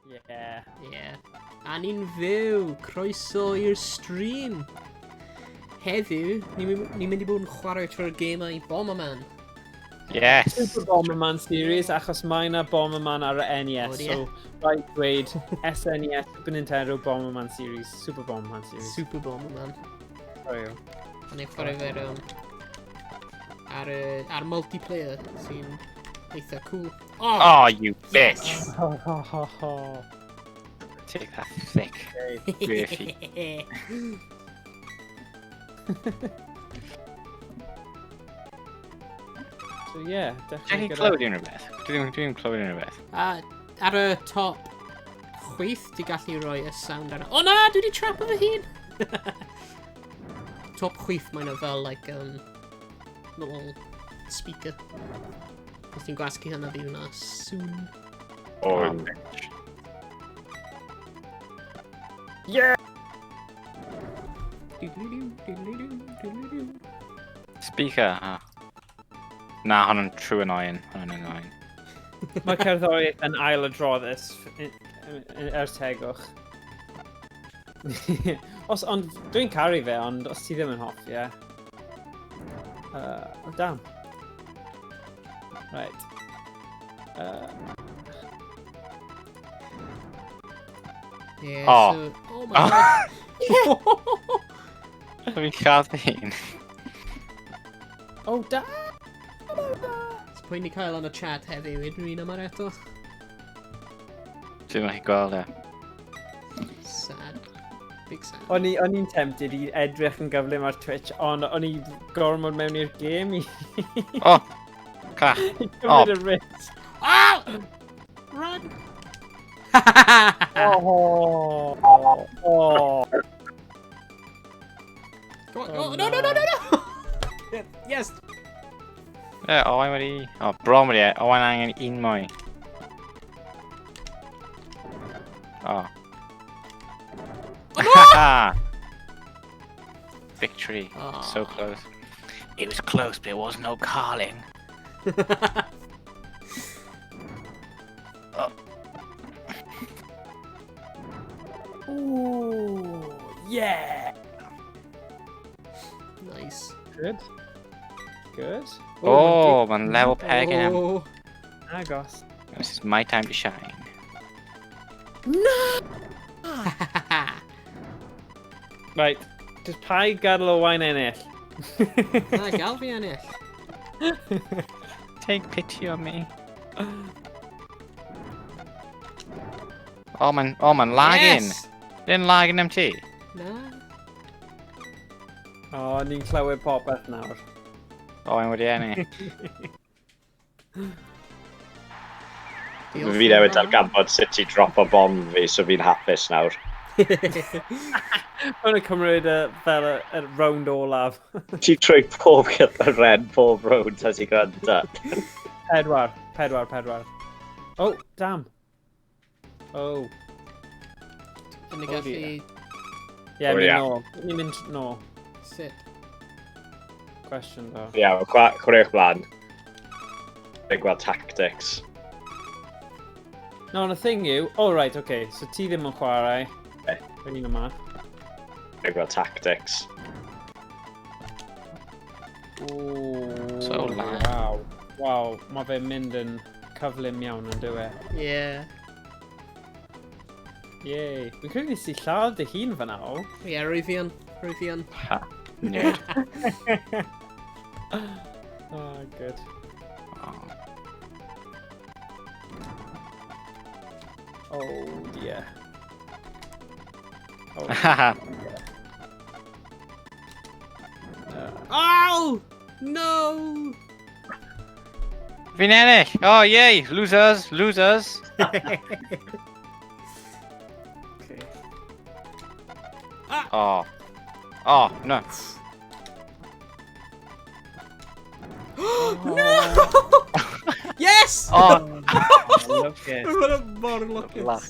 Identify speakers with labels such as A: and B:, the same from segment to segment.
A: Yeah.
B: Yeah. A ni'n fyw! Croeso i'r stream! Heddiw, ni'n ni mynd i bod yn chwarae trwy'r gemau Bomberman.
C: Yes!
A: Super Bomberman series, achos mae yna Bomberman ar y NES,
B: O, ie.
A: so rhaid dweud SNES, Super Nintendo Bomberman series, Super Bomberman series.
B: Super Bomberman.
A: Sorry.
B: A ni'n chwarae fe'r ar, ar multiplayer, sy'n eitha cool. Oh!
C: Oh, you bitch!
A: Ho, ho, ho, ho.
C: Take that thick,
A: Okay.
C: Griffey.
A: So yeah,
C: Dwi'n
A: dechrau gyda...
C: clywed unrhyw beth. Dwi ddim clywed unrhyw beth.
B: A ar y top chwith, ti gallu rhoi y sound ar... O na, dwi wedi trapo fy hun! Top chwith, mae yna fel, like, little speaker. Os ti'n gwasgu hynna, bydd hwnna soon.
C: Oh,
D: Oh,
C: bitch.
A: Yeah!
C: Speaker, ha. Na, hwn yn true annoying. Hwn yn annoying.
A: Mae cerddoriaeth yn ail adroddus ers tegwch. Os, ond dwi'n caru fe, ond os ti ddim yn hoffi, ie. Oh, damn. Right.
B: Yeah,
C: Oh.
B: so... Oh my god.
C: Fi'n lladd fy hun.
A: Oh, damn!
B: So pwy ni cael yn y chat heddiw, unrhyw un yma eto?
C: Dwi'n methu gweld e.
B: Sad. Big sad.
A: O'n i'n tempted i edrych yn gyflym ar Twitch, ond o'n i gormod mewn i'r gêm i
C: Oh! Cach.
A: i gymryd y risg.
B: Ah! Run!
A: Oh, oh, oh.
B: Go on,
A: Oh,
B: oh, no, no, no, no, no! Yes!
C: Ie, Owain wedi... O, bron wedi e. Owain angen un mwy. O.
B: Oh, no!
C: Victory.
B: Aw.
C: So close. It was close, but it was no Carling. Oh.
A: Ooh, yeah!
B: Nice.
A: Good. Good.
C: Oh, mae'n level peg in.
B: Oh.
A: Agos.
C: This is my time to shine.
A: No! Right, just paid gadael Owain ennill.
B: Na, gael fi ennill.
C: Take pity on me. Oh, mae'n oh, mae'n lagging.
B: Yes!
C: Didn't lagging am ti?
B: Na.
A: O, oh, ni'n clywed popeth nawr.
C: Oh, mae'n wedi ennill.
B: Diolch
D: Fi
B: yn
D: newydd
B: fawr.
D: darganfod sut i drop o bomb fi, so fi'n hapus nawr.
A: Mae'n cymryd fel y round olaf.
D: Ti trwy pob ren, pob round as i gwrando.
A: Pedwar, pedwar, pedwar. Oh, damn. Oh,
B: Yn y
A: Oh,
B: gallu...
A: dear. Yeah,
D: Oh,
A: mynd
D: yeah.
A: nôl. Ni'n mynd nôl.
B: Sut?
A: Question, though.
D: Ie, yeah, chwaraewch blaen. Dwi'n gweld tactics.
A: No, the thing yw... Oh, right, okay. So ti ddim yn chwarae.
D: Okay.
A: Yn un yma.
D: Dwi'n gweld tactics.
A: Ooh,
C: So loud.
A: Wow. Wow, mae fe'n mynd yn cyflym iawn yn dyw e.
B: Yeah.
A: Yay. Fi'n credu nes i lladd dy hun fan'na, o.
B: Yeah, rwy fi yn. Rwy fi yn.
C: Ha, nerd.
A: Oh, good.
C: Oh.
A: Oh, dear. Oh,
C: Haha.
B: Ow! No!
C: Fi'n ennill! Oh, yay! Losers! Losers!
A: Okay.
C: Oh. Oh, no.
B: No! Yes!
C: Oh!
A: Love it.
B: Mae'n mor lwcus.
C: Luck.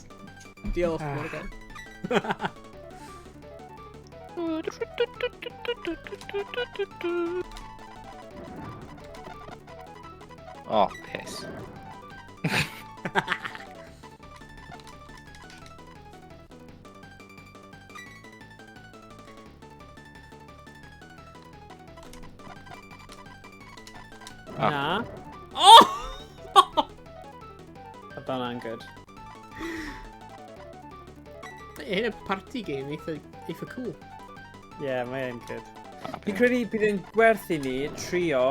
B: Diolch, Morgan.
C: Oh, piss.
A: Oedd hwnna'n good.
B: Hyn y party game eitha, eitha cool.
A: Ie, yeah, mae'n good. Fi'n credu bydd yn gwerth i ni trio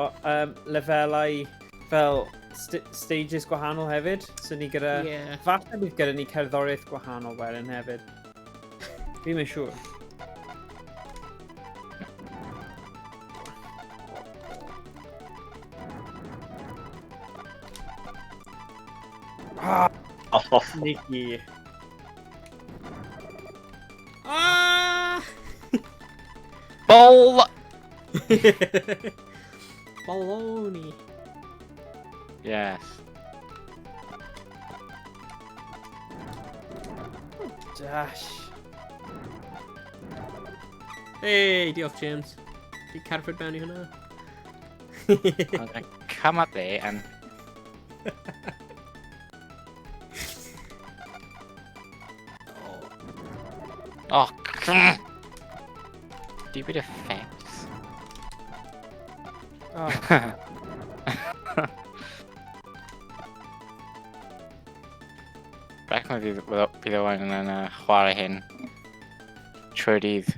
A: lefelau fel stages gwahanol hefyd. So ni gyda...
B: Yeah.
A: Falle bydd gyda ni cerddoriaeth gwahanol wedyn hefyd. Fi'n mynd siŵr. Ah,
D: Oh,
A: sneaky.
B: Ah!
C: Bol!
B: Baloney.
C: Yes.
A: Dash.
B: Hey, diolch James. Di cerdded mewn i hwnna.
C: I'm gonna come up there and... Oh, stupid effects.
A: Oh.
C: Brecon fydd Owain yn chwarae hyn trwy'r dydd.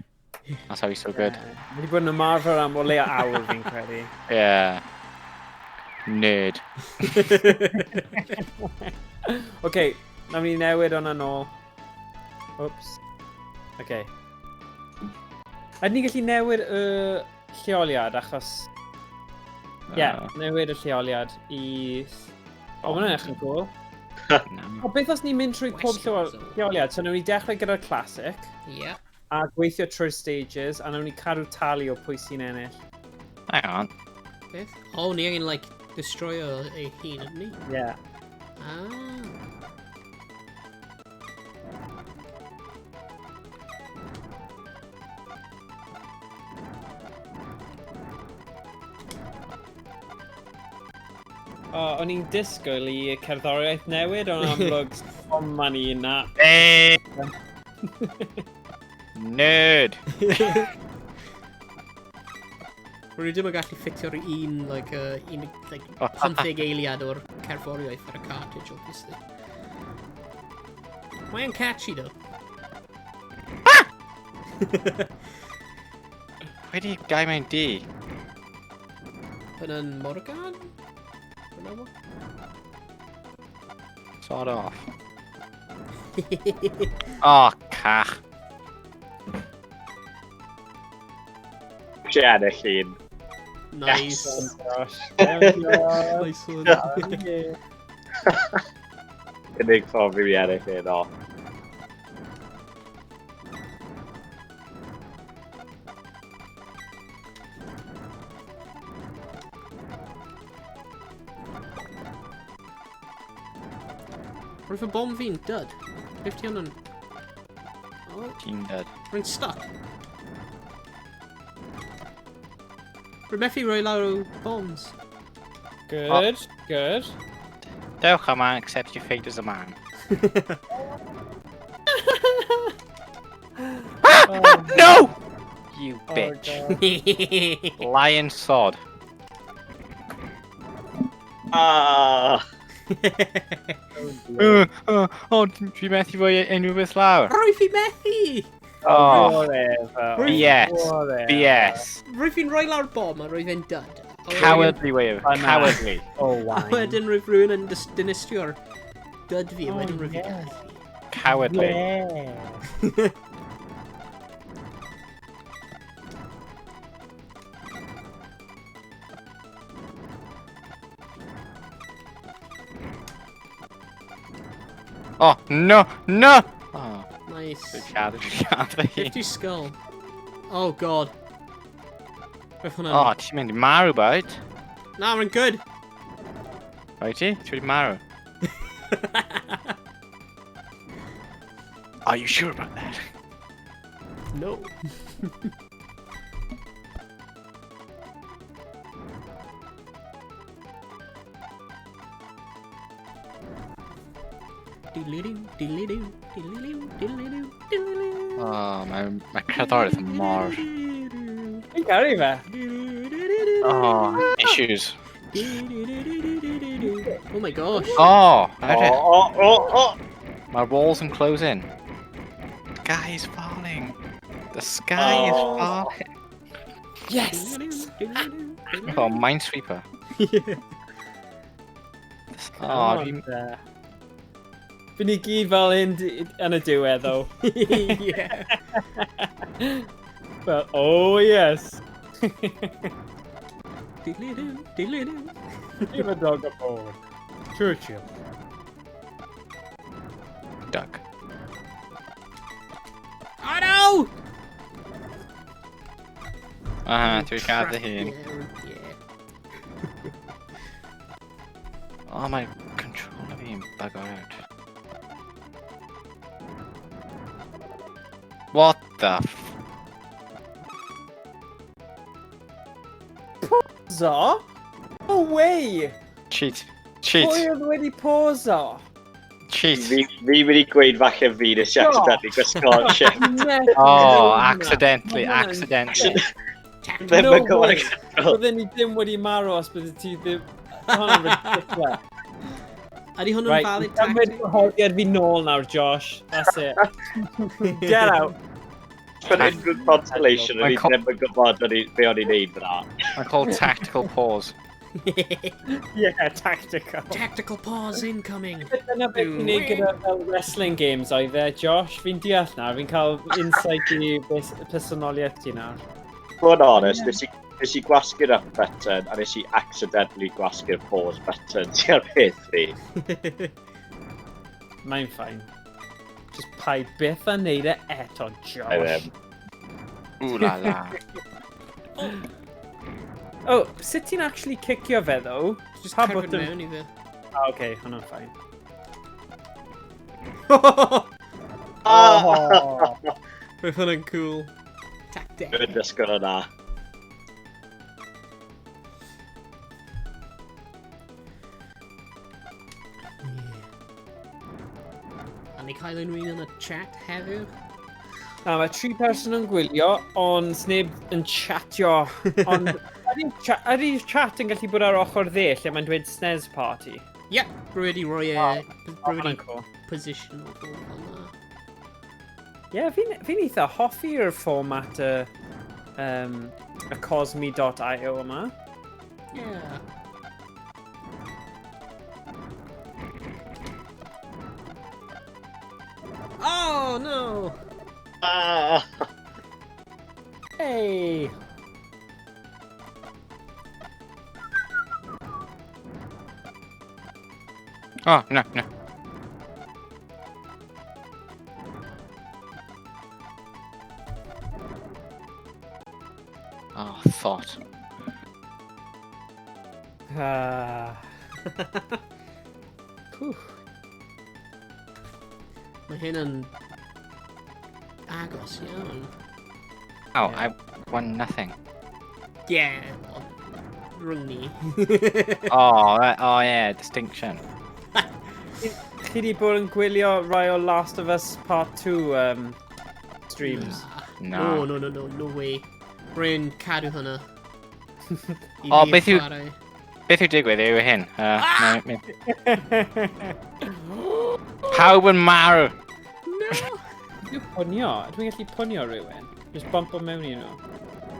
C: That's how he's so good.
A: Yeah. Wedi bod yn ymarfer am o leia awr fi'n credu.
C: Yeah. Nerd.
A: Oce, nawn ni newid hwnna nôl. Oops. Oce. Ydyn ni'n gallu newid y lleoliad achos... Ie, yeah, newid y lleoliad i... O, ma' hwnna'n edrych yn cool.
C: Na.
A: O, beth os ni'n mynd trwy pob
B: Western Zone.
A: lleoliad? So, nawn ni dechrau gyda'r classic,
B: Yeah.
A: a gweithio trwy'r stages, a nawn ni cadw tally o pwy sy'n ennill.
C: Hang on.
B: Beth? Oh, ni angen, like, destroyo ei hun, ydyn ni?
A: Yeah.
B: Ah.
A: O, o'n i'n disgwyl i cerddoriaeth newid, ond amlwg, some money in that.
C: Hey! Nerd!
B: Rwy'n ddim yn gallu ffitio'r un, like, un, like, 15 eiliad o'r cerddoriaeth ar y cartridge, obviously. Mae'n catchy, though.
C: Wedi gai mewn D?
B: Hwnna'n Morgan? Hwnna fo?
C: Sod off. Oh, cach.
D: Eisiau ennill un.
B: Nice.
A: Oh, gosh. There
B: Nice one.
A: we go.
D: Unig ffordd fi ennill un, o.
B: Roedd fy bom fi'n dud. Beth ti hwnna'n... Oh,
C: Ti'n dud.
B: rwy'n stuck. Rwy'n methu rhoi lawr o bombs.
A: Good, good.
C: Dewch yma and accept your fate as a man.
A: Oh,
C: No! You
A: oh,
C: bitch.
A: God.
C: Lion sod.
D: Ah!
C: Oh, dwi methu rhoi unrhyw beth lawr.
B: Rwy'n fi methu!
C: Oh,
A: Whatever.
C: BS.
A: Whatever.
C: BS.
B: Rwy'n fi'n rhoi lawr bom a rwy'n fe'n dud. A wedyn-
C: Cowardly way of...
A: I'm out.
C: Cowardly.
A: Oh,
B: A
A: wine.
B: wedyn rwy'n rhywun yn dinistrio'r dud fi, a
A: Oh,
B: wedyn rwy'n fi'n
A: yeah.
B: gallu.
C: Cowardly.
A: Yeah.
C: Oh, no, no! Oh,
B: Nice.
C: dwi'n lladd, dwi'n lladd fy hun.
B: 50 skull. Oh god. Beth hwnna'n...
C: Oh, ti'n mynd i marw, bait.
B: Na, mae'n good!
C: Right ti? Ti wedi marw. Are you sure about that?
B: No.
C: Oh, mae cerddoriaeth yn mor...
A: Fi'n caru fe.
C: Oh, issues.
B: Oh my gosh.
C: Oh,
D: O,
C: edrych.
D: o, o, o!
C: Mae'r walls yn close in. Sky is falling. The sky is
D: Oh.
C: falling.
A: Yes!
C: Oh, Minesweeper.
B: Yeah.
C: Oh,
A: Come on
C: dwi'n...
A: there. Fy ni gyd fel hyn yn y diwedd, though.
B: Yeah.
A: But, oh yes!
B: Diddly-doo, diddly-doo.
A: Give a dog a bone. Churchill.
C: Duck.
B: Oh no!
C: Aha, dwi'n cael dy hun.
B: Yeah.
C: Oh, mae controller fi'n bug out. What the f...
A: Pauso? No way!
C: Cheat. Cheat.
A: Pwy oedd wedi pauso?
C: Cheat.
D: Fi wedi gweud falle fi nes i accidentally gwisgo shift.
C: Oh, accidentally, accidentally.
D: Ddim
A: No
D: yn gwybod
A: way.
D: y control.
A: Bydden ni ddim wedi marw os bydde ti ddim... Hwna'n ridiculous.
B: Ydy hwn yn
A: Right,
B: valid
A: cymryd
B: tactic?
A: gwahoddiad fi nôl nawr, Josh. That's it. Get out.
D: But unrhyw consolation, o'n i
C: Mae'n
D: ddim yn gwybod be o'n i'n neud fyna.
C: Mae'n called tactical pause.
A: Yeah, tactical.
B: Tactical pause incoming.
A: Dyna beth ti'n neud gyda fel wrestling games oedd e, Josh. Fi'n deall nawr, fi'n cael insight i personoliaeth ti nawr.
D: Bod yn honest, nes i gwasgu'r up button a nes i accidentally gwasgu'r pause button. Ti'n peth fi.
A: Mae'n fine. Just paid byth a neud e eto,
D: I
A: Josh.
D: ddim.
C: Ooh la la.
A: Oh, sut ti'n actually cicio fe, though?
B: Just
A: Pa
B: cerdded
A: botwm?
B: mewn i fe.
A: Ah, okay, hwnna'n fine.
D: Oh.
B: Roedd hwnna'n cool. Tactic.
D: Dwi'n dysgu hwnna.
B: A ni cael unrhyw un yn y chat heddiw?
A: Na, mae tri person yn gwylio, ond sneb yn chatio. Ond ydy'r chat yn gallu bod ar ochr dde, lle mae'n dweud SNES party?
B: Yep, rwy wedi rhoi e...
A: Oh,
B: Rwy wedi
A: hwnna'n cool.
B: position o fel yna.
A: Ie, yeah, fi'n eitha hoffi'r fformat y Cosmi.io yma.
B: Yeah. Oh no!
D: Ah.
A: Hey!
C: Oh, no, no. Oh, thought.
A: Ah. Whew.
B: Mae hyn yn agos iawn.
C: Oh,
A: Yeah.
C: I won nothing.
B: Yeah, well, rhwng ni.
C: Oh, right, oh yeah, distinction.
A: Chi di bod yn gwylio rai o Last of Us Part 2 streams?
C: No.
B: No, no, no, no, no way. Rwy'n cadw hwnna. I
C: O,
B: fi
C: beth yw-
B: chwarae.
C: Beth yw digwydd yw hyn? Pawb yn marw!
B: No!
A: Dwi'n pwnio. Dwi'n gallu pwnio rhywun. Just bump o mewn i nhw.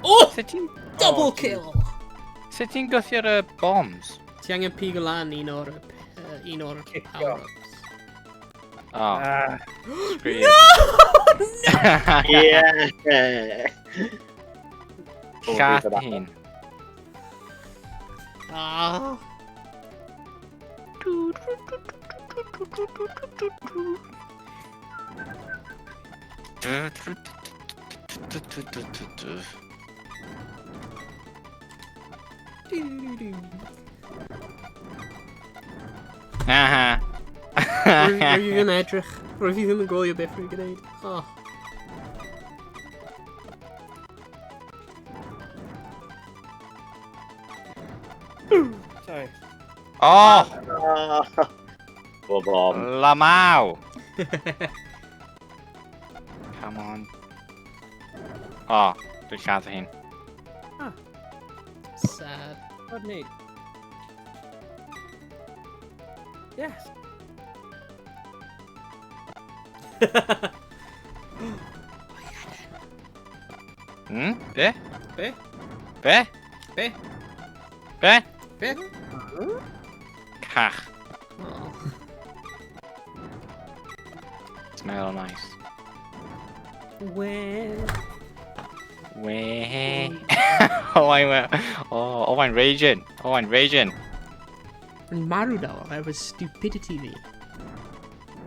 B: Oh!
C: Sut ti'n...
B: Double
C: Oh,
B: kill!
C: Sut ti'n gwthio'r bombs?
B: Ti angen pigo lan un o'r
A: Cicio.
B: power-ups.
C: Oh,
A: Ah.
C: screw you.
D: Yeah!
C: Lladd hun.
B: Ah!
C: Aha.
B: Rwy fi ddim edrych. Rwy fi ddim yn gwylio beth rwy'n gwneud. Oh.
A: Sorry.
C: Oh!
D: Bob on.
C: Lamau! Come on. Oh, dwi'n lladd hun.
B: Sad.
A: What neud? Yes.
C: Be?
B: Be?
C: Be?
B: Be?
C: Be?
B: Be?
C: Cach.
B: Oh.
C: Smell nice.
A: When...
C: We. Oh, I'm, oh, oh, I'm raging. Oh, I'm raging.
B: Yn marw nawr oherwydd stupidity fi.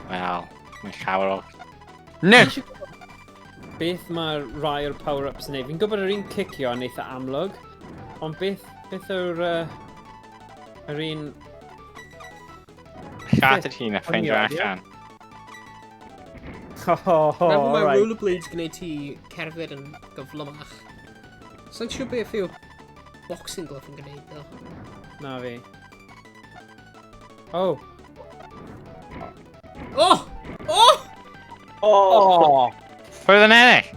C: Wel, mae llawer o... No!
A: Beth mae rai o'r power-ups yn neud? Fi'n gwybod yr un cicio yn eitha amlwg, ond beth yw'r yr un...
C: Lladd yr hun a ffeindio
A: O'n i, ie.
C: allan.
A: Oh,
B: Meddwl mae
A: alright.
B: rollerblades gwneud ti cerdded yn gyflymach. Sa'n siŵr beth yw boxing glove yn gwneud, ddo.
A: Na fi. Oh.
B: Oh! Oh!
D: Oh!
C: Pwy oedd yn ennill?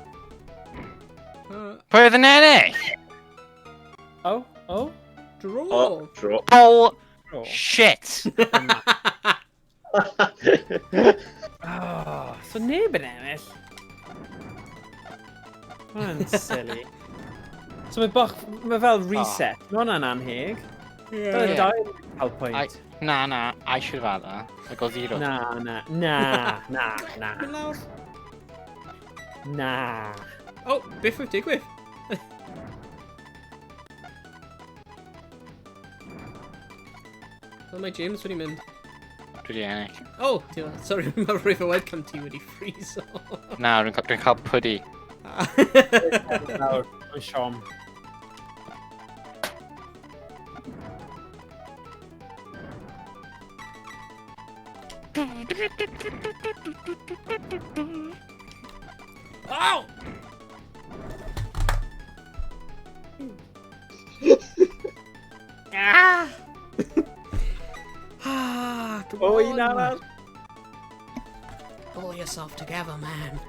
C: Pwy oedd yn ennill?
A: Oh, oh.
B: Draw!
D: Oh, draw.
C: Oh,
A: Oh.
C: shit!
A: Oh, so neb yn ennill. Hwnna'n silly. So mae bach, mae fel reset. Mae hwnna'n anheg.
B: Yeah.
A: Yeah. Dau cael pwynt.
C: Na, na, I should have had that. I got zero.
A: Na, na, na, na, na,
B: Mynd lawr.
A: na.
B: Oh, beth oedd digwydd? Fel mae James wedi mynd.
C: Dwi wedi ennill.
B: Oh, sorry, mae rhywbeth o webcam ti wedi freeze.
C: Na, dwi'n cael, dwi cael pwdi.
A: Nawr, mae'n siom.
B: Ow! Ah! Ah, come
A: O,
B: on.
A: un arall.
B: Pull yourself together, man.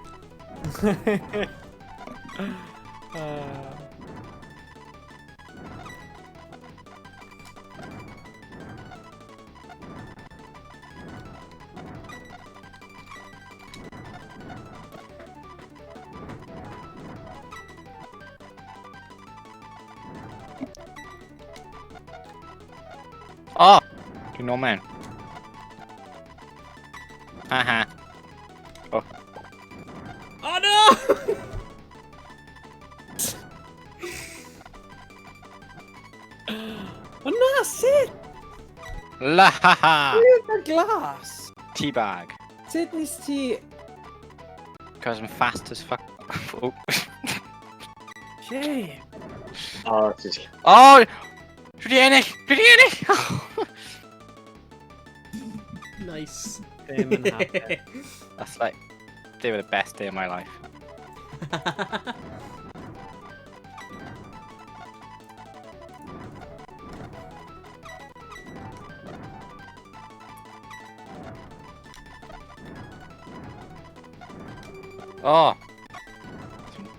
C: Oh! Dwi'n nôl mewn. Haha. Oh.
B: Oh no!
A: O na, sut?
C: La ha ha!
A: Beth glas?
C: Teabag.
A: Sut nes ti...
C: Because I'm fast as fuck. Oh.
A: Jay.
D: Oh, ti'n...
C: Oh! Dwi wedi ennill! Dwi wedi ennill!
B: Nice.
A: Ddim yn hapus.
C: That's like... They were the best day of my life. Oh!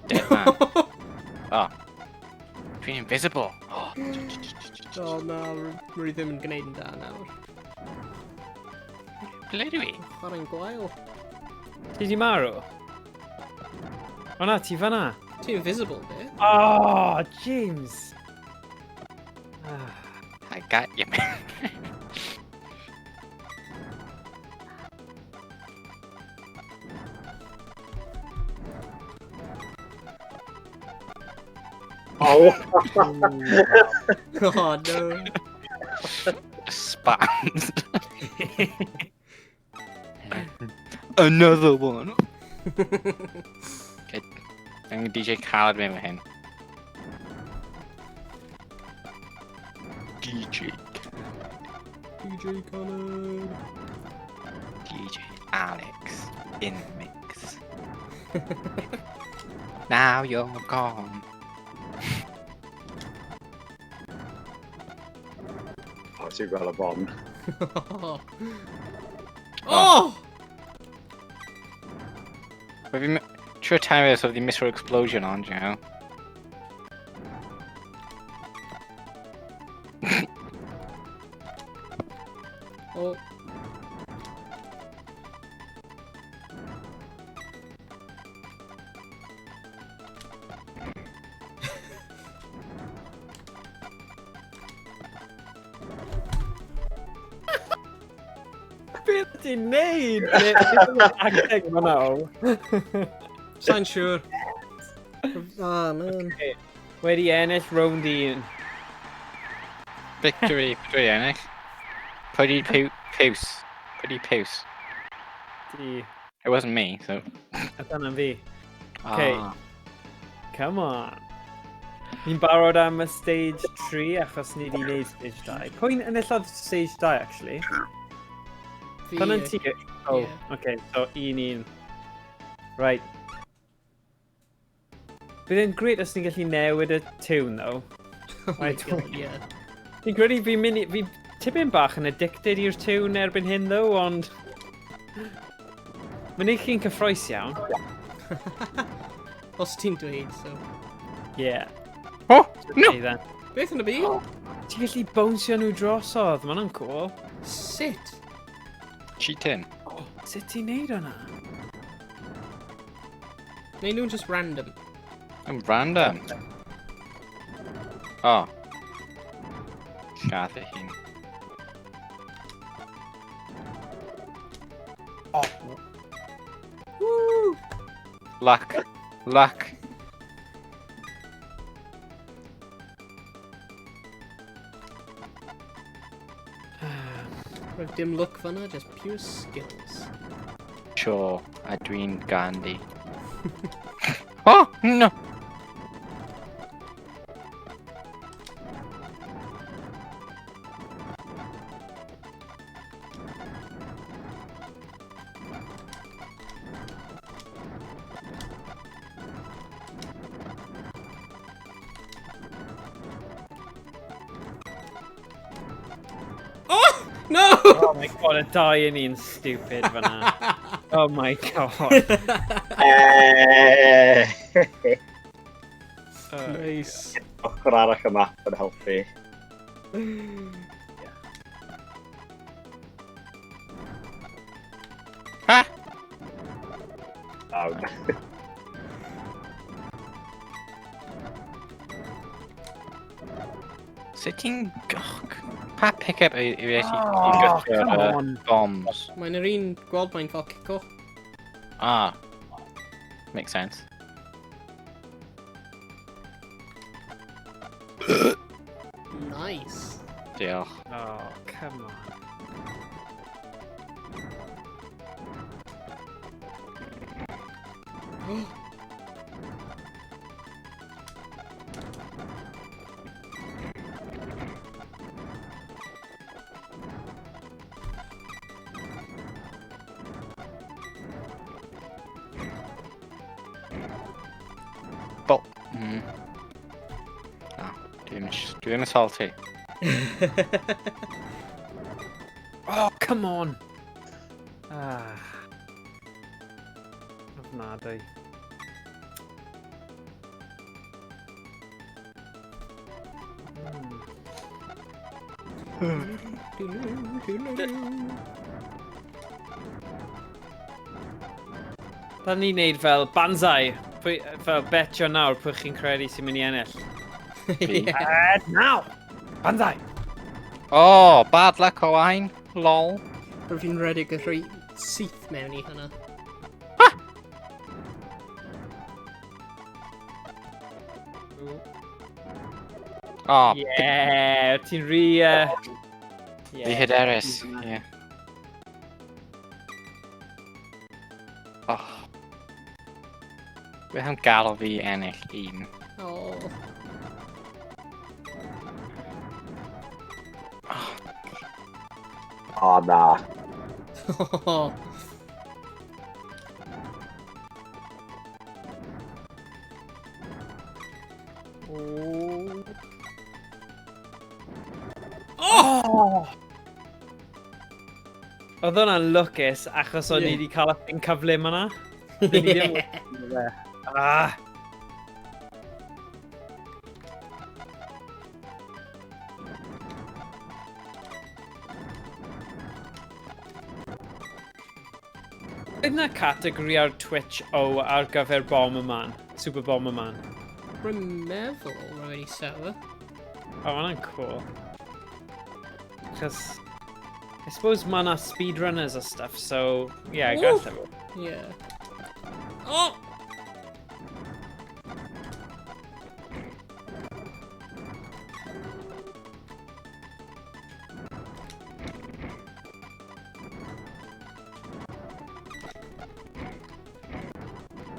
C: Dead man. Oh. Dwi'n invisible. Oh.
B: Oh na, rwy ddim yn gwneud yn da nawr.
C: Ble dwi?
B: Chwarae'n gwael.
A: Ti di marw? O na, ti fan'na.
B: Ti invisible, be?
A: Oh, James. Ah.
C: I got you, man.
D: Oh!
B: Oh no.
C: Spammed. Another one. Okay, I'm DJ Khaled mewn hyn. DJ
B: DJ Khaled.
C: DJ Alex in the mix. Now you're gone.
D: Oh, ti'n gweld y bom.
B: Oh!
C: Have you trio time this of the missile explosion on, you know?
B: Oh.
A: ti'n neud? Beth yw'r acting yma nawr?
B: Sa'n siŵr. Ah, man.
A: Wedi ennill round un.
C: Victory, dwi ennill. Pwy di piws? Pwy di piws?
A: Di.
C: It wasn't me, so...
A: A dyna fi. Okay.
C: Ah.
A: Come on. Ni'n barod am y stage 3 achos ni wedi gwneud stage 2. Pwy'n enillodd stage 2, actually?
B: Fi...
A: Pan yn ti? Oh,
B: Ie.
A: okay, so 1-1. Right. Bydd e'n great os ni'n gallu newid y tune, though.
B: Oh my
A: Right.
B: God, yeah.
A: Fi'n credu fi'n mynd i... Fi tipyn bach yn addicted i'r tune erbyn hyn, though, ond... Mae'n neud chi'n cyffroes iawn.
B: Os ti'n dweud, so.
A: Yeah.
C: Oh, no!
A: Okay, then.
B: Beth yn y byd?
A: Ti'n gallu bownsio nhw drosodd, ma' hwnna'n cool.
B: Sut?
C: Cheating.
A: Sut ti'n neud hwnna?
B: Neu nhw'n just random.
C: I'm random. Oh. Lladd ei hun.
A: Oh.
B: Woo!
C: Luck. Luck.
B: Roedd dim luck fan'na, just pure skills.
C: Sure, a dwi'n Gandhi. Oh, no!
B: Oh! No!
A: Oh my God, y dau yn un stupid fan'na. Oh my God.
D: Eh.
B: Nice.
D: Ochr arall y map yn helpu.
C: Ha!
D: Iawn.
C: Sut ti'n... Och, pa pick-up yw i
A: Oh,
C: gyda
A: come on.
C: bombs?
B: Mae'n yr un gweld mae'n fel cico.
C: Ah. Makes sense.
B: Nice.
C: Diolch.
A: Oh, come on.
C: Bo... Ah, dwi ddim yn salty.
A: Oh, come on. Ah. Ofnadwy. Da ni'n neud fel banzai. Pwy, fel betio nawr pwy chi'n credu sy'n mynd i ennill.
C: Fi.
A: And now! Banzai!
C: Oh, bad luck, Owain. Lol.
B: Rwyf fi'n rhedeg y rhoi syth mewn i hynna.
C: Oh,
A: Yeah, ti'n rhy...
C: Fi hyderus. Yeah. Oh. Beth am gael fi ennill un?
B: Oh.
D: O, na.
B: Oh.
A: Oh! Oedd hwnna'n lwcus achos o'n i
B: Ie.
A: wedi cael y thing cyflym yna. Dyn ni ddim wedi. Ah! Yna na categori ar Twitch o ar gyfer Bomberman? Super Bomberman.
B: Rwy'n meddwl rwy'n wedi set
A: O, oh, hwnna'n cool. Achos... I suppose mae yna speedrunners a stuff, so... Yeah,
B: Woo!
A: gallai fod.
B: Yeah. Oh!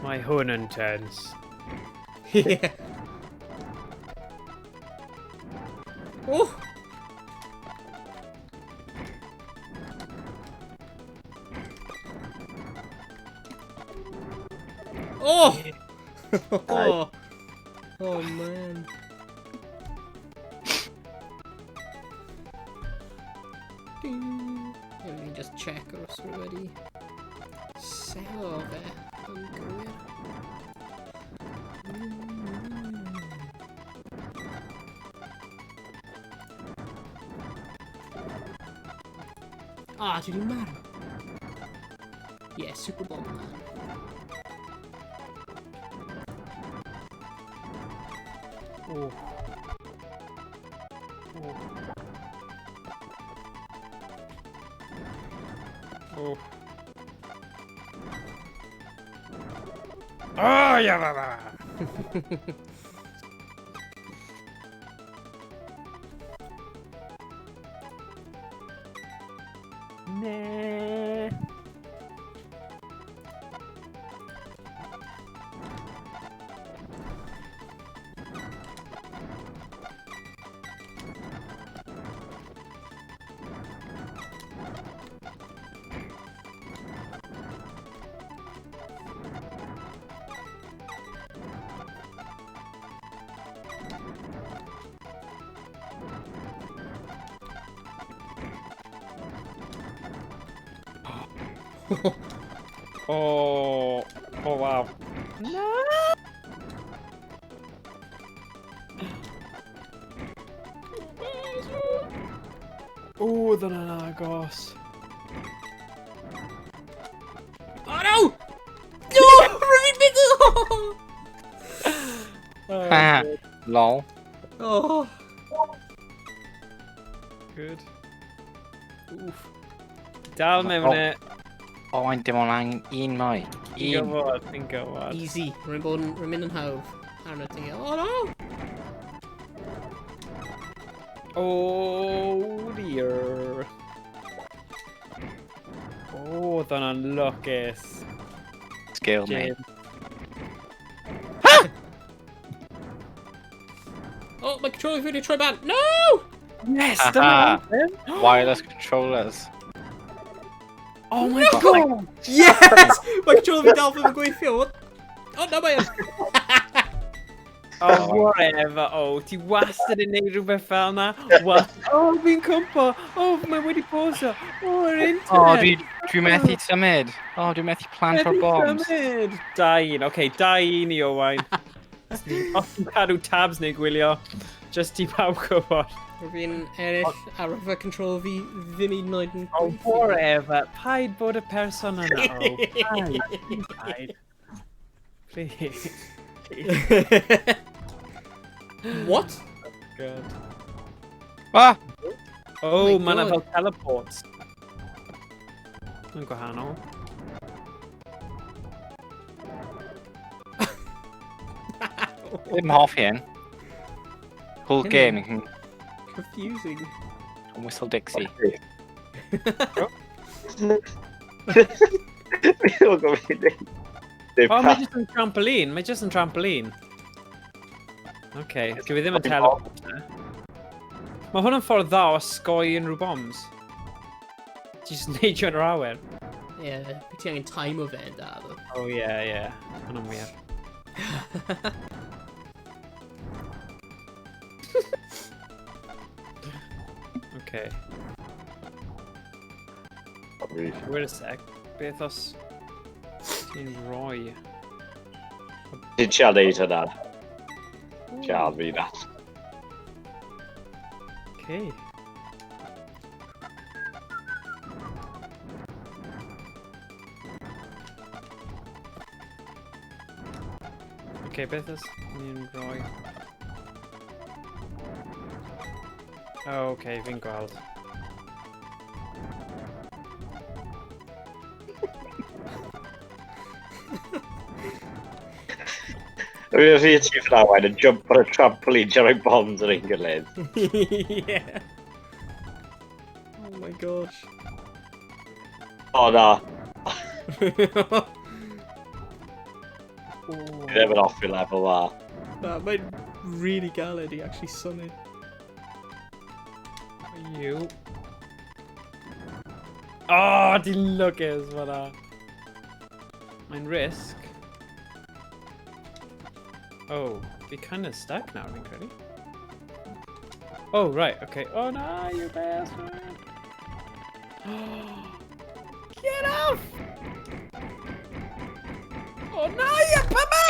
A: Mae hwn yn tense.
B: Yeah. Oh! Oh! Oh! Oh man. Ding. Let me just check os rwy wedi sero fe yn gywir. Ah, dwi wedi marw. Yeah, Super Bomberman.
A: Oh. Oh. Oh. Oh, yeah, blah, blah. Ne. Oh, oh wow. No! Oh, oedd hwnna'n agos.
B: Oh no! No! Rwy'n mynd!
A: Oh,
C: Ha! Lol.
B: Oh!
A: Good. Oof. Dal mewn e.
C: Oh, ein dim ond angen un mwy.
A: Fi'n
C: Un.
A: gwybod, fi'n gwybod.
B: Easy. Rwy'n bod yn, rwy'n mynd yn hawdd. Arno ti. Oh no!
A: Oh dear. Oh, oedd hwnna'n lwcus.
C: Skill, mate.
A: James.
B: Oh, my controller fi wedi troi bant. No!
A: Yes,
C: Aha.
A: dyna hwn.
C: Wireless controllers.
A: Oh my god!
B: Yes! Mae controller fi dal ddim yn gweithio. What? Oh, no, mae e.
A: Oh, whatever. Oh, ti wastad yn neud rhywbeth fel na. What? Oh, fi'n cwmpo. Oh, mae wedi pauso. Oh, yr internet.
C: Oh, dwi methu symud. Oh, dwi methu plant o'r
A: Methu
C: bombs.
A: symud. 2-1. Oce, 2-1 i Owain. Os ti'n cadw tabs neu gwylio, just i pawb gwybod.
B: Rwy'n fi'n ennill ar fy controller fi ddim hyd yn oed yn
A: Oh,
B: gweithio.
A: whatever. Paid bod y person yna. Oh, paid. Paid. Please.
B: What?
A: God.
C: Ah!
A: Oh,
B: my
A: mae yna
B: God.
A: fel teleports. Yn gwahanol.
C: Ddim hoffi hyn. Whole
B: Hyn
C: game,
B: yn-
C: you can
B: Confusing.
C: whistle Dixie.
D: Fi ddim yn gwybod beth i wneud. Dim
A: Oh, mae jyst yn trampoline. Mae jyst yn trampoline. Okay, dwi ddim yn teleport. Mae hwn yn ffordd dda o osgoi unrhyw bombs. Ti jyst neidio yn yr awyr.
B: Yeah, ti angen time o fe yn da, though.
A: Oh, yeah, yeah. Hwna'n wir. Okay, wait a sec. Beth os ti'n rhoi?
D: Ti'n siarad neud hynna. Siarad fi na.
A: Okay. Okay, beth os ni'n rhoi? Oh, okay, fi'n gweld.
D: Rwy'n rhi ti fyna wain yn jump ar y trampoline, ti'n rhoi bombs ar ein gilydd.
B: Yeah. Oh my gosh.
D: O na. Fi ddim yn hoffi lefel ma.
B: Na, mae'n really galed i actually symud.
A: You. Oh, ti'n lwcus fan'na. Mae'n risk. Oh, fi kind of stuck now, fi'n credu. Oh, right, okay. Oh no, you bastard! Get off! Oh no, you bummer!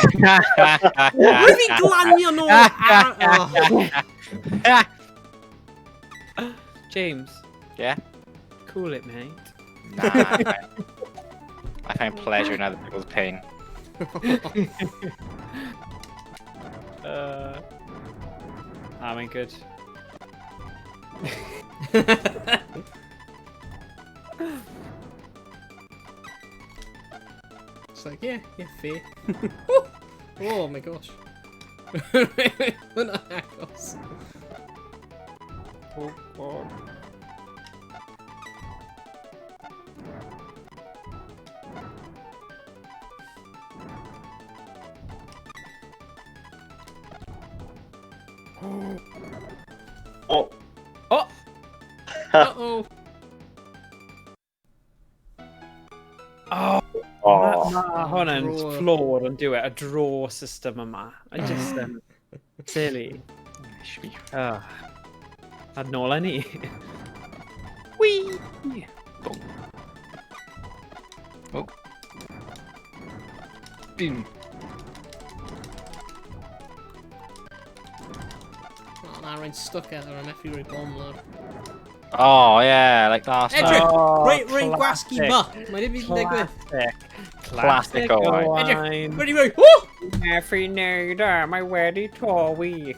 B: Rwy'n fi glanio nôl ar... Oh.
A: James.
C: Yeah?
A: Cool it, mate.
C: Nah, I find pleasure in other people's pain.
A: Mae'n good.
B: It's like, yeah, fair. Oh my gosh. Hwnna agos.
A: Oh, God.
D: Oh.
A: Oh!
B: Uh-oh.
A: Oh,
D: Oh.
A: Ma hwnna'n
B: Draw.
A: flawed yn dyw e, y draw system yma. I just, silly.
C: Should be
A: Oh. A nôl â ni. Whee!
C: Oh. Boom.
B: Oh, na, rwy'n stuck ar y methu rhoi bom lawr.
C: Oh, yeah, like last
B: Edrych!
C: time.
A: Oh,
B: Rwy'n gwasgu B. Mae ddim byd yn digwydd.
A: Classic.
C: Classic Owain.
A: Owain.
B: Ready, ready. Woo!
A: Every wneud e, mae wedi torri.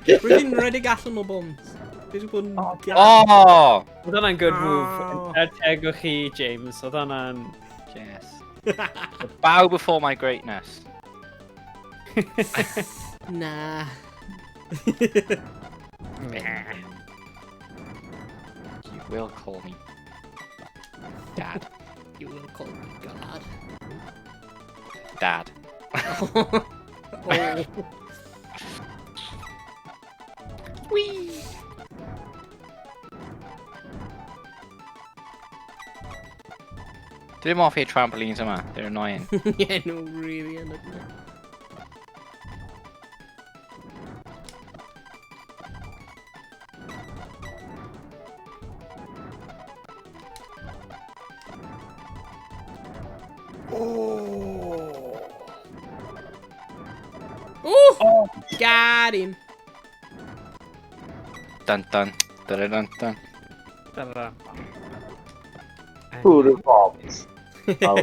B: Rwy'n rhedeg allan o bombs. Fi wedi bod yn galed.
C: Oh!
A: Oedd hwnna'n good move.
B: Oh.
A: Er tegwch chi, James. Oedd hwnna'n...
C: Yes. Bow before my greatness.
B: Na.
C: You will call me Dad.
B: You will call me God.
C: Dad.
B: Oh.
C: Whee! Dwi ddim hoffi trampolines yma. They're annoying.
B: Yeah, no, really, yn ydyn nhw.
A: Oh.
B: Ooh! Oh. Got him.
C: Dun dun. Dun dun dun.
A: Da-da-da.
D: Bwrw bombs. Fel...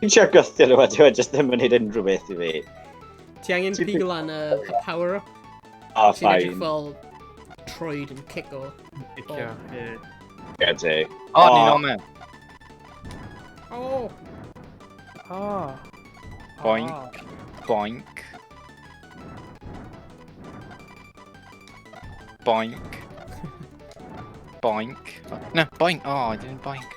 D: Fi'n siarad gwthio nhw a dyw e jyst ddim yn neud unrhyw beth i fi.
B: Ti angen
D: Ti'n
B: pigo lan y power-up?
D: Ah,
B: Ti'n edrych
D: fine.
B: fel troed yn cico.
A: Cicio, ie.
D: Ie, ti.
C: Oh,
D: Oh.
C: ni'n on mewn.
B: Oh!
A: Oh.
C: Boink.
A: Oh.
C: Boink. Boink. Boink. No, boink. Oh, I didn't boink.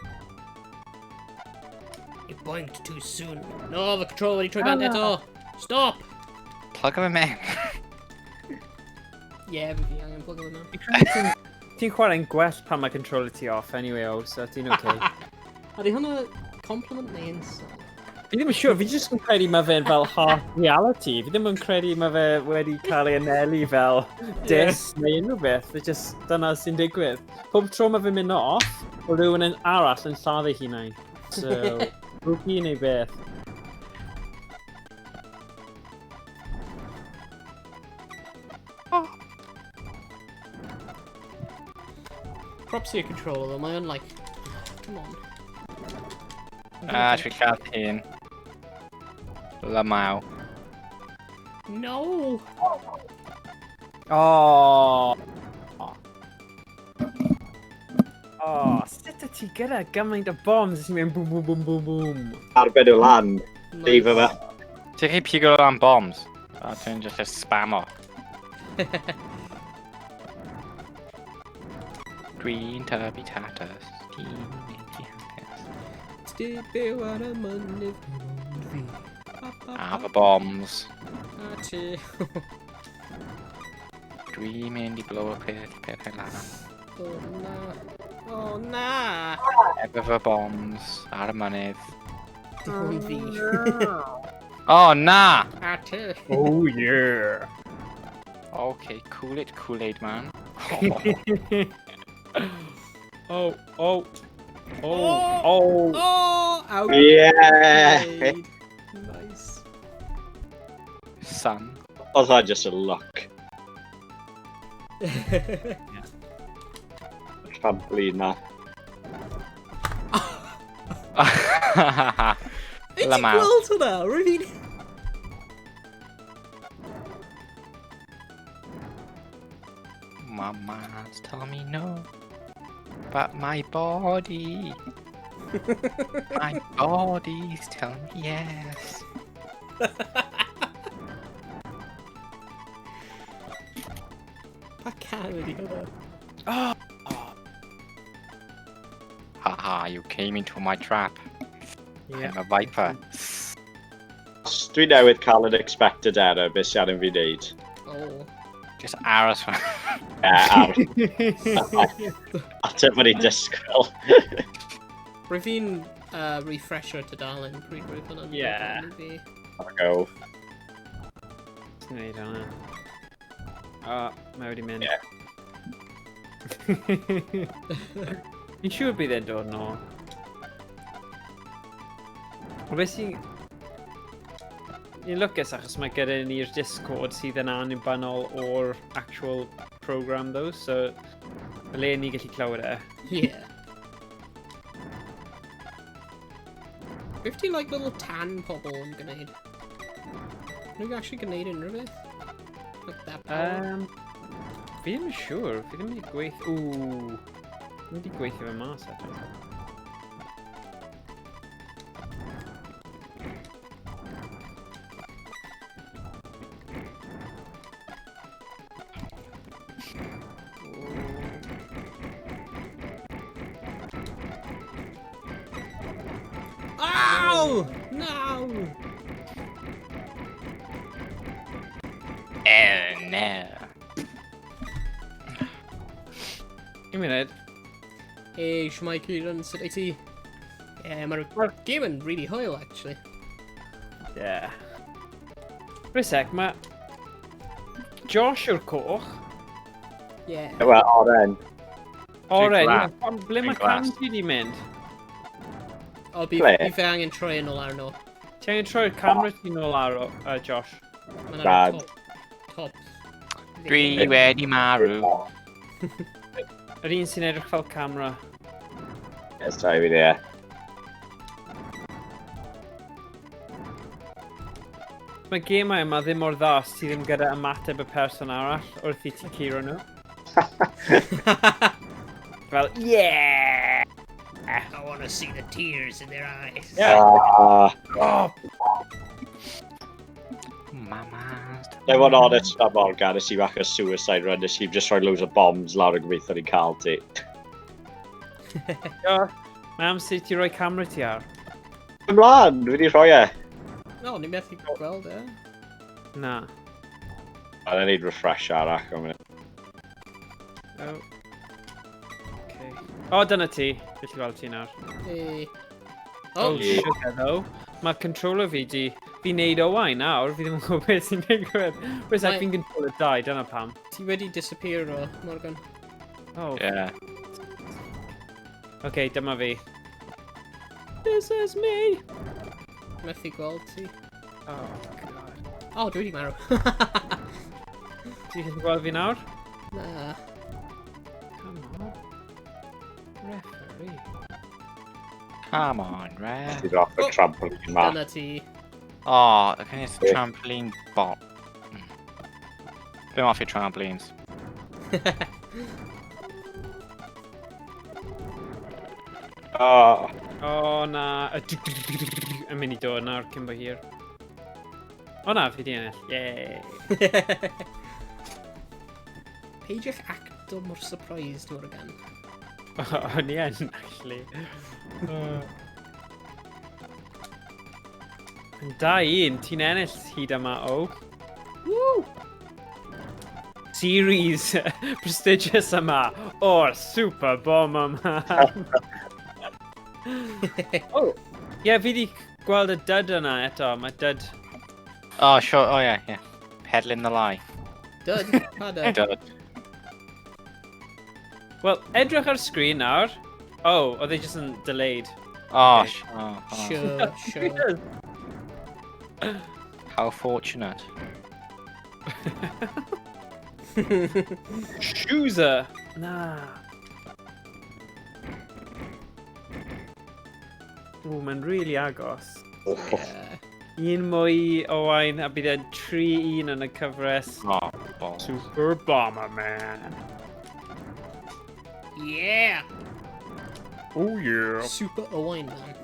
B: You boinked too soon. No, the controller wedi troi bant eto. Stop!
C: Plug him in.
B: Yeah, fi angen plug him in.
A: Fi'n credu ti'n chwarae'n gwell pan mae controller ti off anyway, oh, so ti'n okay.
B: Ydy hwnna compliment neu insult?
A: Fi ddim yn siŵr, fi jyst yn credu mae fe'n fel half reality. Fi ddim yn credu mae fe wedi cael ei anelu fel diss neu unrhyw beth. Fi just, dyna sy'n digwydd. Pob tro mae fe'n mynd off, o rhywun yn arall yn lladd ei hunain. So, rookie neu beth.
B: Props to your controller though, mae o'n like... Come on.
C: Ah, dwi'n lladd hun. Lmao.
B: No!
A: Oh. Oh, sut Sut y ti gyda gymaint o bombs sy'n mynd boom, boom, boom, boom, boom?
D: Arbed o lan. Deif yma.
C: Ti'n chi pigo lan bombs? A ti'n just spammo. Dwi'n tyfu tatas. Ti'n mynd i hapus.
B: Ti byw ar y mynydd dim ond fi.
C: A fy bombs.
B: A ti.
C: Dwi'n mynd i blow peth pethau lan.
B: O na. O na!
C: Efo fy bombs ar y mynydd.
B: Dim ond fi.
C: O na!
B: A ti.
A: Oh yeah!
C: Okay, cool it, Kool-Aid man.
A: Oh, oh, oh, oh.
B: Oh! Out.
D: Yeah!
B: Nice.
C: Son.
D: Oedd hwnna just a luck. Trampoline na.
B: Wyt ti'n
C: Lamau.
B: gweld hwnna? Rwy'n fi'n...
C: My mind's telling me no. But my body. My body's telling me yes.
B: Pa can ydi hwnna?
C: Haha, you came into my trap.
A: Yeah.
C: I'm a viper.
D: Os dwi newydd cael an expected error, beth sy'n angen fi wneud?
B: Oh.
C: Just aros fan.
D: Ar. Ateb o'n i disgwyl.
B: Rwy'n fi'n refresher tudalen pryd roedd hwnna'n
A: Yeah.
B: dod i fi.
D: Have a go.
A: Ti'n neud hwnna. O, mae wedi mynd.
D: Ie.
A: Fi'n siŵr bydd e'n dod nôl. Ond beth sy'n... Ni'n lwcus achos mae gyda ni'r Discord sydd yn annibynnol o'r actual program though, so y le ni gallu clywed e.
B: Yeah. Beth ti like little tan pobl yn gwneud? Nhw'n actually gwneud unrhyw beth? Like that power?
A: Fi ddim yn siŵr, fi ddim wedi gweithio... Ww, fi ddim wedi gweithio fe mas eto.
B: Ow! No!
C: Oh no.
A: Un munud.
B: Hey, shwmae Kieran, sut wyt ti? Yeah, mae'r game yn really hwyl, actually.
A: Yeah. Wait a sec, mae... Josh yw'r coch.
B: Yeah.
D: Wel, oren.
A: Oren,
C: glas.
A: ie, pam- ble mae
C: Dwi'n glas.
A: cam ti di mynd?
B: O, bydd
D: Ble?
B: bydd fe angen troi yn ôl arno.
A: Ti angen troi'r camera ti nôl ar, Josh.
B: Mae'n ar y
D: Bad.
B: top. Top.
C: Dwi wedi marw.
A: Yr un sy'n edrych fel camera.
D: Yes, sorry, fi di, ie.
A: Mae gemau yma ddim mor dda os ti ddim gyda ymateb y person arall wrth i ti curo nhw. Fel, yeah!
B: I want to see the tears in their eyes.
A: Yeah.
D: Ah,
A: Oh,
C: Mama's
D: Na fod honest na Morgan, nes i bach o suicide run, nes i just rhoi loads o bombs lawr yn gobeithio ni'n cael ti.
A: Josh, mae amser i ti roi camera ti ar.
D: Ymlaen, dwi wedi rhoi e.
B: No, ni'n methu gweld e.
A: Na.
D: A I need refresh arall. am munud.
A: Oh. Okay. O, dyna ti. Felly gweld ti nawr.
B: Hey.
A: Oh,
B: Oh,
D: Yeah.
A: sugar though. Mae controller fi di... Fi'n neud Owain nawr, fi ddim yn gwybod beth sy'n digwydd. Wait a sec,
B: Mae-
A: fi'n controller 2, dyna pam.
B: ti wedi disappear o, Morgan.
A: Oh,
C: Yeah.
A: okay, dyma fi. This is me!
B: Methu gweld ti.
A: Oh, god.
B: Oh, dwi wedi marw.
A: Ti'n gallu gweld fi nawr?
B: Na.
A: Come on. Referee.
C: Come on, ref.
D: Ti off y
B: Oh.
D: trampoline ma.
B: Dyna ti.
C: Oh, can it's
D: Yeah.
C: trampoline bot. Ddim off your trampolines.
D: Oh.
A: O, na. Y yn mynd i dod nawr cyn bo hir. O na, fi di ennill. Yay.
B: Peidiwch acto mor surprised, Morgan.
A: O'n i yn, actually. Yn 2-1, ti'n ennill hyd yma, o.
B: Woo!
A: Series prestigious yma o'r Super Bomberman. Oh, ie, yeah, fi di gweld y dud yna eto. Mae dud.
C: Oh, sure. Oh, yeah. Peddling the lie.
B: Dud? Pa dud?
C: Dud.
A: Wel, edrych ar sgrin nawr. Oh, oedd e just yn delayed.
C: Oh,
A: Okay.
C: oh, oh.
B: Sure, sure.
C: How fortunate.
A: Chooser! Na. Ww, mae'n really agos.
B: Yeah.
A: Un mwy Owain a bydd e'n 3-1 yn y cyfres.
C: Oh, balls.
A: Super Bomberman.
B: Yeah!
A: Oh yeah.
B: Super Owain, man.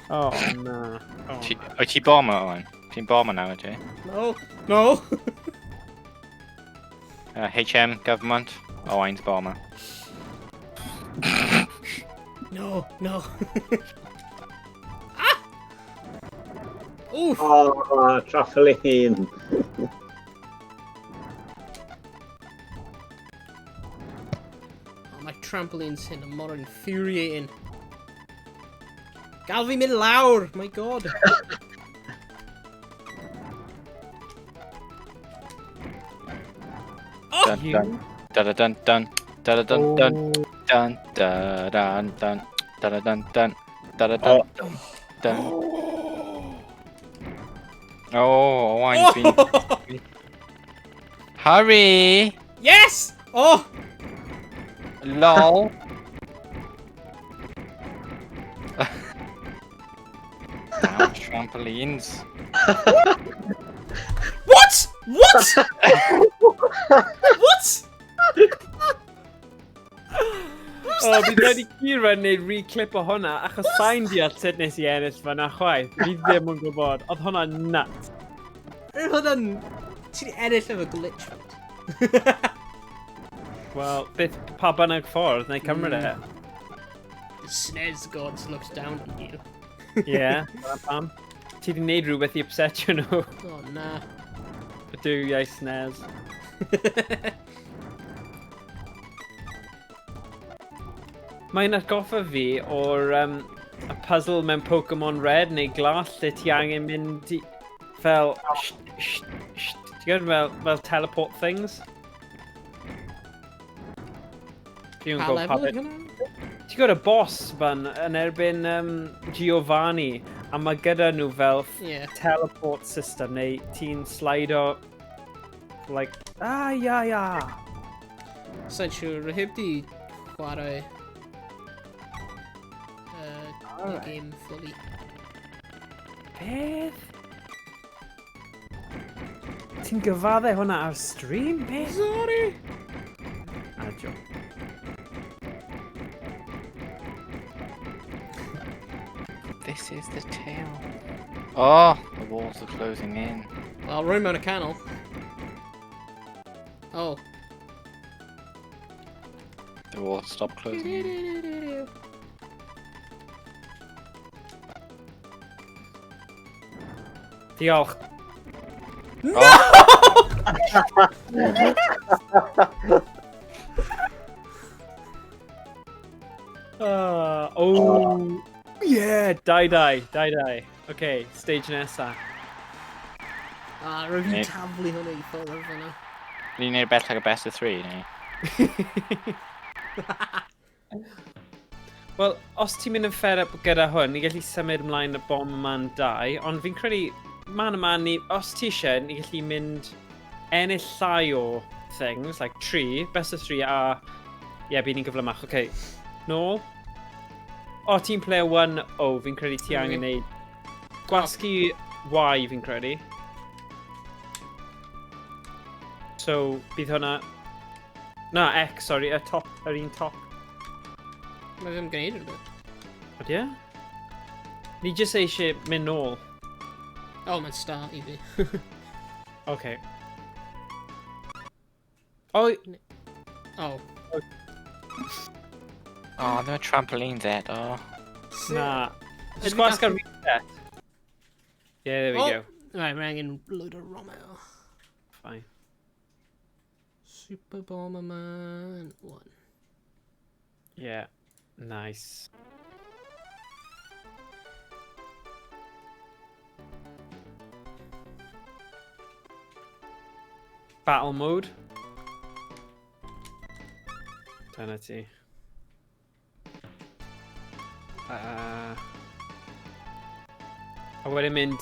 A: Oh na. Oh, na.
C: Wyt ti bomber, Owen? Ti'n bomber nawr, ydy?
B: No! No!
C: HM, government. Owain's bomber.
B: No, no. Ah! Oof!
D: Oh, trampoline.
B: Oh, mae trampolines hyn yn mor infuriating. Gael fi mynd lawr! My God! Oh!
C: Dun, dun, dun, dun, dun, dun, dun, dun, dun, dun, dun, dun, dun, dun, dun, dun, dun, dun, dun. Oh, Owain's been... Hurry!
B: Yes! Oh!
C: LOL! Damn trampolines.
B: What? What? What?
A: O, bydd rhaid i Kira wneud reclip o hwnna, achos sa'n deall sut nes i ennill fyna chwaith. Fi ddim yn gwybod. Oedd hwnna nuts.
B: Yr hwnna'n... Ti'n ennill efo glitch fyd.
A: Wel, beth pa bynnag ffordd, na i cymryd e.
B: The SNES gods looked down on you.
A: Ie, dyna pam. Ti di wneud rhywbeth i upsetio nhw.
B: Oh, na.
A: Y duwiau SNES. Mae'n atgoffa fi o'r y puzzle mewn Pokemon Red neu Glas lle ti angen mynd i, fel... Ti'n gwybod fel teleport things? Fi'n
B: Pa
A: gwybod pa
B: lefel
A: beth.
B: yw hwnna?
A: Ti'n gwybod y boss fan yn erbyn Giovanni, a mae gyda nhw fel teleport system, neu ti'n slido, like, ah, ia, ia.
B: Sa'n siŵr, heb di chwarae y game fully.
A: Beth? Ti'n gyfadde hwnna ar stream? Beth?
B: Sorry!
A: A joke.
C: This is the tale. Oh, the walls are closing in.
B: Wel, rwy'n mewn y canol. Oh.
C: The walls stop closing in.
A: Diolch.
B: No!
A: Oh, yeah, die, die, die, die. Okay, stage nesa.
B: Ah, rwy'n fi
C: Neu-
B: taflu hwnna i ffwrdd fyna.
C: Ni'n neud beth like a best of three, neu?
A: Wel, os ti'n mynd yn fed up gyda hwn, ni gallu symud ymlaen y Bomberman 2, ond fi'n credu, man yma, ni, os ti eisiau, ni gallu mynd ennill llai o things, like 3, best of 3, a... Ie, yeah, bydd ni'n gyflymach. Okay, nôl. O, ti'n player 1, o, fi'n credu ti angen neud... Gwasgu Y, fi'n credu. So, bydd hwnna... Na, X, sorry, y top, yr un top.
B: Mae ddim gwneud rhywbeth.
A: Ydy e? Ni jyst eisiau mynd nôl.
B: Oh, mae'n start i fi.
A: Okay. O,
B: Oh.
C: Oh, ddim y trampolines eto.
A: na.
B: Ydw
A: Just
B: i
A: gwasg ar
B: gallu-
A: reset. Yeah, there we
B: Oh.
A: go.
B: Right, mae angen load o Romeo.
A: Fine.
B: Super Bomberman 1.
A: Yeah. Nice. Battle mode. Dyna ti. A wedyn mynd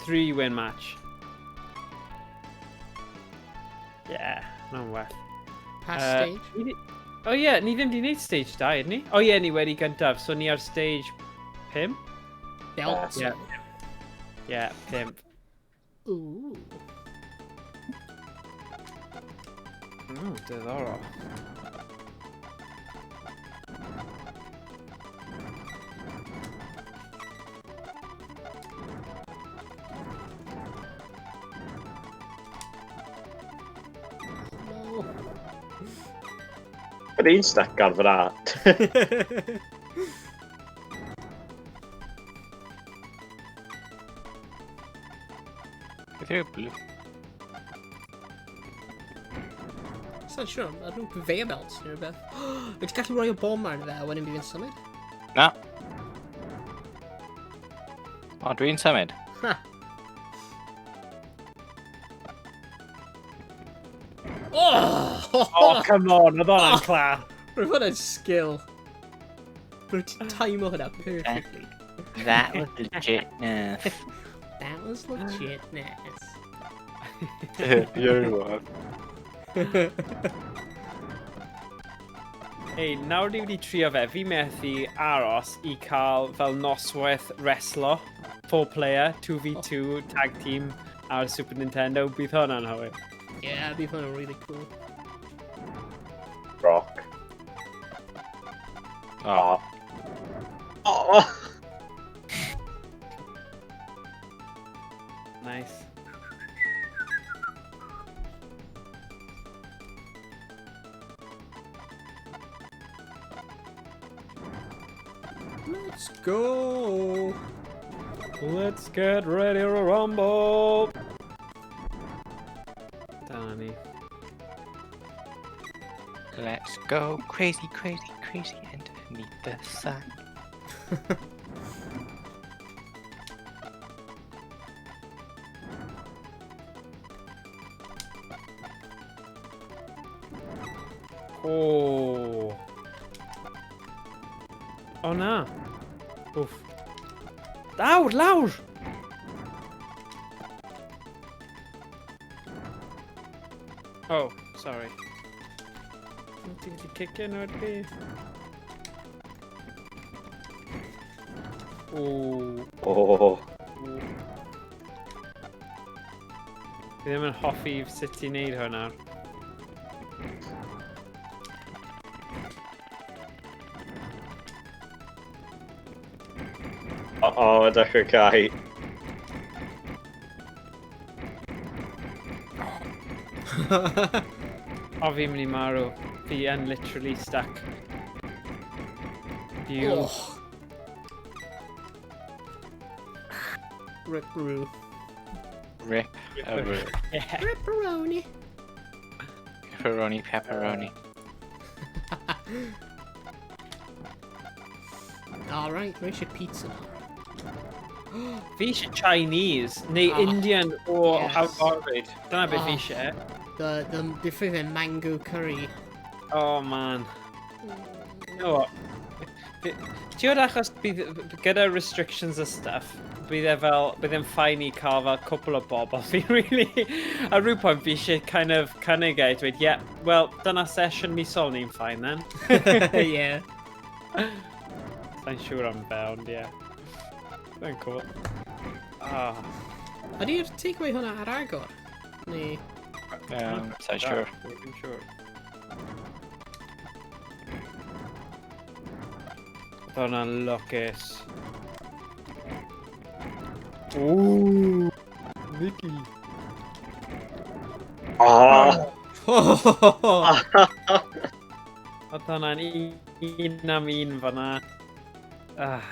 A: 3 win match. Yeah, na'n well.
B: Pa stage?
A: O ie, yeah, ni ddim di wneud stage 2, ydyn ni? O ie, yeah, ni wedi gyntaf, so ni ar stage 5?
B: Belt.
A: Yeah. Yeah, 5.
B: Ooh.
A: Diddorol.
B: No.
D: Mae'n un stuck ar fyna.
C: Beth yw blue?
B: Sa'n siŵr, mae nhw'n conveyor belts neu rhywbeth. Wyt ti'n gallu rhoi o bom arno fe a wedyn bydd yn symud?
C: Na. O, dwi'n symud.
B: Ha! Oh!
A: Oh, come on, oedd hwnna'n class.
B: Roedd hwnna'n skill. Rwy'n ti'n time-o hwnna perfectly.
C: That was legitness.
B: That was legitness.
C: You're one.
A: Ei, nawr ni wedi trio fe, fi methu aros i cael fel noswaith reslo, 4 player, 2v2, tag team ar Super Nintendo. Bydd hwnna'n hwyl.
B: Yeah, bydd hwnna'n really cool.
D: Rock.
C: Oh.
D: Oh.
A: Nice.
B: Let's go!
A: Let's get ready to rumble! Danny.
C: Let's go crazy, crazy, crazy underneath the sun.
A: Oh. Oh na. Oof. Lawr, lawr! Oh, sorry. Ti'n gallu cicio nhw ar fi? Oh.
D: Oh.
A: Fi ddim yn hoffi sut ti'n neud hwnna.
D: O, oh, dechrau cael.
A: O, fi'n mynd i marw. Fi yn literally stuck. You.
B: Oh. Rip roo.
C: Rip a roo.
A: Yeah.
B: Ripperoni.
C: Pepperoni, pepperoni.
B: Alright, mae eisiau pizza nawr.
A: Fi eisiau Chinese, neu
B: Ah.
A: Indian o
B: Yes.
A: Awgorfyd. Dyna beth fi
B: Ah.
A: eisiau.
B: The different mango curry.
A: Oh man. You know what? Ti'n gwybod achos bydd, gyda restrictions a stuff, bydd e fel, bydd e'n fine i cael fel cwpl o bobl. Fi really, ar rhyw pwynt fi eisiau kind of cynnig e, dweud, yeah, well, dyna session misol ni'n fine then.
B: Yeah.
A: Sa'n siŵr am fe, ond ie. Mae'n cool. Ah.
B: Ydy'r takeaway hwnna ar agor? Neu...
C: Sa'n siŵr.
A: Dwi'n siŵr. Oedd hwnna'n lwcus. Ooh, Nicky.
D: Oh!
A: Oedd hwnna'n un am un fan'na. Ah.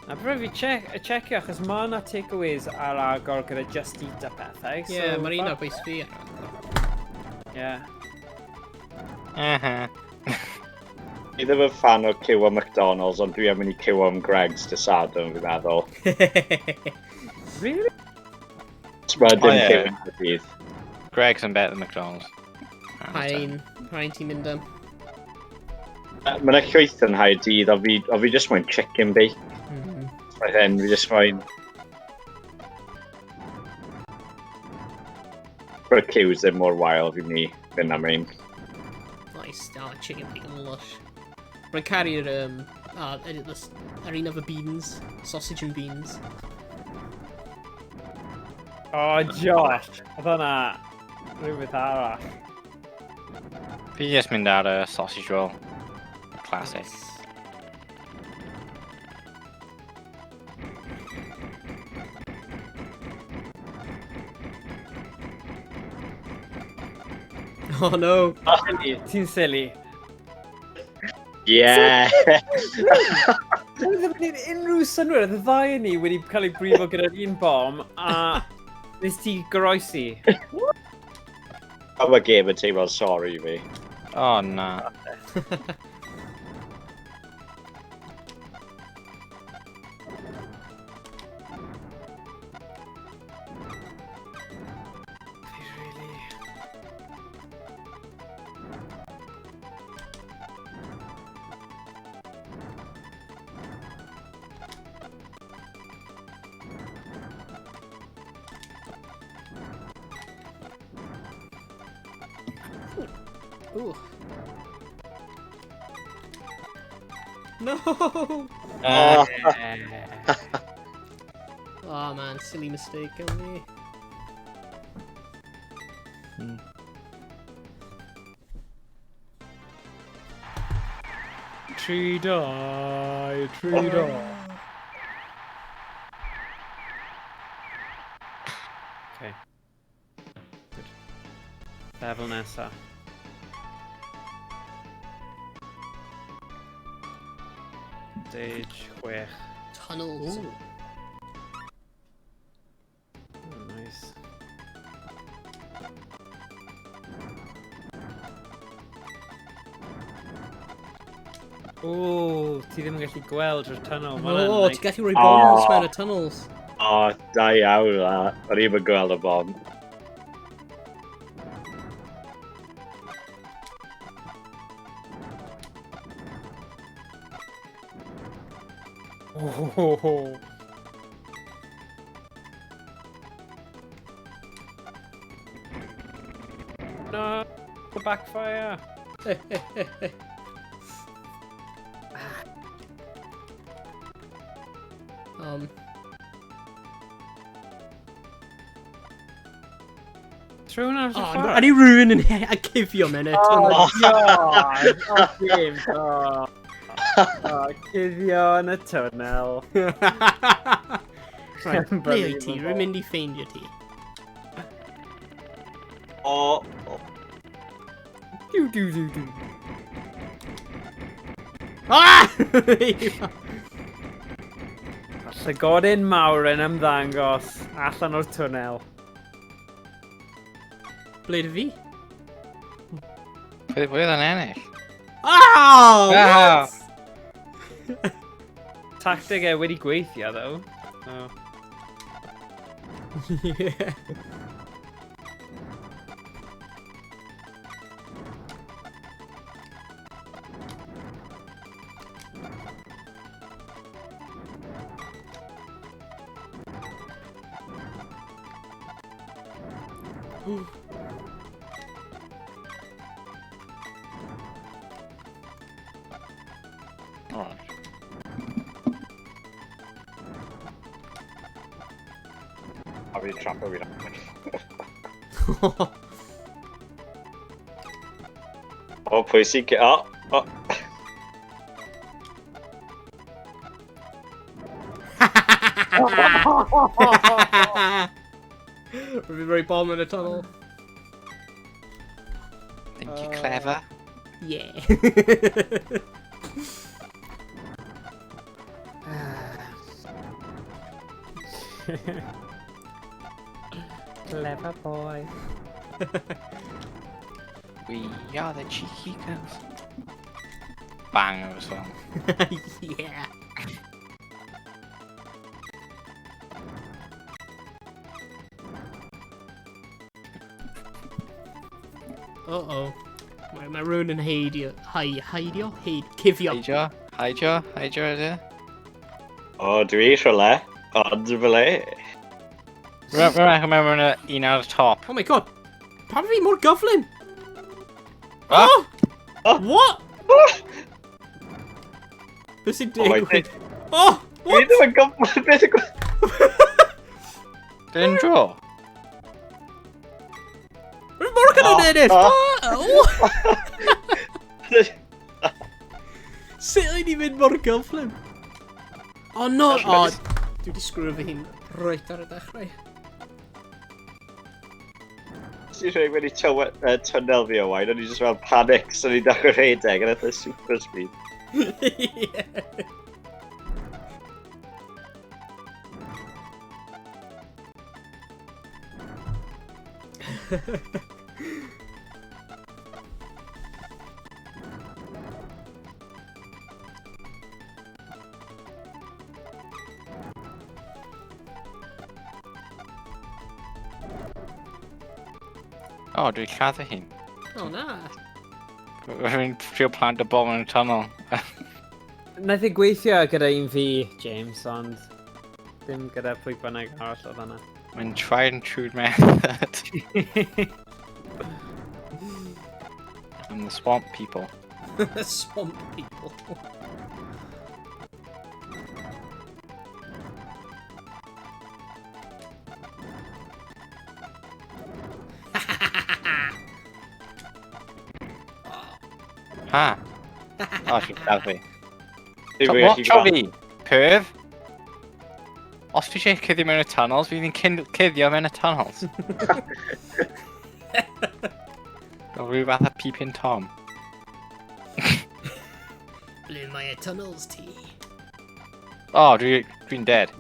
A: A bryd fi checio, achos mae yna takeaways ar agor gyda Just Eat a pethau.
B: Ie, yeah, mae'r un ar bwys fi ar agor.
A: Ie.
D: Fi ddim yn fan o queue am McDonald's, ond dwi am mynd i queue am Greggs dy Sadwrn, fi'n meddwl.
A: Really?
D: Mae dim
C: O, ie.
D: queue yn Caerdydd.
C: Greggs yn better than McDonald's.
B: Pa un ti'n mynd am?
D: Mae yna llwyth yn Nghaerdydd, a fi just moyn chicken bake. Mae hyn, fi just moyn... Mae'r queues ddim mor wael fi'n mynd i fynd am un.
B: Nice, oh, chicken bacon lush. Rwy'n caru'r, yr un efo beans, sausage and beans.
A: Oh, Josh! Oedd hwnna rhywbeth arall.
C: Fi just mynd ar y sausage roll. Classic.
B: Nice. Oh no!
A: Ti'n silly.
D: Yeah!
A: Oedd ddim yn gwneud unrhyw synnwyr, oedd y ddau yn ni wedi cael ei brifo gyda'r un bom, a nes ti goroesi.
D: A mae game yn teimlo'n sorry i fi.
C: Oh na.
A: Fi really...
B: Ooh. No! Oh man, silly mistake on me.
A: Tri dau, tri dau. Okay. Good. Level nesa. Stage 6.
B: Tunnels.
A: Ooh. Oh, nice. Ooh, ti ddim yn gallu gweld drwy'r tunnel. Ma' hwnna'n
B: Oh,
A: nice.
B: ti'n gallu rhoi bombs
D: Oh.
B: mewn y tunnels.
D: O, da iawn na. O'n i'm yn gweld y bom.
A: Oh, ho, ho. No, the backfire. Throw hwnna ar y
B: Oh,
A: ffordd.
B: o'n i rhywun yn a cuddio mewn y tunnel.
A: Oh, God. Oh, James. Oh. Oh, cuddio yn y tunnel.
B: Right, ble wyt ti?
A: Unbelievable.
B: Rwy'n mynd i ffeindio ti.
D: O,
A: Du, du, du, du.
B: Ah!
A: Llygodyn mawr yn ymddangos allan o'r twnnel.
B: Ble dy fi?
C: Pwy oedd yn ennill?
B: Oh!
C: Ah!
B: What?
A: Tactig e wedi gweithio, though. Oh.
B: Yeah.
C: Alright.
D: A fi trapo fi. O, pwy sy'n... O, o.
B: Rwy'n rhoi bom yn y tunnel.
C: Think you're clever?
B: Yeah.
A: Clever boy.
C: We are the cheeky girls. Bang as well.
B: Yeah. Uh-oh. Mae rhywun yn heidio... Heidio? Heid... Cuddio.
C: Heidio? Heidio? Heidio ydy?
D: O, dwi rhywle. Ond fel e.
C: Remember un ar y top.
B: Oh my god! Pam fi mor gyflym?
C: Ah!
B: Oh!
D: Oh!
B: What? Beth sy'n
D: Oh my
B: digwydd? Oh!
D: Dwi
B: What?
D: ddim yn gwybod beth yn gwybod.
C: Dyn dro?
B: Rwy'n mor gyda
D: Oh,
B: ennill!
D: oh.
B: Oh! Sut o'n i'n mynd mor gyflym? Oh no! Oh, dwi wedi sgrwio fy hun reit ar y dechrau.
D: Ti'n rhoi wedi tunnel fi o wain, o'n i just fel panic, so o'n i'n dechrau rhedeg, a nath e super speed.
B: Yeah.
C: O, oh, dwi'n lladd hun.
B: Oh na.
C: Rwy'n trio plant y bom yn y tunnel.
A: Nath e gweithio gyda un fi, James, ond ddim gyda pwy bynnag arall oedd yna.
C: Mae'n tried and true method. I'm the swamp people.
B: The swamp people.
C: Ha! O, ti'n lladd fi.
D: Dwi'n
C: Watch
D: gallu
C: o fi! Perv! Os fi eisiau cuddio mewn y tunnels, fi ddim cuddio mewn y tunnels. Fel rhyw fath o Peeping Tom.
B: Ble mae y tunnels ti?
C: O, dwi'n dead.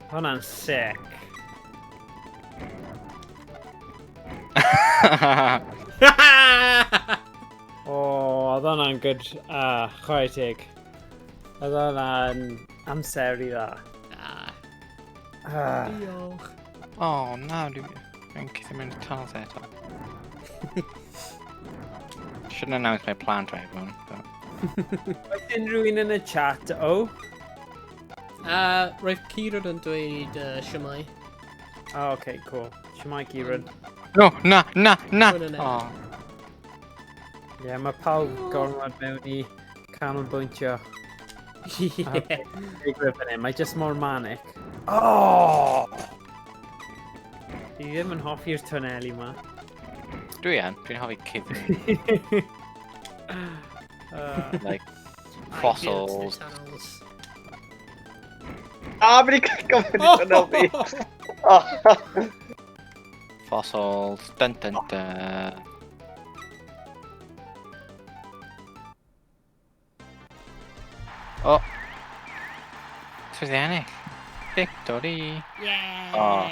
A: Hwnna'n sick. O, oedd hwnna'n good. Ah, chwarae teg. Oedd hwnna'n amseru dda.
B: Ah,
A: Ah.
B: diolch.
C: O, na, dwi'n cuddio mewn y tunnels eto. Shouldn't announce my plan to everyone, but...
A: Oes unrhyw un yn y chat, o?
B: Roedd Kieran yn dweud siwmai.
A: Oh, okay, cool. Siwmai, Kieran.
C: No, na, na, na!
B: Hwnna'n
C: Oh.
A: Ie, yeah, mae pawb gormod mewn i canolbwyntio.
B: Yeah.
A: Digwydd fan hyn, mae just mor manic. Oh! Dwi ddim yn hoffi'r twneli ma.
C: Dwi yn, dwi'n hoffi cuddio. Like,
B: I built the
C: fossils.
B: tunnels.
D: Ah, fi wedi clicio mewn i tunnel fi. Oh.
C: Fossils, dun dun dun. Oh. So wedi ennill. Victory.
B: Yeah!
C: Oh.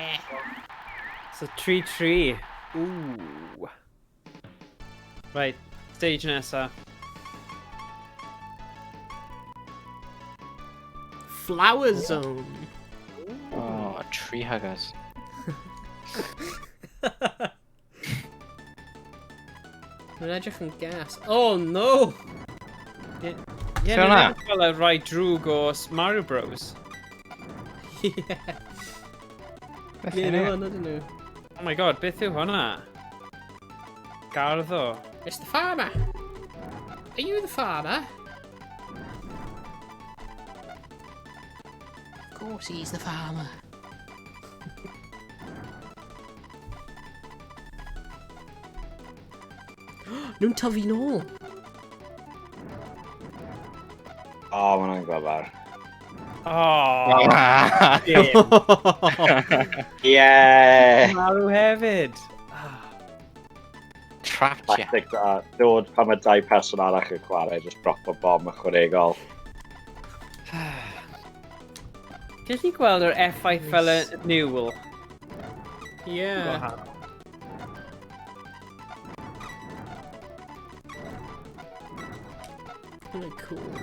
A: So 3-3. Ooh. Right, stage nesa.
B: Flower zone.
C: Oh, tree huggers.
B: Mae'n edrych yn gas. Oh no!
A: Ie,
C: Ti
A: yeah,
C: hwnna?
A: ni'n fel y rai drwg o Mario Bros.
B: Yeah.
C: Beth
B: Ie,
C: yw
B: nhw
C: e?
B: yn ydyn nhw.
A: Oh my god, beth yw hwnna? Garddo.
B: It's the farmer! Are you the farmer? Go course, he's the farmer. Nhw'n tyfu nôl.
D: O, oh, ma' hwnna'n glyfar.
A: Oh, dim.
D: Yeah!
A: Marw hefyd. Ah.
C: Trapped ya.
D: Tactic da. Dod pan mae dau person arall yn chwarae, just drop o bom ychwanegol.
A: Gallu gweld yr effaith fel y niwl.
B: Yeah. Hwnna'n cool.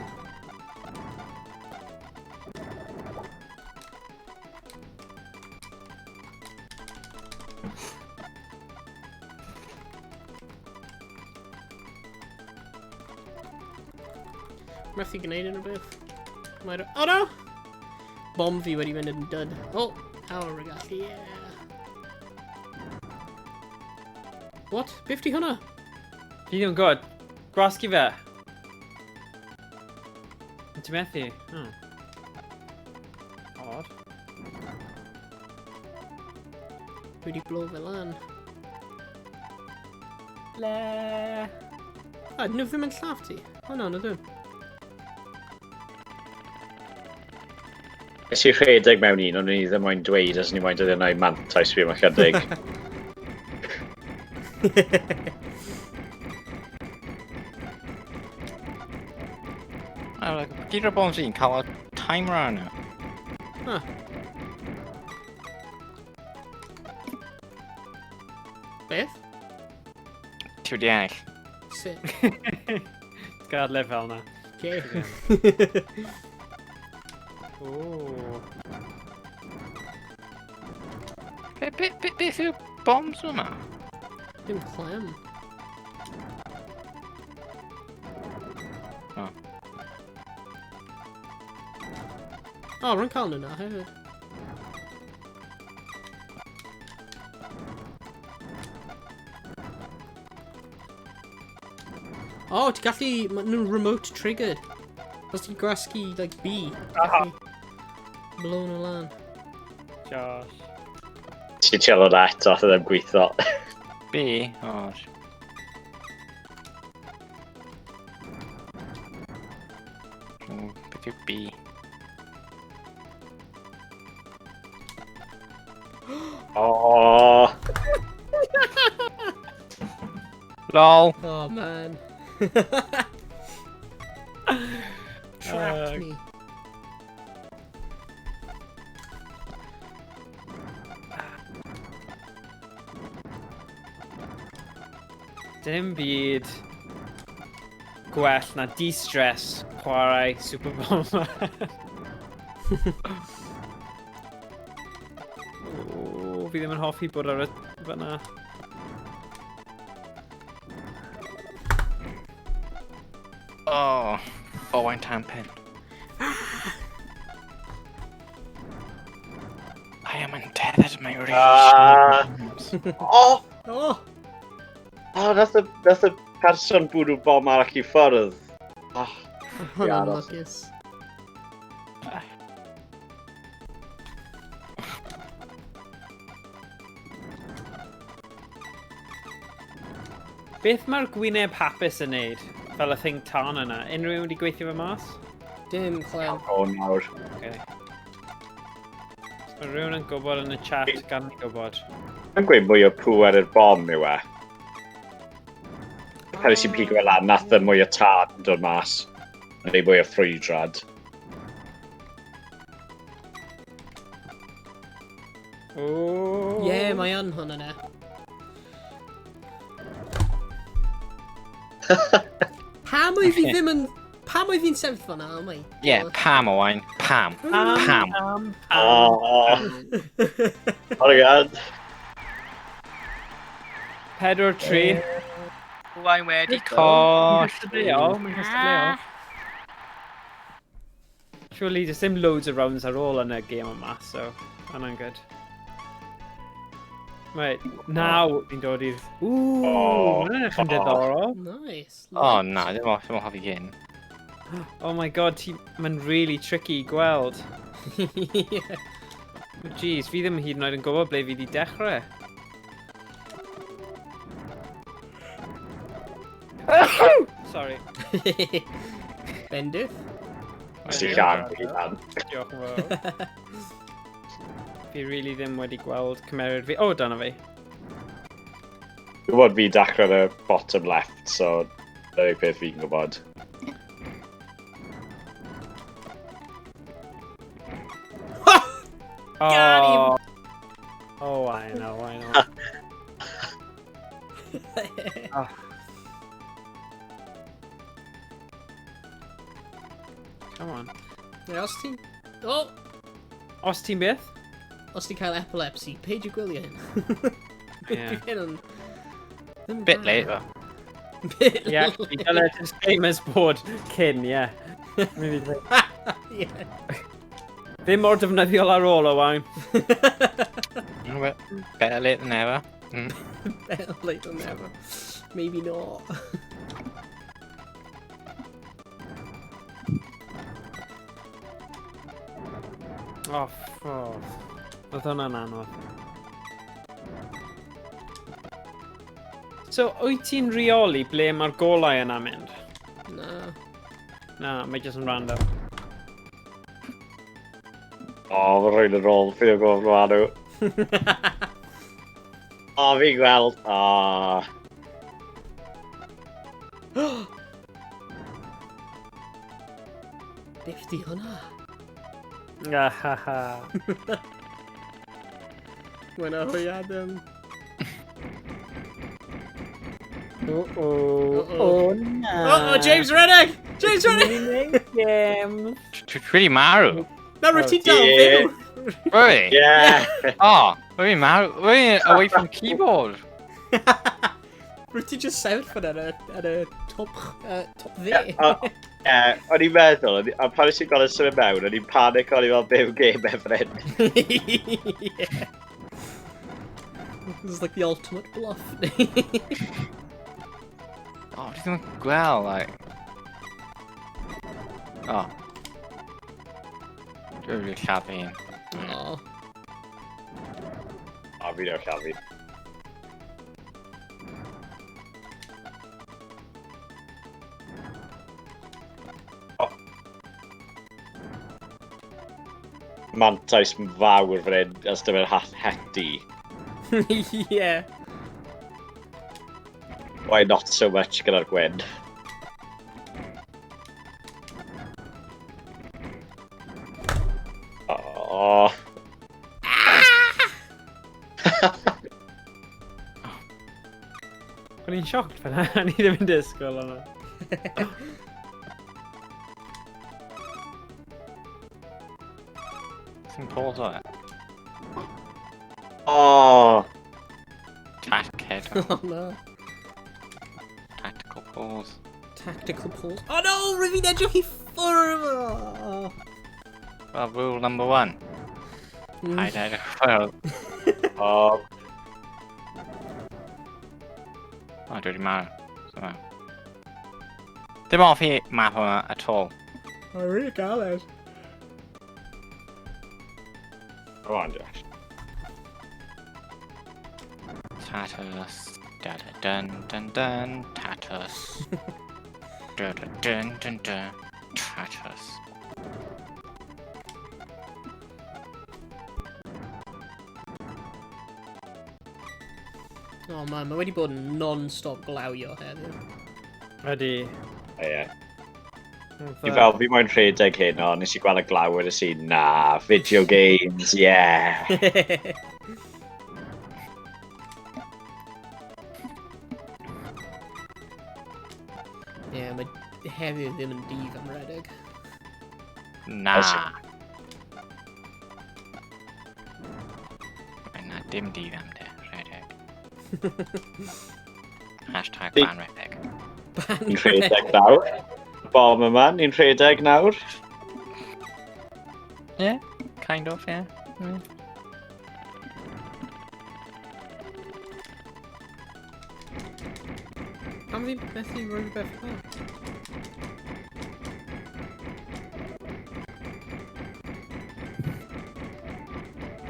B: Methu gwneud unrhyw beth. Mae'r... Oh no! Bomb fi wedi mynd yn dud. Oh! Awr y gallu, yeah. What? Beth di hwnna?
A: Fi ddim yn gwybod. Gwasgu fe. Ti'n methu? Oh. Odd.
B: Dwi wedi blow fe lan.
A: Le.
B: Ah, nhw ddim yn llaff ti? O no, nhw ddim.
D: Nes i rhedeg mewn un, ond o'n i ddim moyn dweud as o'n i moyn dod yna i mantais fi am ychydig.
C: Oh, like, gyd o'r bombs i'n cael y timer arno.
B: Huh. Beth?
C: Ti wedi ennill.
B: Sick.
A: Gadle fel na.
B: Okay.
A: Ooh.
C: Beth yw bombs yma?
B: Dim clem.
C: Oh.
B: Oh, rwy'n cael nhw na hefyd. Oh, ti'n gallu... Ma' nhw'n remote triggered. Os ti'n gwasgu, like, B. Gallu blow nhw lan.
A: Josh.
D: Ti'n trio na eto, ath o ddim gweithio.
C: B? Oh. Beth yw B?
D: Oh!
C: LOL!
B: Oh, man. Trapped me.
A: Dim byd gwell na de-stress chwarae Super Bomberman. O, fi ddim yn hoffi bod ar y fyna.
C: Oh, Owain Tampin. I am untethered my rage.
D: Oh!
B: Oh!
D: Oh, nath y person bwrw bom arall i ffwrdd. Oh,
B: Hwnna'n
D: aros.
B: lwcus.
A: Beth mae'r gwyneb hapus yn neud? Fel y thing tân yna. Unrhyw un wedi gweithio fe mas?
B: Dim clem.
D: O, nawr.
A: Okay. Os mae rhywun yn gwybod yn y chat, gan ni gwybod.
D: Mae'n gweud mwy o pŵer i'r bom yw e. Pan nes i'n pigo fe lan, nath y mwy o tân yn dod mas. Neu mwy o ffrwydrad.
A: O.
B: Ie, mae yn hwnna ne. Pam oedd fi ddim yn... Pam oedd fi'n sefyll fan'na, oh my
C: Yeah,
B: God.
C: Pam, Owain. Pam.
A: Pam,
C: Pam.
A: pam, pam.
D: Oh, oh my God.
A: 4-3.
C: Owain wedi
A: Mae'n
C: coll.
A: cystadleuol, mae'n cystadleuol. Surely, does dim loads of rounds ar ôl yn y game yma, so hwnna'n good. Right, now fi'n dod i'r... Ooh,
D: Oh.
A: hwnna'n edrych yn diddorol.
B: Nice.
C: Oh, na, ddim o'n hoffi hyn.
A: Oh my god, ti... Mae'n really tricky i gweld.
B: Yeah.
A: Oh, jeez, fi ddim hyd yn oed yn gwybod ble fi wedi dechrau. Sorry.
B: Bendith.
D: Os ti'n llan, fi lan.
A: Diolch yn fawr. Fi really ddim wedi gweld cymeriad fi. O, oh, dyna fi.
D: Dwi'n gwybod fi dechrau ar y bottom left, so dyna'r unig peth fi'n gwybod.
A: Oh. Oh, I know, I know. Oh. Come on.
B: Neu os ti'n... Oh!
A: Os ti'n beth?
B: Os ti'n cael epilepsy, paid i gwylio hyn.
A: Yeah.
B: Hyn yn... ddim
C: Bit
B: da.
C: late, though.
B: Bit
A: Yeah,
B: late.
A: actually, dyle disclaimers bod cyn, yeah. Maybe
B: Yeah.
A: Ddim mor defnyddiol ar ôl, Owain.
C: Well, better late than never.
B: Better late than never. Maybe not.
A: Oh, oh. Oedd hwnna'n anodd. So, wyt ti'n reoli ble mae'r golau yna mynd?
B: Na.
A: Na, mae jyst yn random.
D: O, oh, mae rhywun yn ôl, fi ddim yn gwybod ble nhw. O, oh, fi'n gweld. O. Oh.
B: Beth di hwnna?
A: Ah, ha, ha.
B: Wena hwy Adam.
A: Oh, oh.
B: Uh-oh.
A: Oh, na.
B: Oh, oh, James Reddick! James Reddick!
A: James!
C: Dwi wedi marw.
B: Na, rwyt ti'n dal
D: yeah.
B: fyw!
C: Really?
D: Yeah!
C: Oh, rwy'n marw. Rwy'n away from keyboard.
B: Rwyt ti just sefyll fan ar y top, top dde.
D: Ie, o'n i'n meddwl, a pan nes i'n gweld y symud mewn, o'n i'n panic, o'n i'n fel byw game efo'n hyn.
B: Yeah. This is like the ultimate bluff.
C: Oh, dwi ddim yn gweld, like... Oh. Dwi wedi lladdu un.
B: Oh.
D: O, fi ddim yn lladdu. Oh. Mantais fawr fan hyn, as dyma'r heti.
B: Yeah.
D: Why not so much gyda'r gwyn? Oh.
A: O'n i'n shocked fan hynny, ni ddim yn disgwyl hwnna.
C: Sy'n pause o e.
D: Oh.
C: Tac head.
B: Oh no.
C: Tactical pause.
B: Tactical pause. Oh no, rwyf fi'n edrych i ffwrdd! Oh.
C: Well, rule number one. Hide out of ffwrdd.
D: Oh.
C: Oh, dwi wedi marw. So. Dim off i map yma at all.
B: Oh, really galed.
D: Come on, Josh.
C: Tatus. Da da dun dun dun. Tatus. Da da dun dun dun. Tatus.
B: Oh man, mae wedi bod yn non-stop glawio heddiw.
A: Ydy.
D: Ie. Fi fel, fi moyn rhedeg hyn, ond nes i gweld y glaw wedi si, na, video games, yeah.
B: Yeah, mae heddiw ddim yn dydd am redeg.
C: Na.
D: Oes.
C: Na, dim dydd am de, rhedeg. Hashtag ban rhedeg.
B: Ban
D: Ni'n rhedeg nawr. Bom yma, ni'n rhedeg nawr.
C: Yeah, kind of, yeah.
B: Pam fi methu rhoi rhywbeth fel?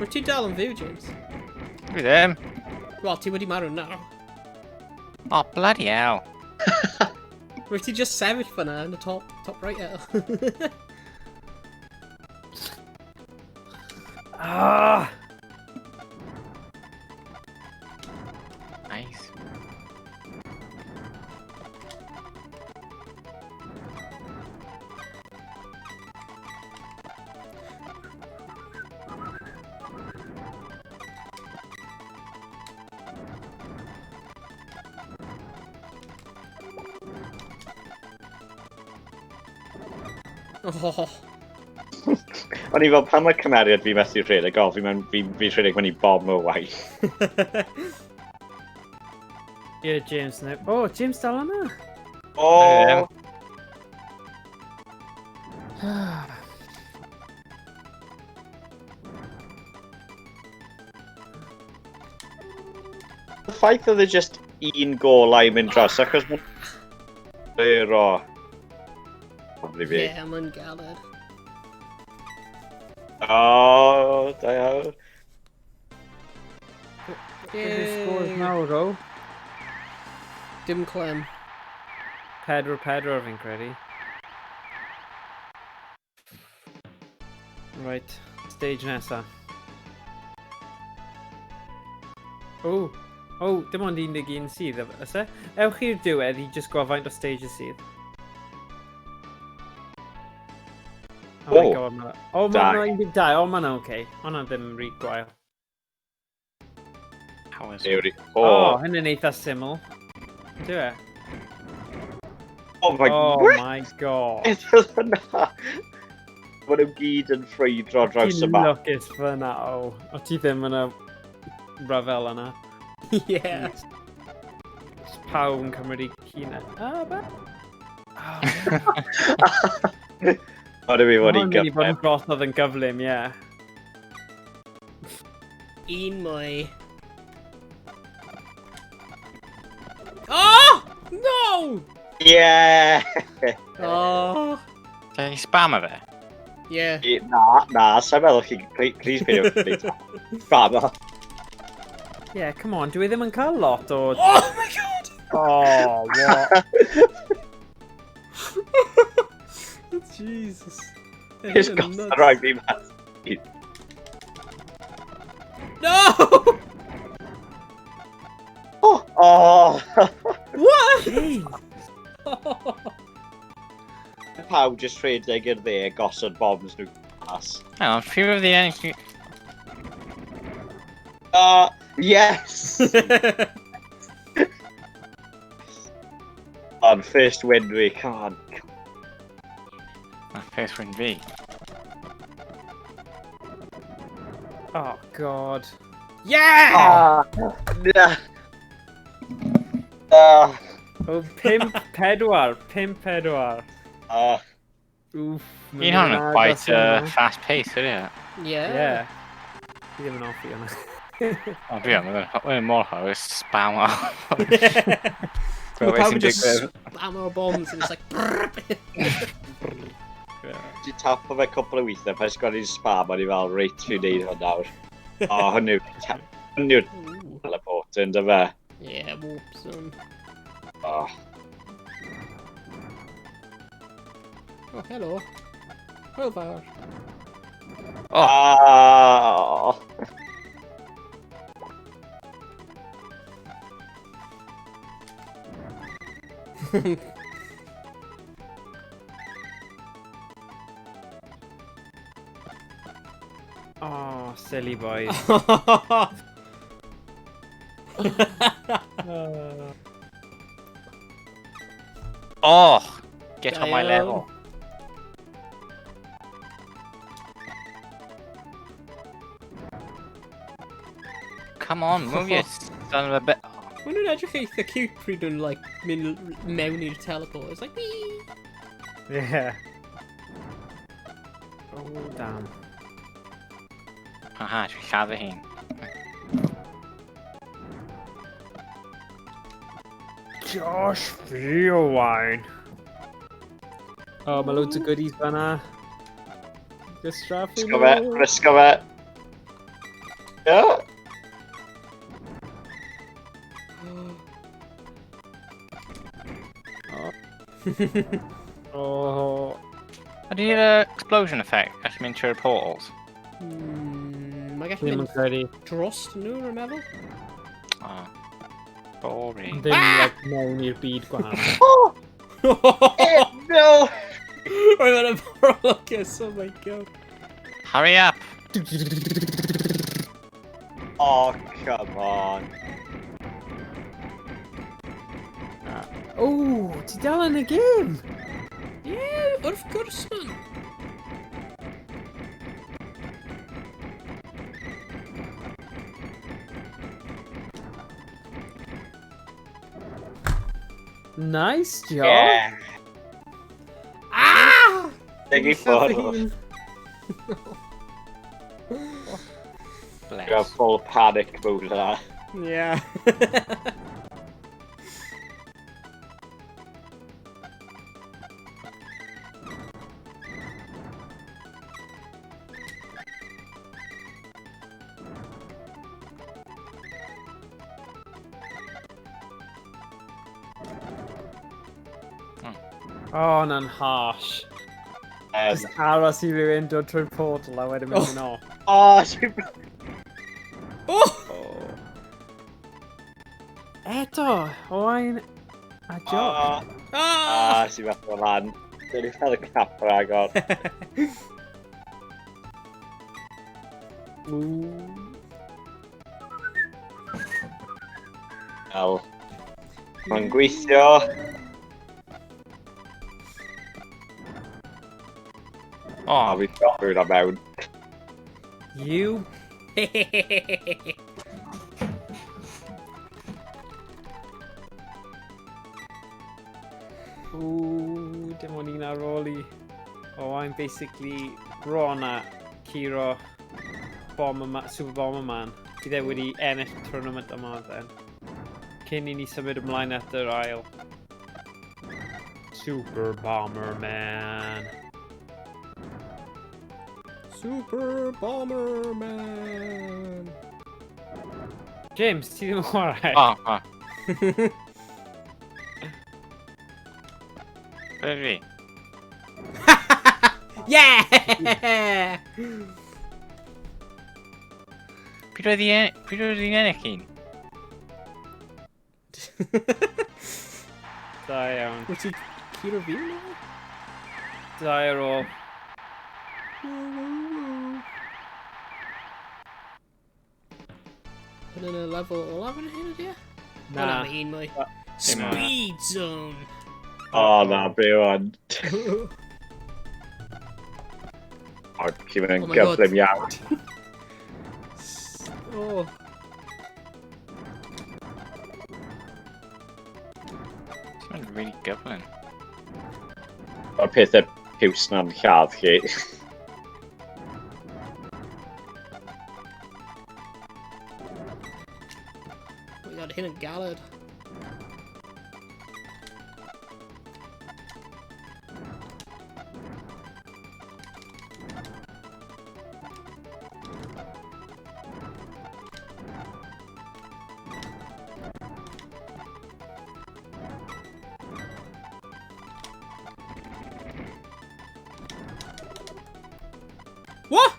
B: Wyt ti dal yn fyw, James?
C: Dwi ddim.
B: Wel, ti wedi marw nawr.
C: Oh, bloody hell.
B: Wyt ti just sefyll fyna yn y top right eto.
A: Ah!
C: Nice.
B: Oh.
D: O'n i fel, pan mae cymeriad fi methu rhedeg, o, fi rhedeg mewn i bom o waith.
A: Ie, James ne... Oh, James dal yna!
D: O! Y ffaith oedd e just un golau mynd dros, achos mae'n... Zero. Probably fi.
B: Yeah, mae'n galed.
D: O, da iawn.
A: Beth yw'r scores nawr, o?
B: Dim clem.
A: 4-4 fi'n credu. Right, stage nesa. O, o, dim ond 11 sydd, oes e? Ewch i'r diwedd i just gweld faint o stages sydd. Oh my
D: O,
A: god, ma'
D: dau.
A: 'na 12, o, ma' hwnna'n oce. Hwnna ddim yn rhy gwael.
C: How is
D: Ewri.
A: O,
D: O,
A: hynny'n eitha syml. Yndw e?
D: oh my
A: Oh
D: what?
A: my god.
D: Beth oedd hwnna? Maen nhw gyd yn ffrwydro draws y
A: Ti'n
D: map.
A: lwcus fyna, o. O ti ddim yn y rhyfel yna.
B: Yeah.
A: Just pawb yn cymryd i hunain. Ah, be? Oh,
D: Ond i fi fod i'n
A: Mae'n mynd i fod yn
D: gyflym.
A: drosodd yn gyflym, ie.
B: Un mwy. Oh! No!
D: Yeah!
B: Oh!
C: Dyn ni spam fe?
B: Yeah.
D: Na, na, sa'n meddwl chi... Please peidio gwneud spam o.
A: Yeah, come on, dwi ddim yn cael lot o...
B: Oh my god!
A: Oh, what?
B: Jesus.
D: Just gosod rhaid fi mas.
B: No!
D: Oh! Oh!
B: What?
A: Jeez.
D: Pawb just rhedeg i'r dde a gosod bombs nhw mas.
C: Hang on, few of the enemy...
D: Yes! On first win fi, come on.
C: First win fi.
A: Oh, God.
B: Yeah!
D: Ah, na. Ah,
A: O, 5-4, 5-4.
D: ah.
A: Oof.
C: Un hwn yn quite fast pace, ydy e?
B: Yeah.
A: Yeah. Fi ddim yn hoffi hwnna.
C: O, dwi am, mae'n mor hawdd, spam o.
B: Mae pawb yn just spam o bombs and it's like... brrrr.
D: Di tapo fe cwpl o weithiau, pan sgwennu'n spam, o'n i fel, reit, fi'n neud hwn nawr. O, hwn yw'r
B: Ooh.
D: teleport, ynddo fe?
B: Yeah, warp zone.
D: Oh.
B: Oh, hello. Hwyl fawr.
C: Oh,
D: Ah.
A: Oh, silly boys.
C: Oh! Get on my
B: Damn.
C: level. Come on, move you son of a bit.
B: Maen nhw'n edrych eitha cute pryd nhw'n like, mynd mewn i'r teleport. It's like, wee!
A: Yeah. Oh, damn.
C: Aha, dwi'n lladd fy hun.
A: Josh Wine. Oh, mae loads o goodies fanna. Gystraffu
D: Risgo fe,
A: nhw.
D: risgo fe. Yeah.
A: Oh.
C: Ydy yr explosion effect gallu mynd trwy'r portals?
B: Mae gallu
A: Ddim yn
B: mynd
A: credu.
B: dros nhw, rwy'n meddwl.
C: Oh. Boring.
A: Ddim like, mewn i'r byd gwahanol.
D: Oh, no!
B: Roedd yn mor lwcus, oh my God.
C: Hurry up!
D: Oh, come on.
A: O, ti dal yn y gêm!
B: Yeah, wrth gwrs, man.
A: Nice job!
D: Yeah.
B: Ah!
D: Deg i ffwrdd.
C: Bless.
D: Got full panic mode yna.
B: Yeah.
A: Oh, na'n harsh. Just aros i rywun dod trwy'r portal a wedyn mynd yn off.
D: Oh, ti'n...
B: Oh!
A: Eto, Owain a Josh.
D: Oh,
B: Ah!
D: ah, ti'n fath o lan. Dwi'n fel y cap ar agor.
A: Ooh.
D: Wel, mae'n gweithio.
C: Oh,
D: A fi got rhywun am mewn.
A: You Ooh, dim ond un ar ôl i. Owain basically bron a curo Bomberman, Super Bomberman. Bydd e wedi ennill y tournament yma then. Cyn i ni symud ymlaen at yr ail. Super Bomberman.
B: Super Bomberman!
A: James, ti ddim yn chwarae?
C: oh, oh. Be fi?
B: Yeah!
C: Pryd oedd hi'n ennill un?
A: Da iawn.
B: Wyt ti curo fi nôl?
A: Da ar ôl.
B: Hyn yn y lefel olaf yn hyn ydi e?
A: Na.
B: O, na, mae un mwy. Speed Zone!
D: O, na, be o'n. O, ti'n mynd
B: Oh
D: yn
B: my God.
D: gyflym iawn.
B: Oh.
C: Ti'n mynd really gyflym.
D: Mae'r pethau piws na'n lladd chi.
B: Oh my God, hyn yn galed. What?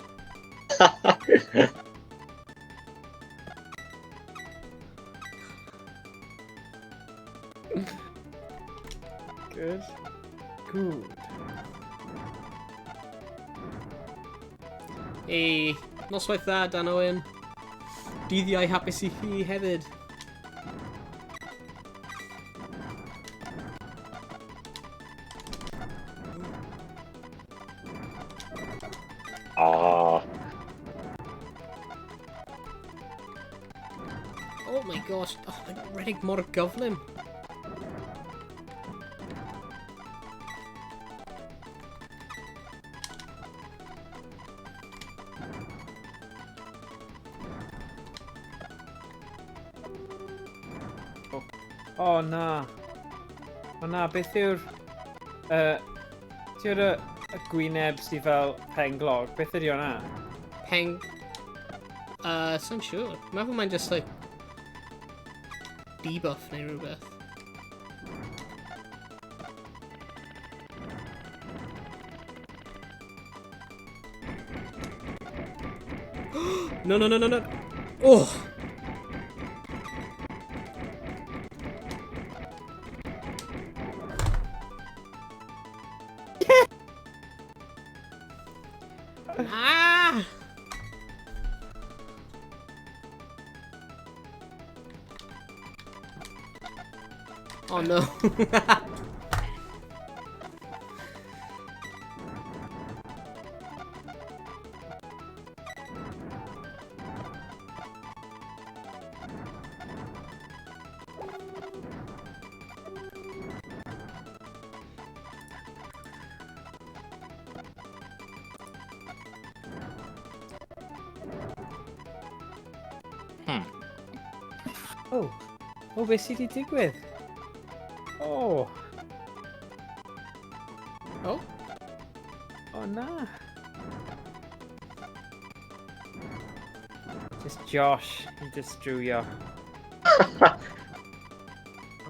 A: Good. Good.
B: Ei, noswaith dda, Dan Owen. Dyddiau hapus i chi hefyd.
D: O,
B: Oh my gosh, oh, mae'n rhedeg mor gyflym.
A: O na. O na, beth yw'r... Ti yw'r y gwyneb sydd fel penglog? Beth ydy hwnna?
B: Peng... Sa'n siŵr. Meddwl mae'n just like debuff neu rhywbeth. No, no, no, no, no. Oh! Ah! Oh no.
A: Oh. Oh, beth sydd wedi digwydd? Oh.
B: Oh.
A: Oh, na. Just Josh yn distrywio.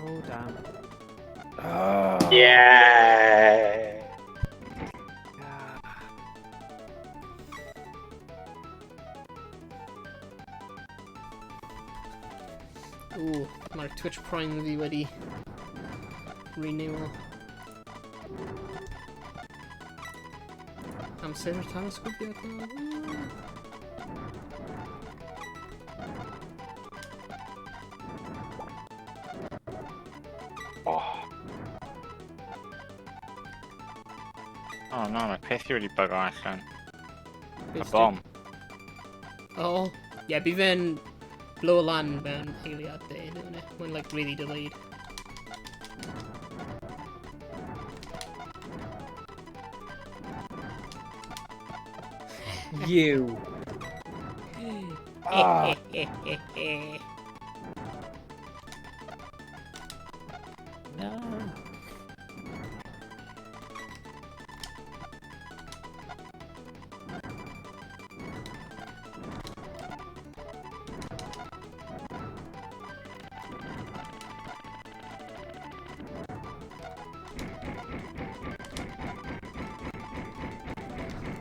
A: Oh, damn. Oh.
D: Yeah!
A: Ah.
B: Ooh, mae'r Twitch Prime fi wedi renewal. Amser tanysgrifiad na.
D: Oh.
C: Oh no, mae peth i wedi bygo allan.
B: Beth
C: Y
B: di-
C: bom.
B: Oh, yeah, bydd fe'n blow lan mewn eiliad de, isn't it? Mae'n like really delayed.
A: You. Ah. No.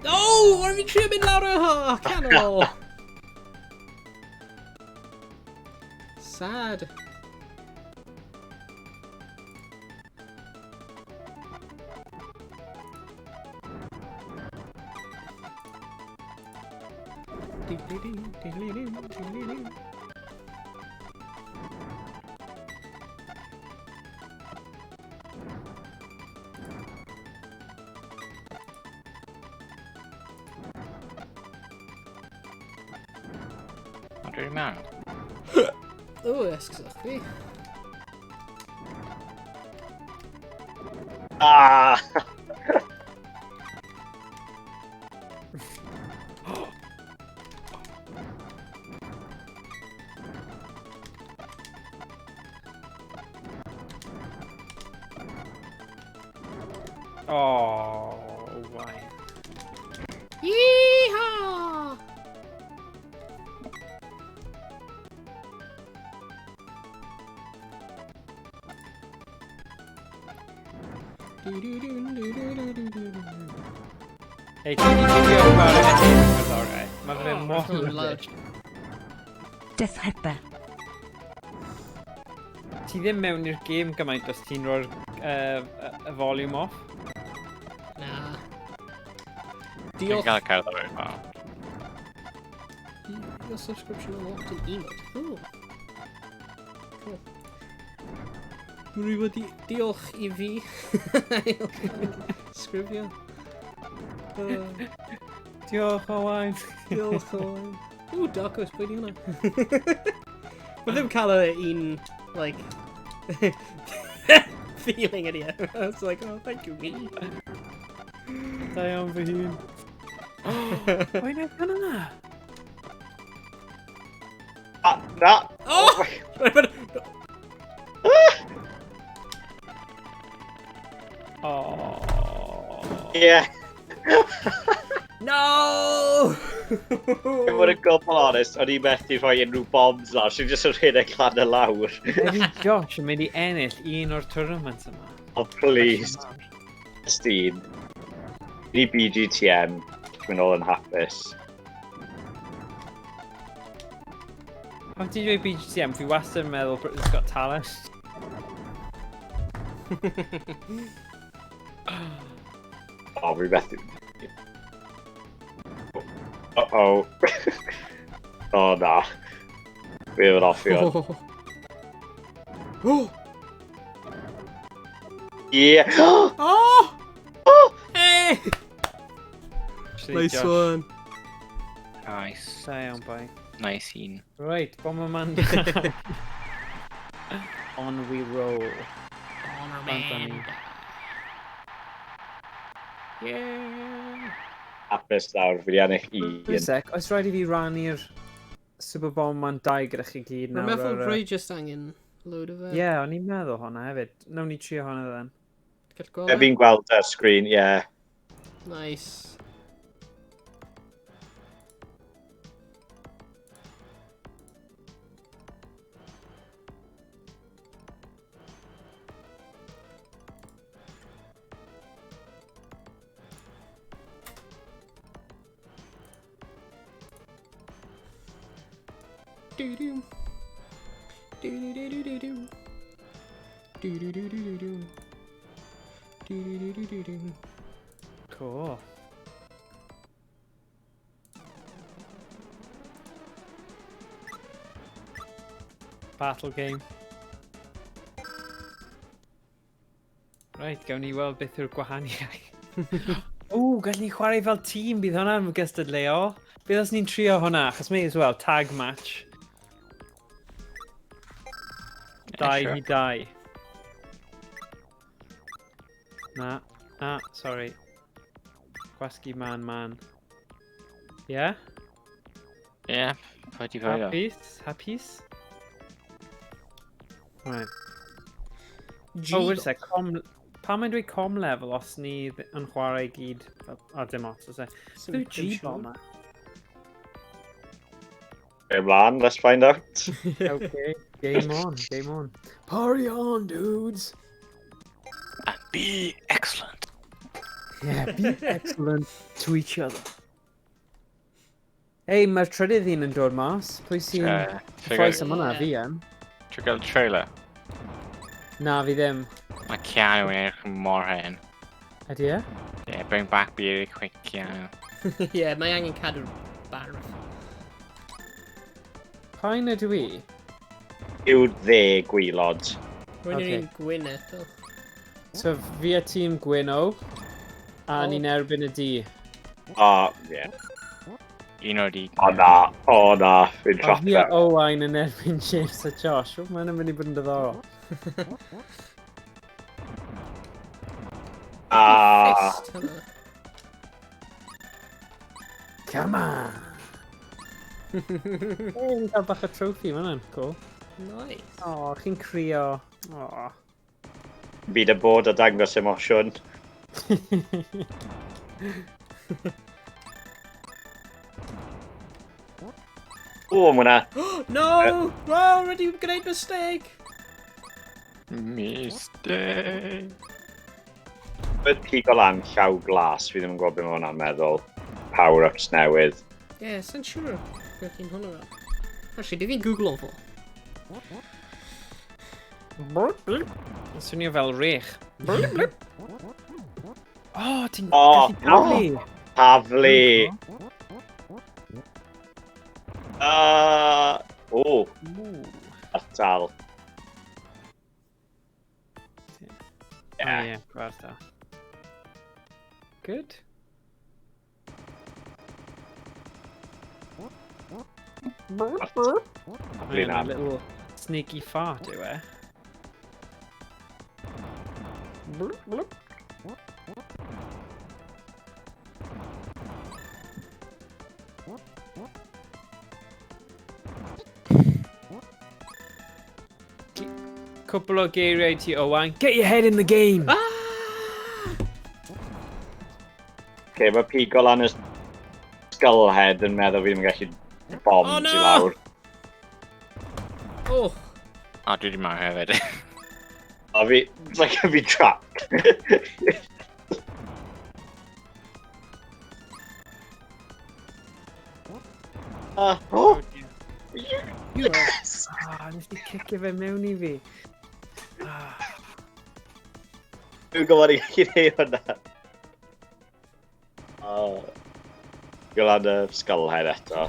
B: Oh, what have you trio mynd lawr y oh, canol? Sad.
C: O, dwi wedi mewn.
B: O, esguswch fi.
D: Ah!
A: Oh, why?
B: Yeehaw!
A: Hey, ti wedi trio chwarae hyn cerddoriaeth? Mae fe mor
B: Oh,
A: rubbish.
E: Death Hepper.
A: Ti ddim mewn i'r gêm gymaint os ti'n rhoi'r y volume off.
B: Na.
C: Dwi'n
B: Diolch.
C: gael cerddoriaeth fel.
B: Your subscription unlocked an emote. Ooh. Cool. Dwi wedi diolch i fi. Sgrifio.
A: Diolch, Owain.
B: Diolch, Owain. Ooh, Dark Horse, pwy di hwnna? Mae ddim cael y un, like, feeling ydi e. It's like, oh, thank you, me.
A: Da iawn fy hun. Pwy wnaeth hwnna?
D: Ah, na!
B: Oh! Right, but,
A: Oh.
D: Yeah.
B: no!
D: I fod yn gwbl honest, o'n i methu rhoi unrhyw bombs lawr, so jyst yn rhedeg lan y lawr.
A: Ydy Josh yn mynd i ennill un o'r tournaments yma?
D: Oh, please. Just un. Ni BGTM, dwi'n ôl yn hapus.
A: Pan ti'n dweud BGTM, fi wastad yn meddwl Britain's Got Talent.
D: O, fi methu. Uh-oh. O, na. Fi ddim yn hoffi hwn.
B: Oh!
D: Yeah!
B: Oh! Hey!
A: Actually,
B: Nice
A: Josh,
B: one.
C: Nice.
A: Da iawn, boi.
C: Nice un.
A: Right, Bomberman. On we roll. Bant â ni. Yeah!
D: Hapus nawr, fi wedi ennill
A: Wait a
D: un.
A: sec, oes rhaid i fi rannu'r Super Bomberman 2 gyda chi gyd
B: Rwy'n
A: nawr?
B: meddwl
A: ar y-
B: rwy just angen load o fe.
A: Ie, yeah, o'n i'n meddwl hwnna hefyd. Nawn ni trio hwnna then.
B: Gall gweld
D: Ie,
B: e?
D: fi'n gweld y sgrin, ie.
B: Nice. Doo-doo. Doo-doo-doo-doo-doo. Doo-doo-doo-doo-doo. Doo-doo-doo-doo-doo.
A: Cool. Battle game. Right, gawn ni weld beth yw'r gwahaniaeth. O, gallwn ni chwarae fel tîm, bydd hwnna'n gystadleuol. Bydd os ni'n trio hwnna, achos may as well, tag match.
C: Yeah,
A: 2
C: sure.
A: i 2. Na, na, sorry. Gwasgu man, man. Yeah?
C: Yeah, pwy di pwy o?
A: Hapus? Hapus? Right.
B: G.
A: Oh, wait a sec. Com... Pam mae'n dweud com level os ni yn chwarae gyd... O, dim ots, oes e.
B: Sim-
A: Yw
B: dim
A: G
B: siŵr.
A: bomber?
D: Ymlaen, let's find out.
A: Okay, game on, game on. Party on, dudes!
C: And be excellent.
A: Yeah, be excellent to each other. Hey, mae'r trydydd un yn dod mas. Pwy sy'n ffroes am hwnna? Fi yn.
C: Ti'n gael trailer?
A: Na, fi ddim.
C: Mae Keanu yn edrych mor hen.
A: Ydy e?
C: Yeah, bring back bearded quick Keanu.
B: Ie, mae angen cadw'r barf.
A: Pa'n ydw i?
D: Yw'r dde gwylod.
B: Rwy'n
A: Ocê.
B: okay. un gwyn eto.
A: So fi a tîm Gwyno, a
B: O.
A: ni'n erbyn y D.
D: O, ie.
C: Un o'r di.
D: O na, o na, fi'n
A: A fi a
D: trapio.
A: Owain yn erbyn James a Josh. O, Mae'n mynd i bod yn diddorol.
D: Ah,
B: Fist hwnna.
A: Come on! O, fi'n cael bach o trophy, mae hwnna'n cool.
B: Nice.
A: O, chi'n crio. O.
D: Byd y bod a dangos emosiwn. O, ma hwnna.
B: No! No, already gwneud mistake!
C: Mistake.
D: Bydd pigo lan llaw glas, fi ddim yn gwybod beth mae hwnna'n meddwl. Power-ups newydd.
B: Ie, yeah, sa'n siŵr beth i'n hwnna fel. Actually, di fi'n googlo fo.
A: Blip, blip. Yn swnio fel rech. Blip, blip. O, ti'n
D: O,
A: gallu taflu.
D: Taflu! O,
A: Ww.
D: atal.
A: O
D: Yeah.
A: ie, gwarta. Good.
D: Taflu na.
A: A little sneaky fart yw e. Blip, blip. Cwpl o geiriau ti, Owain. Get your head in the game!
B: Ah!
D: Okay, mae pigo lan y skullhead yn meddwl fi ddim yn gallu bombs
B: Oh, no!
D: i lawr.
B: Oh,
C: O, dwi wedi marw hefyd.
D: A fi, it's like, fi trapped. Ah, oh, yes!
A: Ah, nes i cicio fe mewn i fi. Ah,
D: Dwi'n gwybod i gallu neud hwnna. Oh. Gweld y skullhead eto.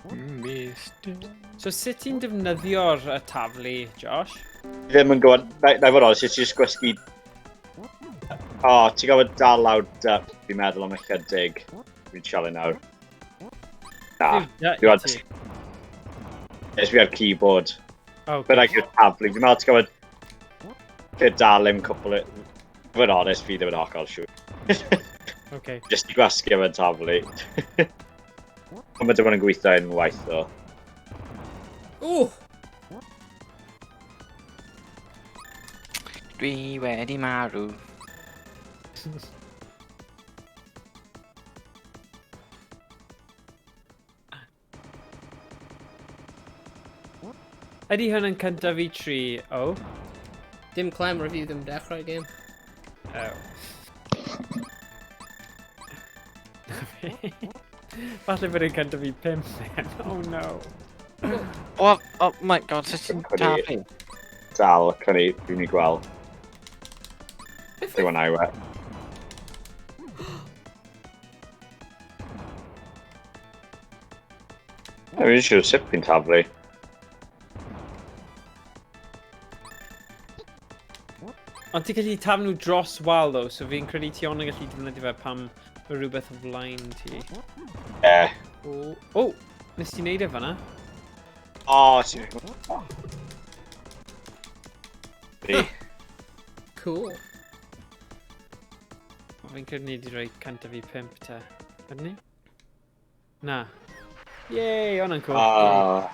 C: Mr.
A: So sut ti'n defnyddio'r y taflu, Josh?
D: Ddim yn gwybod, na na i fod yn onest, ti'n just gwasgu... O, oh, ti'n gwybod dal lawr dy, fi'n meddwl am ychydig. Fi'n siarad nawr. Na,
A: Yw,
D: dwi'n
A: ti.
D: Nes fi ar keyboard.
A: Oh,
D: But like, yw'r taflu, fi'n meddwl ti'n gwybod... Fe dal im cwpl o... Fod yn onest, fi ddim yn hollol siŵr.
A: Okay.
D: Just i gwasgu efo'n taflu. Ond mae dim ond yn gweithio unwaith, ddo.
B: oh!
C: Dwi wedi marw.
A: Ydy hwn yn cyntaf i tri? O.
B: Dim clem review ddim dechrau game.
A: Oh. Falle bod e'n cyntaf i pump then. Oh no.
C: Oh, oh my god, sut ti'n
D: Codi.
C: taflu?
D: Dal, cynnu, fi'n mynd i gweld.
B: Beth
D: Dim ond iwe. Fi'n siŵr sut fi'n taflu.
A: Ond ti'n gallu taflu nhw dros wal though, so fi'n credu ti ond yn gallu defnyddio fe pam mae rhywbeth o flaen ti.
D: Ie.
A: O, oh, nes ti neud e fan'na?
D: O, ti'n... Fi.
B: Cool.
A: O, fi'n credu ni wedi rhoi 105 te. Ydyn ni? Na. Yay, hwnna'n cool.
D: Ah.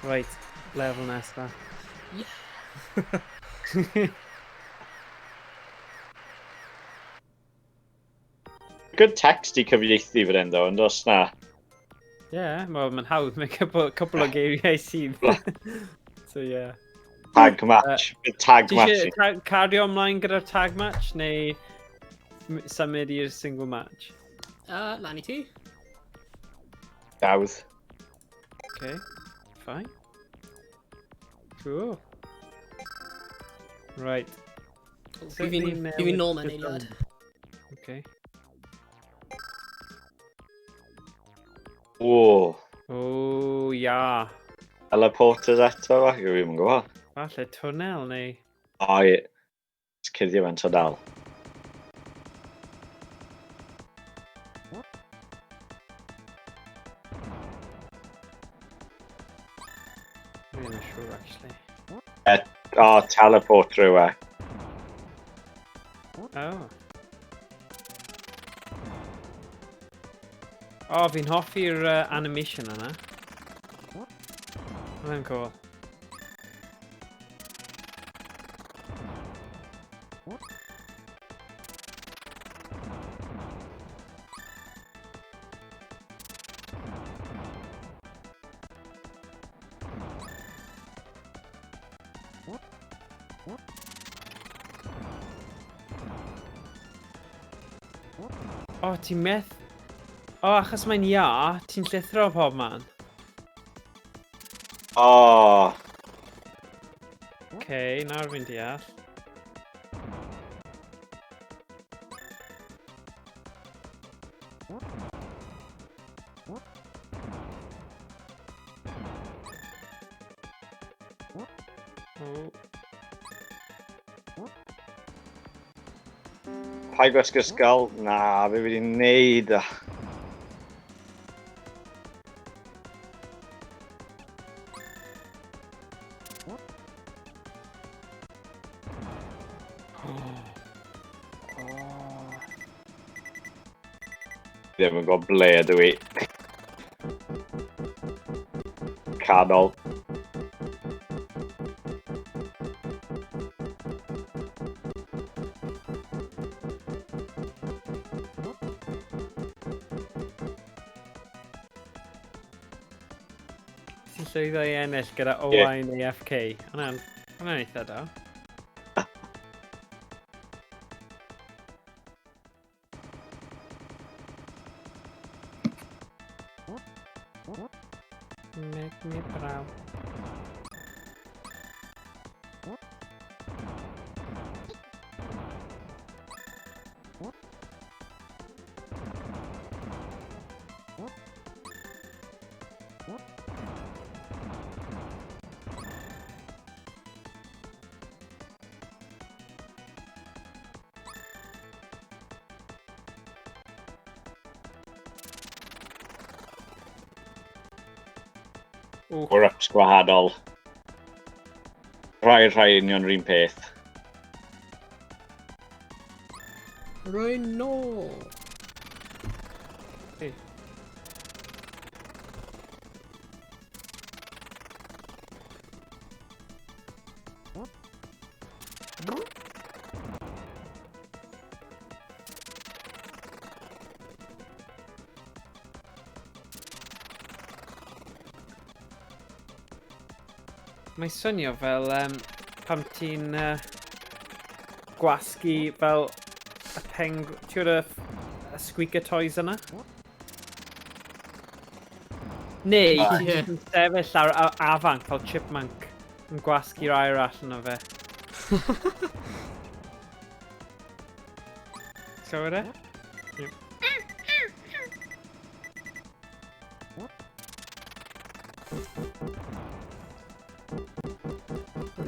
A: Right, level nesa.
B: Yeah.
D: Good text i cyfieithu fan hyn, though, ond os na.
A: Yeah, wel, mae'n hawdd, mae'n couple o geiriau sydd. So, yeah.
D: Tag match. Tag
A: Ti
D: match.
A: eisiau cario ymlaen gyda'r tag match, neu symud i'r single match?
B: Lan i ti.
D: Dawdd.
A: Okay, fine. Cool. Right.
B: Fi fi'n nôl mewn eiliad.
A: Okay.
D: O,
A: O, ia.
D: teleporters eto, fa? Fi ddim yn gwybod.
A: Falle twnnel neu...
D: O, ie. Cuddio fe'n twnnel.
A: Fi ddim yn siŵr, actually.
D: O, teleporter yw e.
A: Oh. O, fi'n hoffi'r animation yna. Mae'n cool. O, ti'n meth... O, achos mae'n ia, ti'n llithro pob man.
D: O,
A: Okay, nawr fi'n deall. O,
D: paid gwasgu'r skull? Na, fe wedi neud o.
A: Oh.
D: Ddim yn gwybod ble ydw i. Canol.
A: Llwyddo i ennill gyda Owain AFK. Hwna'n eitha da. Make me proud. Ww.
D: Power-ups gwahanol. Rhai union yr un peth.
B: Roi nôl.
A: Hey. Mae'n swnio fel pam ti'n gwasgu fel y peng... Ti'n gwybod y squeaker toys yna? Neu, ti'n jyst yn sefyll ar afanc fel chipmunk yn gwasgu'r air allan o fe. Clywed e? Yep.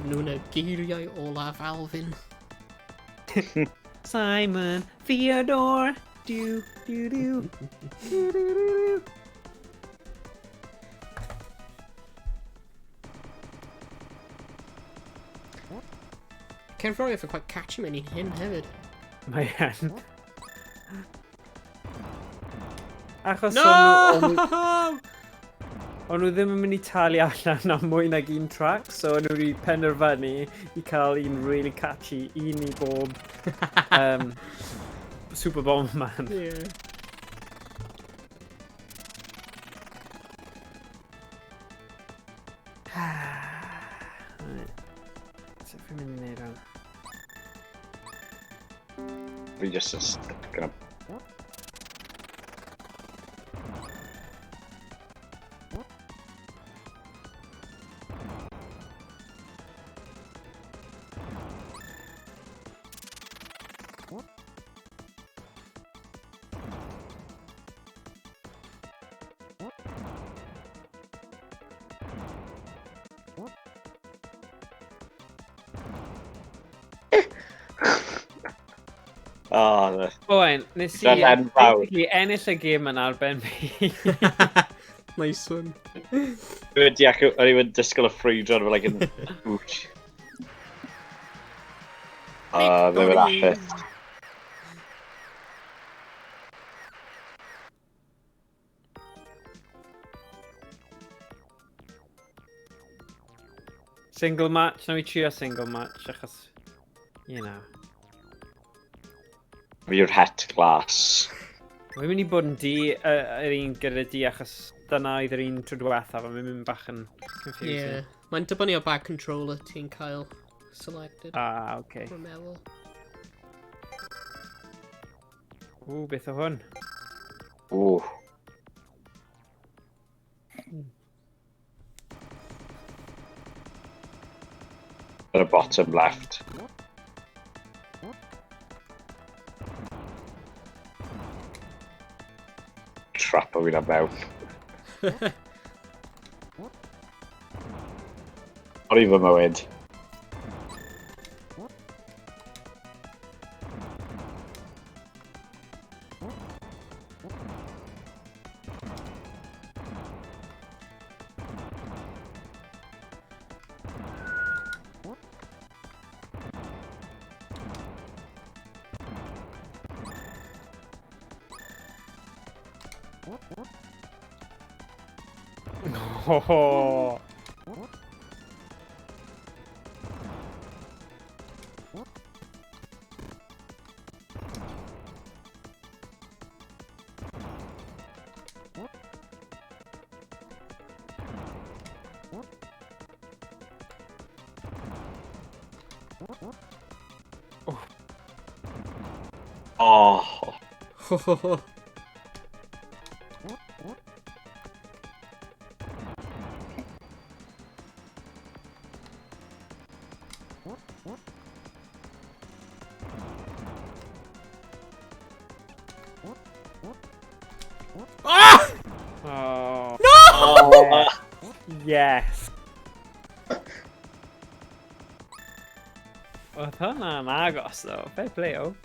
B: Nhw'n y geiriau olaf Alvin.
A: Simon Theodore, do do do do do do do.
B: Cerddoriaeth yn quite catchy mewn un hyn hefyd.
A: Mae yn. Achos
B: No!
A: O'n nhw ddim yn mynd i talu allan am mwy nag un track, so o'n nhw wedi penderfynu i cael un really catchy, un i bob Super Bomberman.
B: Yeah.
A: Right. Sut fi'n mynd i wneud hwn?
D: Fi just yn stuck yn y... Oh, the...
A: Owain, nes i
D: Fel enfawr.
A: basically ennill y gêm yna ar ben fi.
B: Nice one.
D: Dwi'n deall, o'n i'n disgwyl y ffrwydro, o'n like yn whoosh. Ddim yn apus.
A: Single match, na fi trio single match, achos, you know.
D: Fi yw'r het glas.
A: Mae'n mynd i bod yn di, yr un gyda di, achos dyna oedd yr un tro diwethaf, a mae'n mynd bach yn confusing.
B: Yeah. Mae'n dibynnu o ba controller ti'n cael selected.
A: Ah, okay.
B: Rwy'n meddwl.
A: Ww, beth o hwn?
D: Ww. At the bottom left. Trap o fi'n am mewn. Sorry fy mywyd.
A: Oh.
D: Oh.
B: Ho ho ho. Ah!
A: Oh.
D: Oh.
A: Yes. Oedd hwnna'n agos, though. Fair play, o.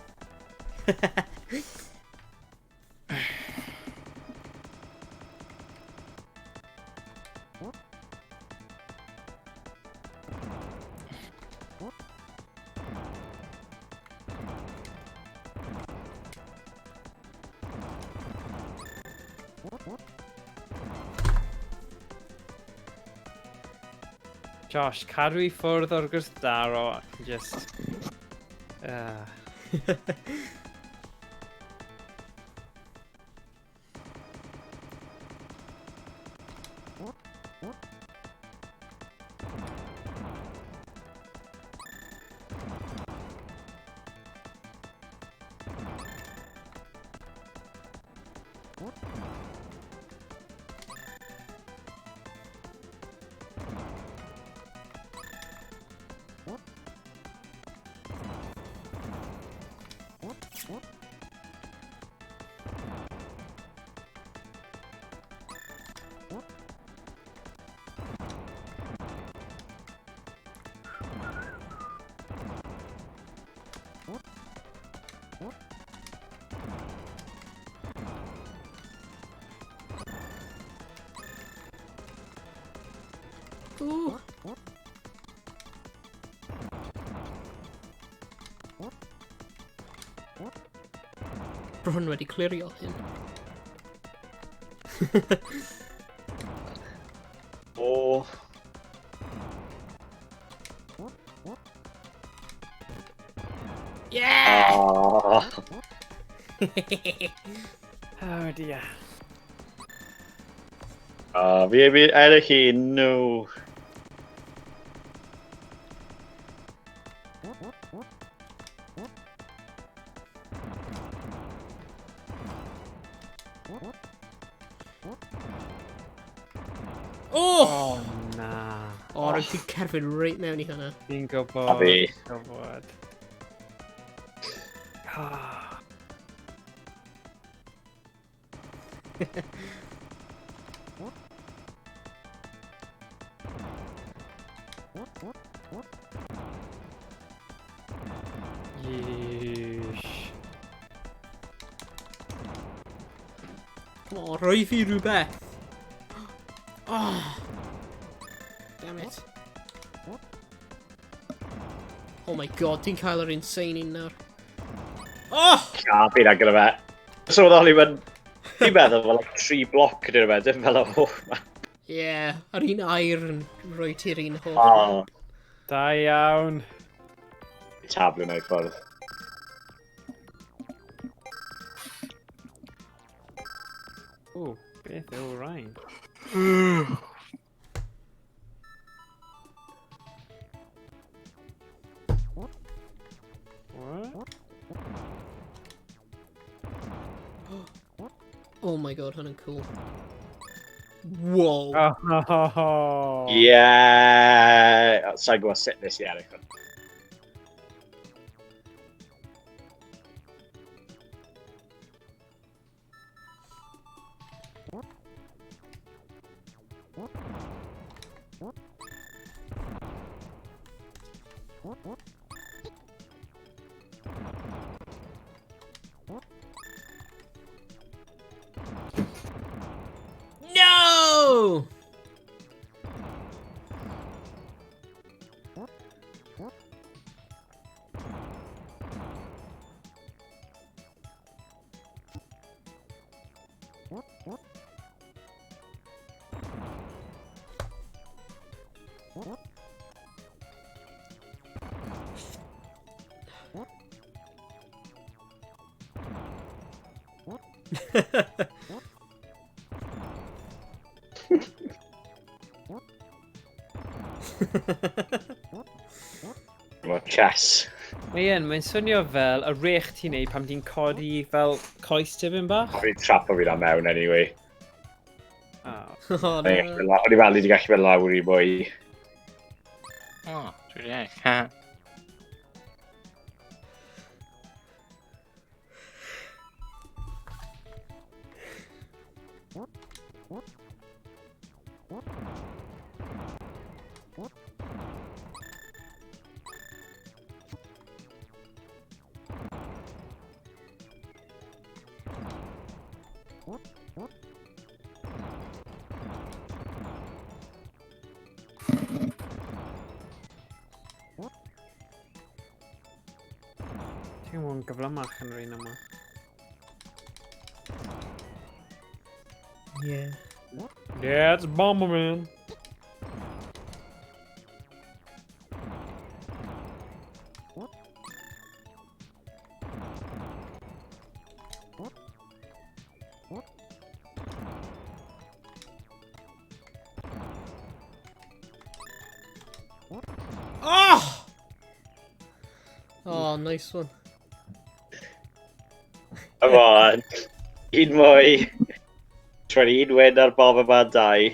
A: Josh, cadw i ffwrdd o'r gwrthdaro ac just...
B: Ooh. Bron wedi clirio hyn.
D: Oh.
B: Yeah!
D: Oh.
A: Oh dear.
D: Fi ennill hi, no.
B: Oh!
A: Oh, na.
B: O, rwy'n ti'n cerfyd reit mewn i hwnna.
A: Fi'n gwybod.
D: A fi.
A: Fi'n gwybod. Ah. Yeesh.
B: Come on, rhoi fi rhywbeth. Oh. Damn it. Oh my god, ti'n cael yr insane un nawr. Oh!
D: Na, fi'n agor fe. Sylweddoli, mae'n... Fi'n meddwl fel like, 3 bloc neu rhywbeth, dim fel y holl ma.
B: Yeah, yr un air yn rhoi ti'r un holl.
D: Oh,
A: Da iawn.
D: taflu nhw i ffwrdd.
A: O, beth yw rhain? What?
B: Oh my god, hwnna'n cool. Whoa.
A: Oh.
D: Yeah! Sa'n gwybod sut nes i ennill hwn.
B: No!
D: What? chess.
A: Mae yn, mae'n swnio fel y rech ti'n neud pan ti'n codi fel coes tipyn bach.
D: O'n i'n trapo fi na mewn anyway.
A: Oh.
B: Oh,
D: O'n i'n
B: no.
D: gallu- o'n i'n meddwl i wedi gallu mynd lawr i mwy.
C: O, dwi wedi ennill. Ha.
A: Ti'n gwybod yn gyflymach yn yr un yma.
B: Yeah.
A: Yeah, it's Bomberman.
B: Oh! Oh, nice one.
D: Come on. Un mwy. Trwy'n un win ar bob yma dau.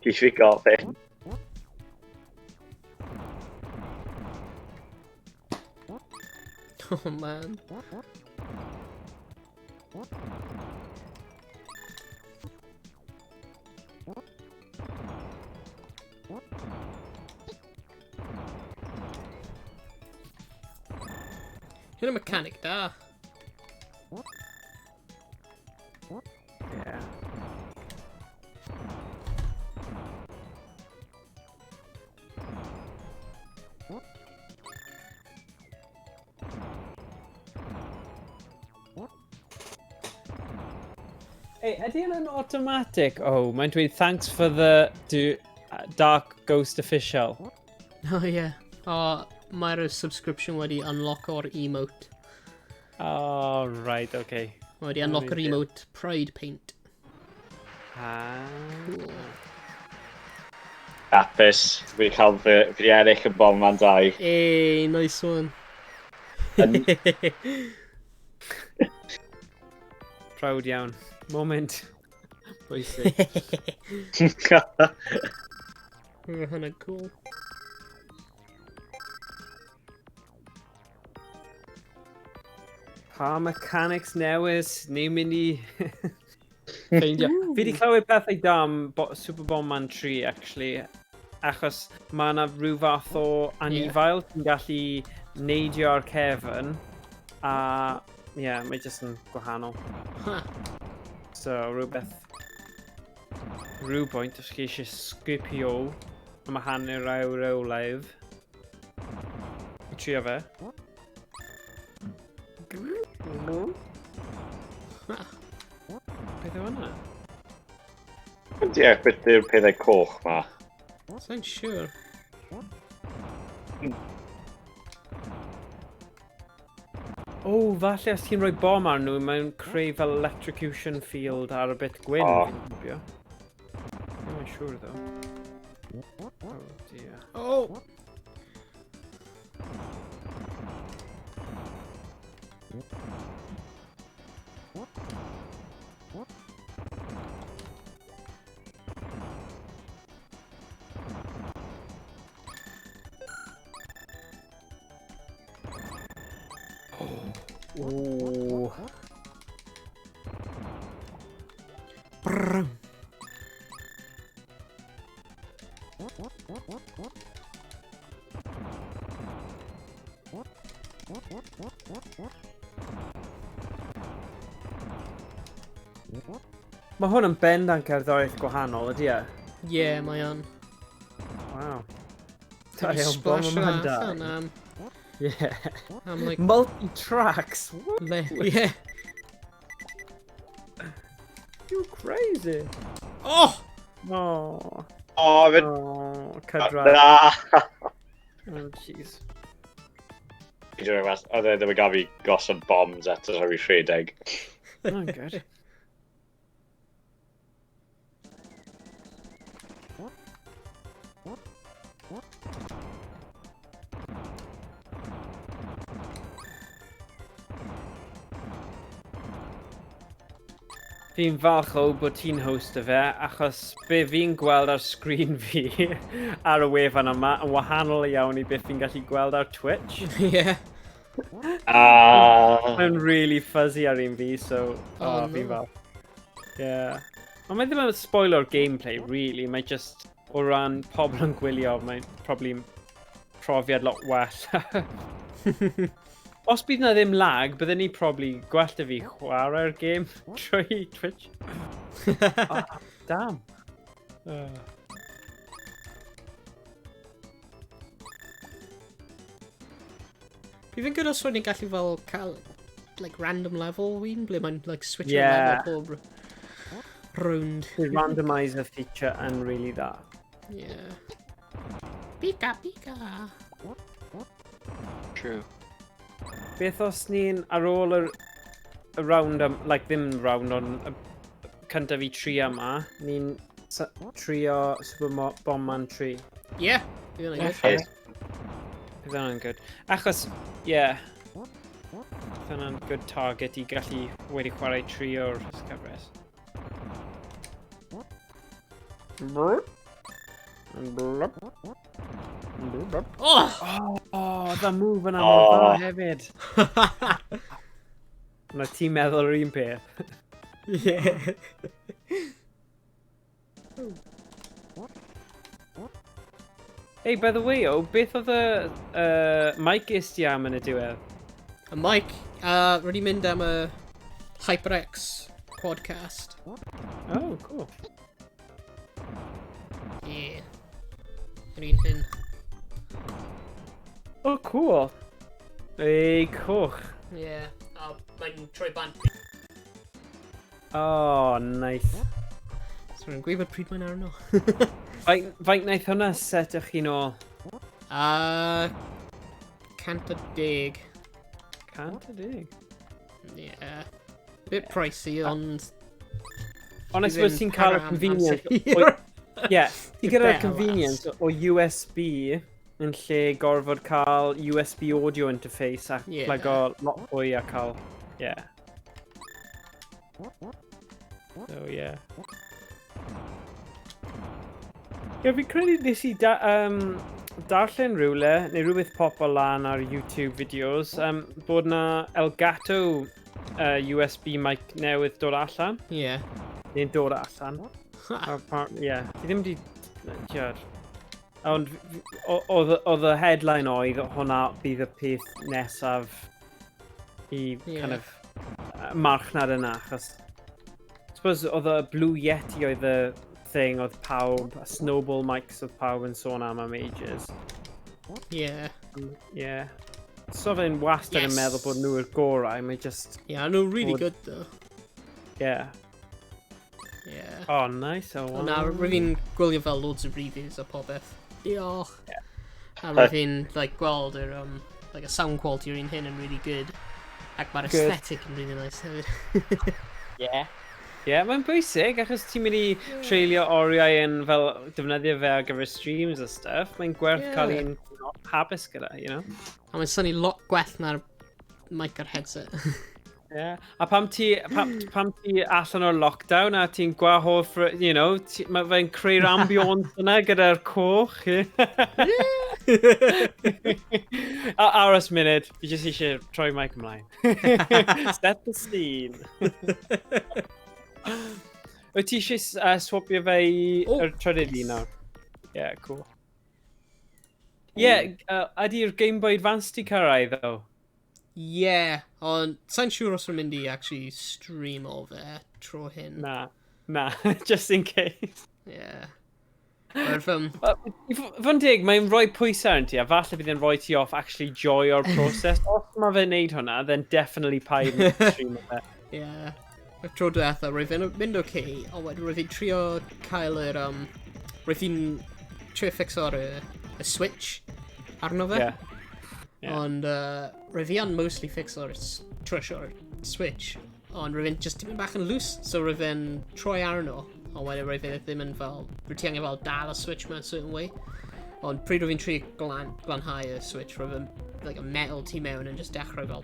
D: I fi gofyn.
B: Oh, man. Hyn y mechanic da.
A: Yeah. Hey, ydy hwnna'n automatic? Oh, mae'n dweud thanks for the do, Dark Ghost Official.
B: Oh, yeah. Oh, mae'r subscription wedi unlock o'r emote.
A: Oh, right, okay.
B: Mae wedi unlock o'r
A: Amazing.
B: emote Pride Paint.
A: Ah.
B: Cool.
D: Hapus. Fi wedi cael fy... Fi wedi ennill yn Bomberman 2.
B: Hey, nice one.
D: Yn-
A: Proud iawn. Moment. Bwysig.
B: Mae hwnna cool.
A: Pa mechanics newydd ni'n mynd i ffeindio? Fi wedi clywed pethau da am Super Bomberman 3, actually, achos mae yna rhyw fath o anifail sy'n gallu neidio ar cefn, a ie, yeah, mae jyst yn gwahanol.
B: Ha.
A: So, rhywbeth... Rhywbwynt, os chi eisiau sgipio am y hanner awr olaf. Trio fe.
B: Ha.
A: Beth yw hwnna?
D: Diolch beth yw'r pethau coch ma.
B: Sa'n siŵr.
A: O, oh, falle os ti'n rhoi bom ar nhw, mae'n creu fel electrocution field ar y bit gwyn,
D: O.
A: fi'n tybio. Ddim yn siŵr, though. Oh, dear.
B: Oh!
A: Ooh.
B: Brrr.
A: Mae hwn yn bendant cerddoriaeth gwahanol, ydy e?
B: Yeah, mae o'n.
A: Wow. Da
B: Wedi
A: iawn,
B: splasho
A: Bomberman
B: allan
A: dau.
B: am,
A: Yeah.
B: am like,
A: Multi-tracks! What?
B: le. Yeah.
A: You crazy!
B: Oh!
A: Oh.
D: O, fe...
A: Oh, cydradd.
D: Na!
A: Oh, jeez.
D: Oedd e ddim yn gael fi gosod bombs eto rhaid fi rhedeg.
A: Oh, good. Fi'n falch o bod ti'n host y fe, achos be fi'n gweld ar sgrin fi ar y wefan yma yn wahanol iawn i beth fi'n gallu gweld ar Twitch.
B: Yeah.
D: Ah.
A: Mae'n really fuzzy ar un fi, so
B: Oh,
A: oh, fi'n
B: no.
A: falch. Yeah. Ond mae ddim yn spoiler gameplay, really. Mae just o ran pobl yn gwylio, mae'n probably profiad lot well. Os bydd na ddim lag, bydden ni probably gwell da fi chwarae'r game trwy Twitch. Oh, damn.
B: Bydd yn good os o'n i'n gallu fel cael like random level win, ble mae'n like switch level pob round.
A: The randomizer feature yn really dda.
B: Yeah. Pika, pika.
C: True.
A: Beth os ni'n ar ôl y round, am, like ddim round, ond y cyntaf i tri yma, ni'n trio Super Bomberman 3.
B: Yeah. Bydd hwnna'n good.
D: Yes.
A: Bydd hwnna'n good. Achos, yeah, bydd hwnna'n good target i gallu wedi chwarae tri o'r cyfres. Blop. Blop. Blop.
B: Oh!
A: Oh, the move yna mor dda
D: Oh.
A: hefyd. Na ti'n meddwl yr un peth.
B: Yeah.
A: Hey, by the way, o, beth oedd y mic is ti am yn y diwedd?
B: A mic, wedi mynd am y HyperX podcast.
A: Oh, cool.
B: Yeah. Yr un hyn.
A: Oh, cool. Ei, coch.
B: Yeah. A mae'n troi bant.
A: Oh, nice.
B: So rwy'n gwybod pryd mae'n arno.
A: Faint wnaeth hwnna set ych chi'n ôl?
B: 110.
A: 110.
B: Yeah. Bit pricey, ond
A: Ond I
B: Bydd
A: suppose
B: e'n
A: ti'n cael y
B: para am
A: convenience
B: amser hir.
A: Yeah, ti'n gyda'r
B: Better
A: convenience o USB yn lle gorfod cael USB audio interface a plygo lot fwy a cael. Yeah. So, yeah. Yeah, fi'n credu nes i darllen rhywle, neu rhywbeth pop o lan ar YouTube videos, bod na Elgato USB mic newydd dod allan. Neu'n dod allan. Apparently, yeah. Ti ddim di. Tiod. Ond oedd y headline oedd hwnna bydd y peth nesaf i kind of marchnad yna, achos I suppose oedd y Blue Yeti oedd y thing oedd pawb, a Snowball mics oedd pawb yn sôn am ages. Yeah. So fe'n wastad yn meddwl bod nhw yw'r gorau, mae just,
B: Yeah, nhw'n really
A: Bod
B: good though. Yeah.
A: Oh, nice. Oh,
B: Ond na, rwy fi'n gwylio fel loads of reviews a popeth. Diolch. A rwy fi'n like, gweld yr, like, y sound quality yr un hyn yn really good. Ac mae'r
A: Good.
B: aesthetic yn really nice hefyd.
A: Yeah, mae'n bwysig, achos ti'n mynd i treulio oriau yn fel defnyddio fe ar gyfer streams a stuff. Mae'n gwerth cael un hapus gyda.
B: A mae'n swnio lot gwell na'r mic ar headset.
A: Yeah. A pam ti allan o'r lockdown a ti'n gwahodd, mae fe'n creu'r ambience yna gyda'r coch. A aros munud, fi jyst eisiau troi mic ymlaen. Set the scene. Wyt ti eisiau swapio fe i
B: Oh,
A: yr trydydd un
B: yes.
A: nawr? Yeah, cool. Yeah, ydy'r Game Boy Advance ti cyrraedd, though?
B: Yeah, ond sa'n siŵr os rwy'n mynd i actually stream o fe tro hyn.
A: Na, just in case.
B: Yeah. Mae'r
A: Wel, i fod yn deg, mae'n rhoi pwysau arno ti, a falle bydd e'n rhoi ti off actually joio'r proses. Os mae fe'n neud hwnna, then definitely paid yn stream o fe.
B: Yeah. Y tro diwetha, roedd fe'n mynd oce, okay, ond wedyn roedd fi'n trio cael yr, roedd fi'n trio fixo'r y switch arno fe.
A: Yeah.
B: Ond roedd fi yn mostly fixo'r trwsio'r switch, ond roedd fi'n just tipyn bach yn loose, so roedd fe'n troi arno, ond wedyn roedd fe ddim yn fel, roedd ti angen fel dal y switch mewn certain way. Ond pryd roedd fi'n trio glanhau y switch, roedd fe'n like, a metal tu mewn yn just dechrau fel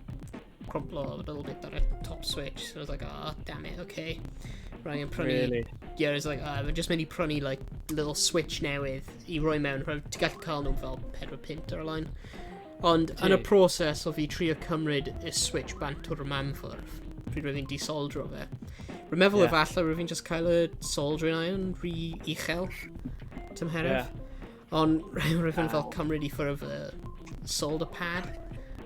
B: crumplo a little bit ar y top switch. So I was like, "Oh, damn it, okay." Rwy'n angen prynu...
A: Really?
B: Yeah, it's like, fi'n just mynd i prynu, like, little switch newydd i roi mewn. Ti'n gallu cael nhw fel 4 punt ar y line. Ond yn y
A: Ti.
B: proses o fi trio cymryd y switch bant o'r mamffordd, pryd roedd fi'n disoldro fe. Rwy'n meddwl
A: Ie.
B: efallai rwy'n fi'n just cael y soldering iron rhy uchel tymheredd. Ond rwy'n fi'n fel cymryd i ffwrdd y solder pad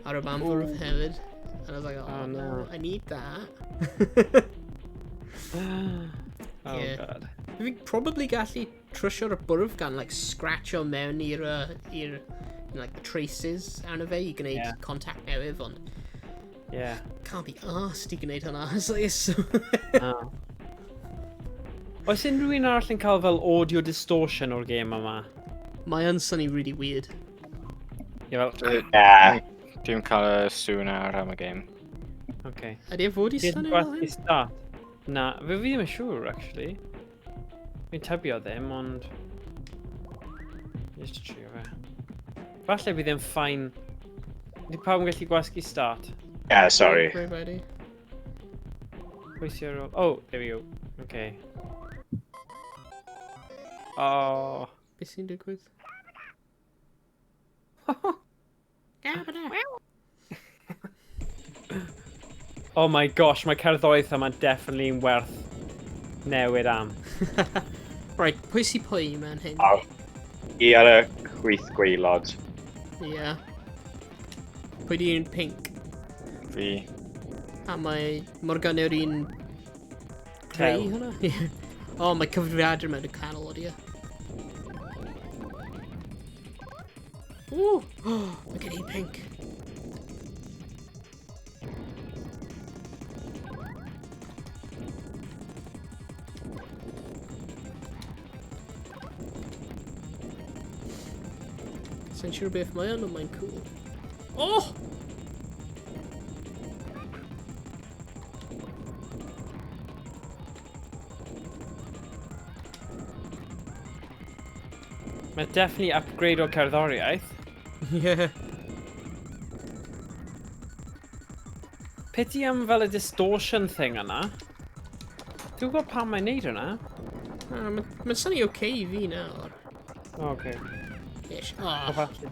B: ar y mamffordd hefyd. And I was like, oh,
A: Oh,
B: no,
A: no.
B: I need that.
A: Oh,
B: Yeah.
A: god.
B: Fi probably gallu trwsio'r bwrdd gan like scratcho mewn i'r i'r like the traces arno fe i gwneud
A: Yeah.
B: contact newydd ond
A: Yeah.
B: can't be arsed i gwneud hwnna. It's like, it's so...
A: Oh. Oes unrhyw un arall yn cael fel audio distortion o'r gêm yma?
B: Mae yn swnio really weird.
A: Ie, fel...
D: Yeah.
C: Dwi'n cael y sŵn ar am y game.
A: Okay.
B: Ydy e fod i
A: Ti'n
B: swnio fel
A: gwerthu
B: hyn?
A: start? Na, fi ddim yn siŵr, actually. Fi'n tybio ddim, ond... Just trio fe. Falle bydd e'n fine. Ydy pawb yn gallu gwasgu start?
D: Yeah, sorry.
B: Rwy'n ready.
A: Pwy sy ar ôl? Oh, there we go. Okay. Oh.
B: Beth sy'n digwydd?
A: Oh my gosh, mae cerddoriaeth yma'n definitely yn werth newid am.
B: Right, pwy sy pwy mewn hyn?
D: Aw. I ar y chwith gwaelod.
B: Yeah. Pwy di un pink?
C: Fi.
B: A mae Morgan yw'r un grey
A: Tew.
B: hwnna? Ie. O, mae cyfrifiadur mewn y canol o'r ie. Ww! Oh, mae gen i pink. Sa'n siŵr beth mae yn, ond mae'n cool. Oh!
A: Mae definitely upgrade o cerddoriaeth.
B: Yeah.
A: Pity am fel y distortion thing yna. Dwi'n gwybod pam mae'n neud hwnna.
B: Mae'n swnio okay i fi nawr.
A: Oh, okay.
B: Ish.
A: O,
B: Oh,
A: falle.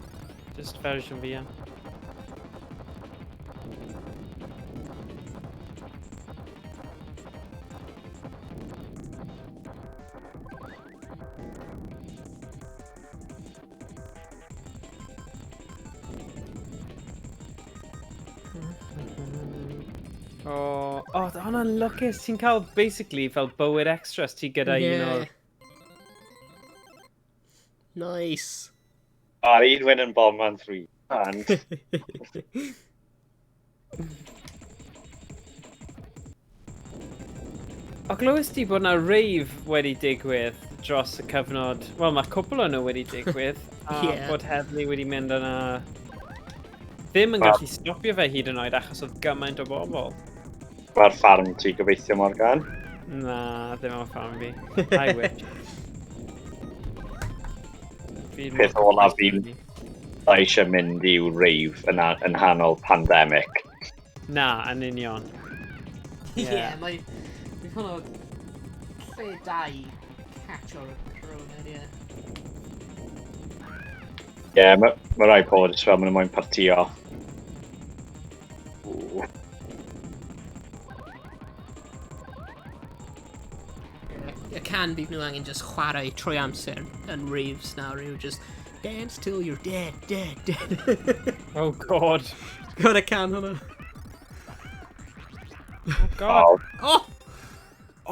A: Just fersiwn fi, ie. Oh, oh, hwnna'n lwcus. Ti'n cael basically fel bywyd extra os ti gyda un o'r...
B: Nice.
D: A'r un wyn yn Bomberman 3. And
A: O glywys ti bod na rave wedi digwydd dros y cyfnod... Wel, mae cwpl o nhw wedi digwydd. A
B: Ie.
A: bod heddlu wedi mynd yna... Ddim yn
D: Wel-
A: gallu stopio fe hyd yn oed achos oedd gymaint o bobl.
D: Mae'r ffarm ti gobeithio, Morgan.
A: Na, ddim am ffarm fi. I wish. Fi'n
D: Peth olaf fi'n a eisiau mynd i'w rave yn, yn hanol pandemic.
A: Na, yn union.
B: Ie,
A: Ie.
B: mae... Fi hwnna lle da i catch o'r corona, ie.
D: Ie, yeah, mae ma rai pobl jyst fel maen nhw moyn partio. Ww.
B: Y can bydd nhw angen just chwarae trwy amser yn raves nawr yw just dance till you're dead, dead, dead.
A: Oh god.
B: Gwyd y can hwnna.
A: Oh god.
D: Oh,
B: Oh!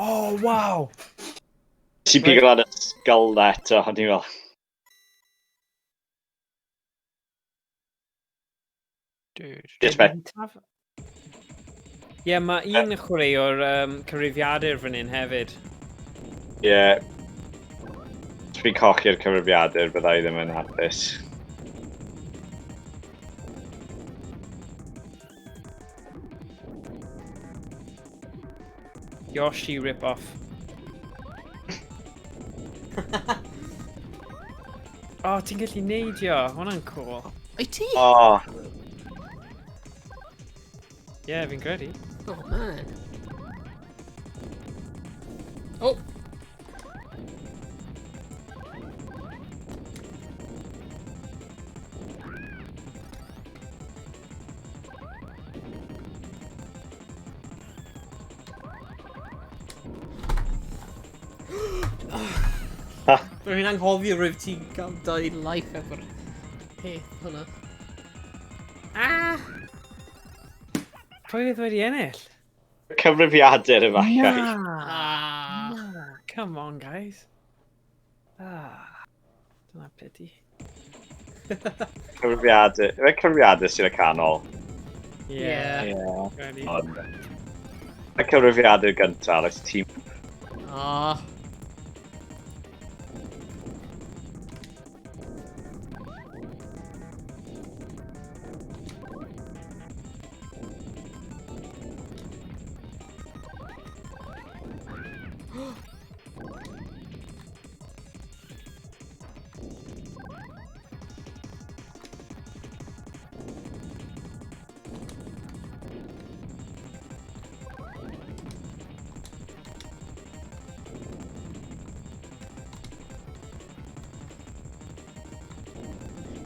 A: Oh, wow.
D: Ti'n pigo lan y skull na eto, ond i'n fel...
C: Dude.
D: Just fe,
A: Ie, yeah, mae un chwaraewr cyfrifiadur fan hyn hefyd.
D: ie. Os fi'n colli'r cyfrifiadur, bydda i ddim yn hapus.
A: Yoshi rip-off. oh, ti'n gallu neidio. Hwnna'n cool.
B: Wyt ti?
D: O,
A: Ie, yeah, fi'n credu.
B: Oh, man. Oh! Rwy'n anghofio rwyf ti'n cael dau life efo'r peth hwnna. Ah!
A: Pwy fydd wedi ennill?
D: Cyfrifiadur efallai.
A: Na!
B: Ah!
A: Na! Come on, guys. Ah. Dyna pity.
D: Cyfrifiadur. Efe cyfrifiadur sy'n y canol.
A: Yeah.
D: Ie.
A: Ready.
D: Ond... Y cyfrifiadur gyntaf, let's team.
B: Ah.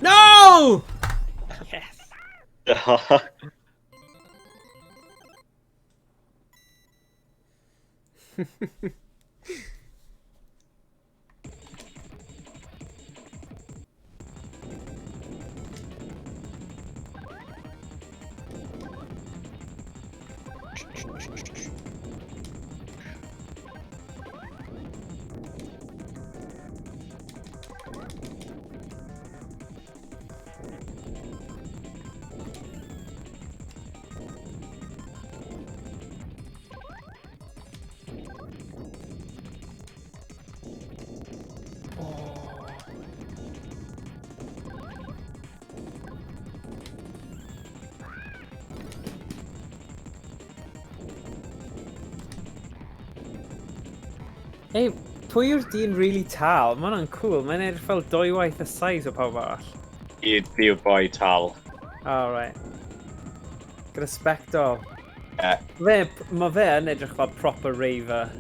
B: No!
A: Yes! Hey, pwy yw'r dyn really tal? Mae hwnna'n cool. Mae'n edrych fel dwywaith y size o pawb arall.
D: I fi yw boi tal.
A: Oh, right. Gyda sbectol.
D: Ie.
A: Fe, mae fe yn edrych fel proper raver.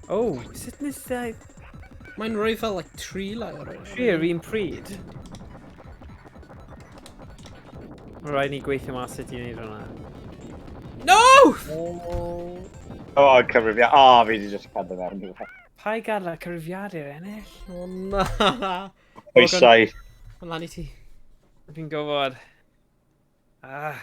A: Oh, sut nes i...
B: Mae'n rhoi fel like tri lawr.
A: Tri ar un pryd? Mae rhaid ni gweithio mas sut i wneud hwnna.
B: No!
D: O, oh, cyfrifiadur. O, oh, fi wedi just cadw fewn.
A: Pai gadael y cyfrifiadur ennill?
B: O na.
D: Pwysau.
B: Mae'n lan i ti.
A: Fi'n gwybod. Ah.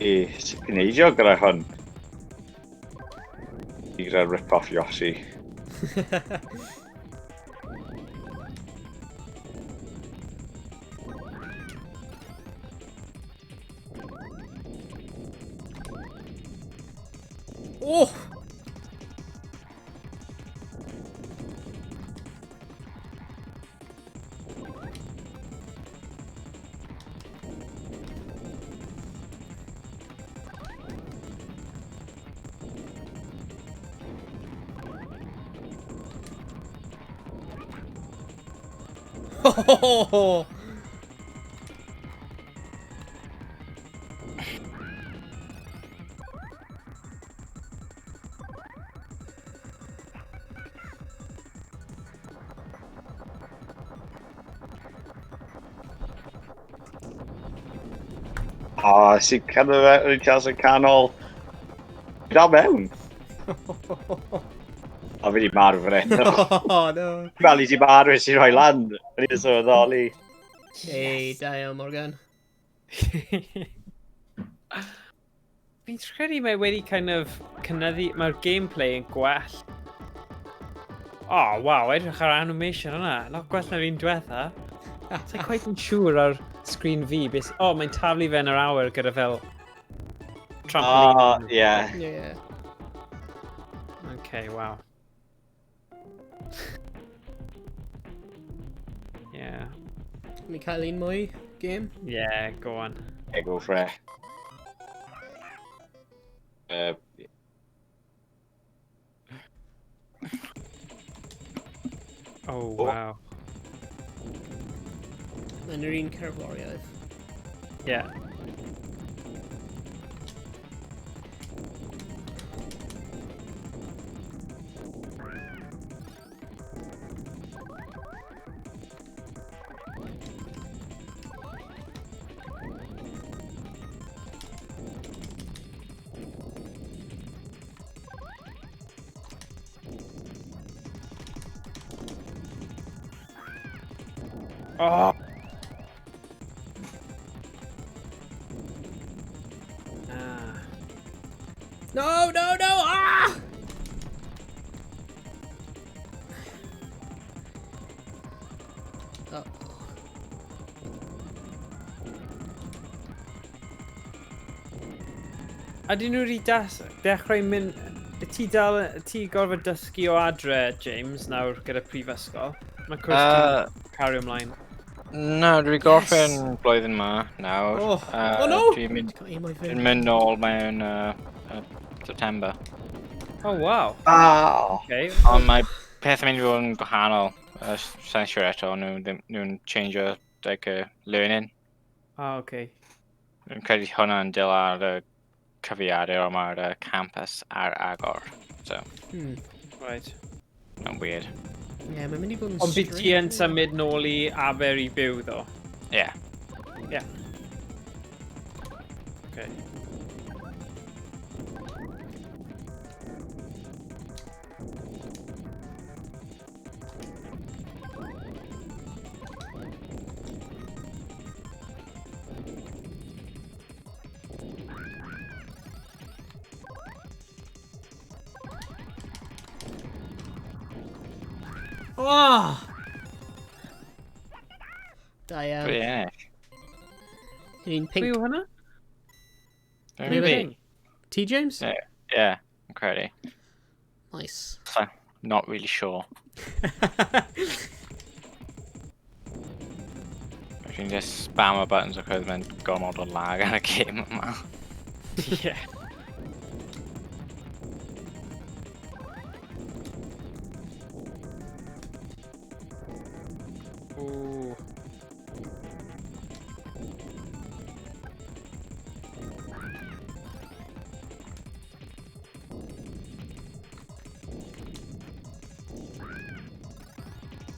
D: I, sut fi'n neidio gyda hwn? I gyda rip-off Yoshi.
B: Oh! Ho
D: O, oh, sy'n cadw fe yn cas y canol. Dal mewn. O, fi wedi marw fan hyn.
B: Oh no.
D: Fel i ti marw sy'n rhoi lan. O'n i'n sylweddoli.
B: Hey, da iawn, Morgan.
A: Fi'n credu mae wedi kind of cynyddu, mae'r gameplay yn gwell. Oh, waw, edrych ar animation hwnna. Lot gwell na'r un diwetha. Sa'n quite yn siŵr ar screen fi. Beth... Oh, mae'n taflu fe yn yr awyr gyda fel trampoline.
D: O, ie.
B: Yeah.
A: Okay, wow. Yeah.
B: Ni cael un mwy game?
A: Yeah, go on.
D: Yeah, go for it.
A: Oh, wow.
B: Mae'n yr un cerddoriaeth.
A: Yeah. Oh! Ah.
B: No, no, no! Ah! Oh.
A: Ydyn nhw wedi dechrau mynd... Ti dal... Ti gorfod dysgu o adre, James, nawr gyda prifysgol? Mae cwrs ti'n cario ymlaen.
C: Na, dwi gorffen blwyddyn ma nawr.
B: Oh. Oh no!
C: Dwi'n mynd,
B: Got aim o'i
C: dwi'n
B: fynd.
C: mynd nôl mewn September.
A: Oh, wow.
D: Ah!
A: Okay.
C: Ond mae peth yn mynd i fod yn gwahanol. Sa'n siŵr eto, nhw'n change o like, learning.
A: Ah, okay.
C: Dwi'n credu hwnna'n dil ar y cyfrifiadur ond mae'r campus ar agor. So,
A: Right.
C: mae'n weird.
B: Ie, mae'n mynd i fod yn
A: Ond bydd ti yn
B: strange.
A: symud nôl i Aber i byw, ddo?
C: Yeah.
A: Yeah. Okay.
B: Oh! Da iawn.
C: Dwi ennill.
B: Yr un
A: Pwy
B: pink.
A: yw hwnna?
C: Dwi'n
B: Maybe.
C: fi.
B: Ti, James?
C: Yeah. Yeah, yn credu.
B: Nice.
C: So, not really sure. Dwi'n just spam o buttons achos mae'n gormod o lag ar y game yma.
A: Yeah. Ooh.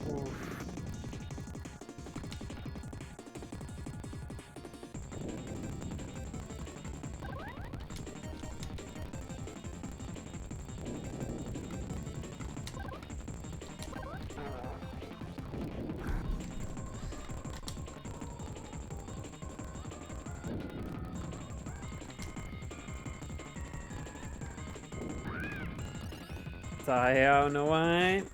A: Oof. Da iawn, Owain.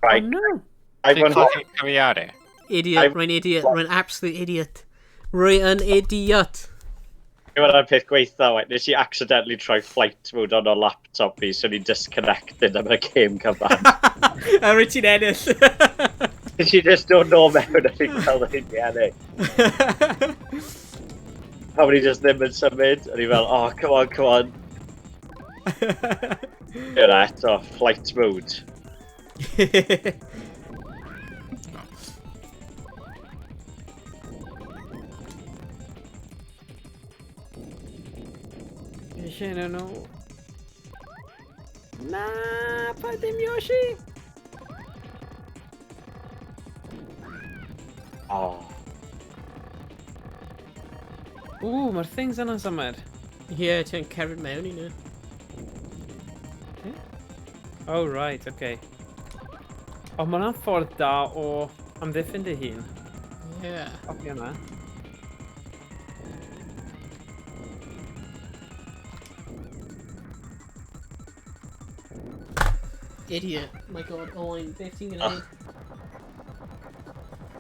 D: Right,
A: Oh, no.
D: I
C: Ti'n
D: won
C: colli cyfrifiadur?
B: Idiot, rwy'n idiot, rwy'n absolute idiot. Rwy'n idiot.
D: Hwnna'r peth gweitha, wait, nes i accidentally troi flight mode on o laptop fi, so ni disconnected am y game cyfan.
B: A rwy ti'n ennill.
D: Nes i just dod nôl mewn a fi'n cael ei ennill. A o'n i just ddim yn symud, o'n i fel, oh, come on, come on. Yna eto, flight mode.
A: Eisiau nhw nhw. Na, pa dim Yoshi.
D: Oh.
A: Ww, mae'r things yna'n symud.
B: Ie, ti'n cerdded mewn i nhw.
A: Oh, right, okay. O, mae hwnna'n ffordd da o amddiffyn dy hun.
B: Ie.
A: Copio yna.
B: Idiot. My god, Owain, beth ti'n gwneud?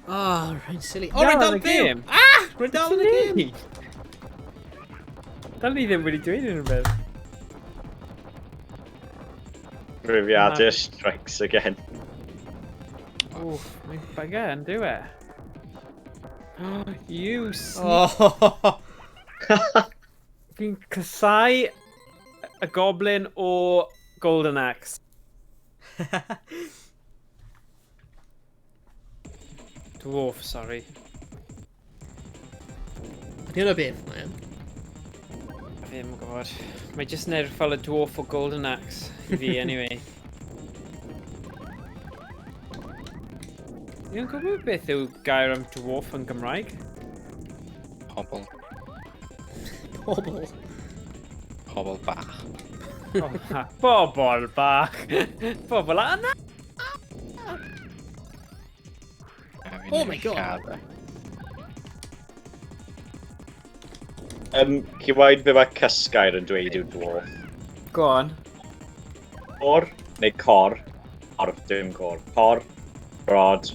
B: Oh, rwy'n silly. Oh, rwy'n
A: Dal
B: dal
A: yn y
B: byw!
A: gêm.
B: Ah! Rwy'n dal yn y gêm!
A: Dal ni ddim wedi dweud unrhyw beth.
D: Rhyfiadur strikes again.
A: Wff, mae'n bugger yn dyw e. You sneak.
B: Oh!
A: Fi'n casau y y goblin o Golden Axe. Dwarf, sorry.
B: Ydy hwnna beth mae yn?
A: Fi ddim yn gwybod. Mae jyst yn edrych fel y dwarf o Golden Axe i fi, anyway. Fi'n gwybod beth yw gair am dwarf yn Gymraeg?
C: Pobl.
B: Pobl.
C: Pobl bach.
A: Oh, ha. Bobl bach! Bobl anna!
C: A fi'n
B: Oh my God.
C: lladd e.
D: Chi waed be mae cysgair yn dweud yw dwarf.
A: Go on.
D: Cor, neu cor. Cor, dim cor. Cor, rod,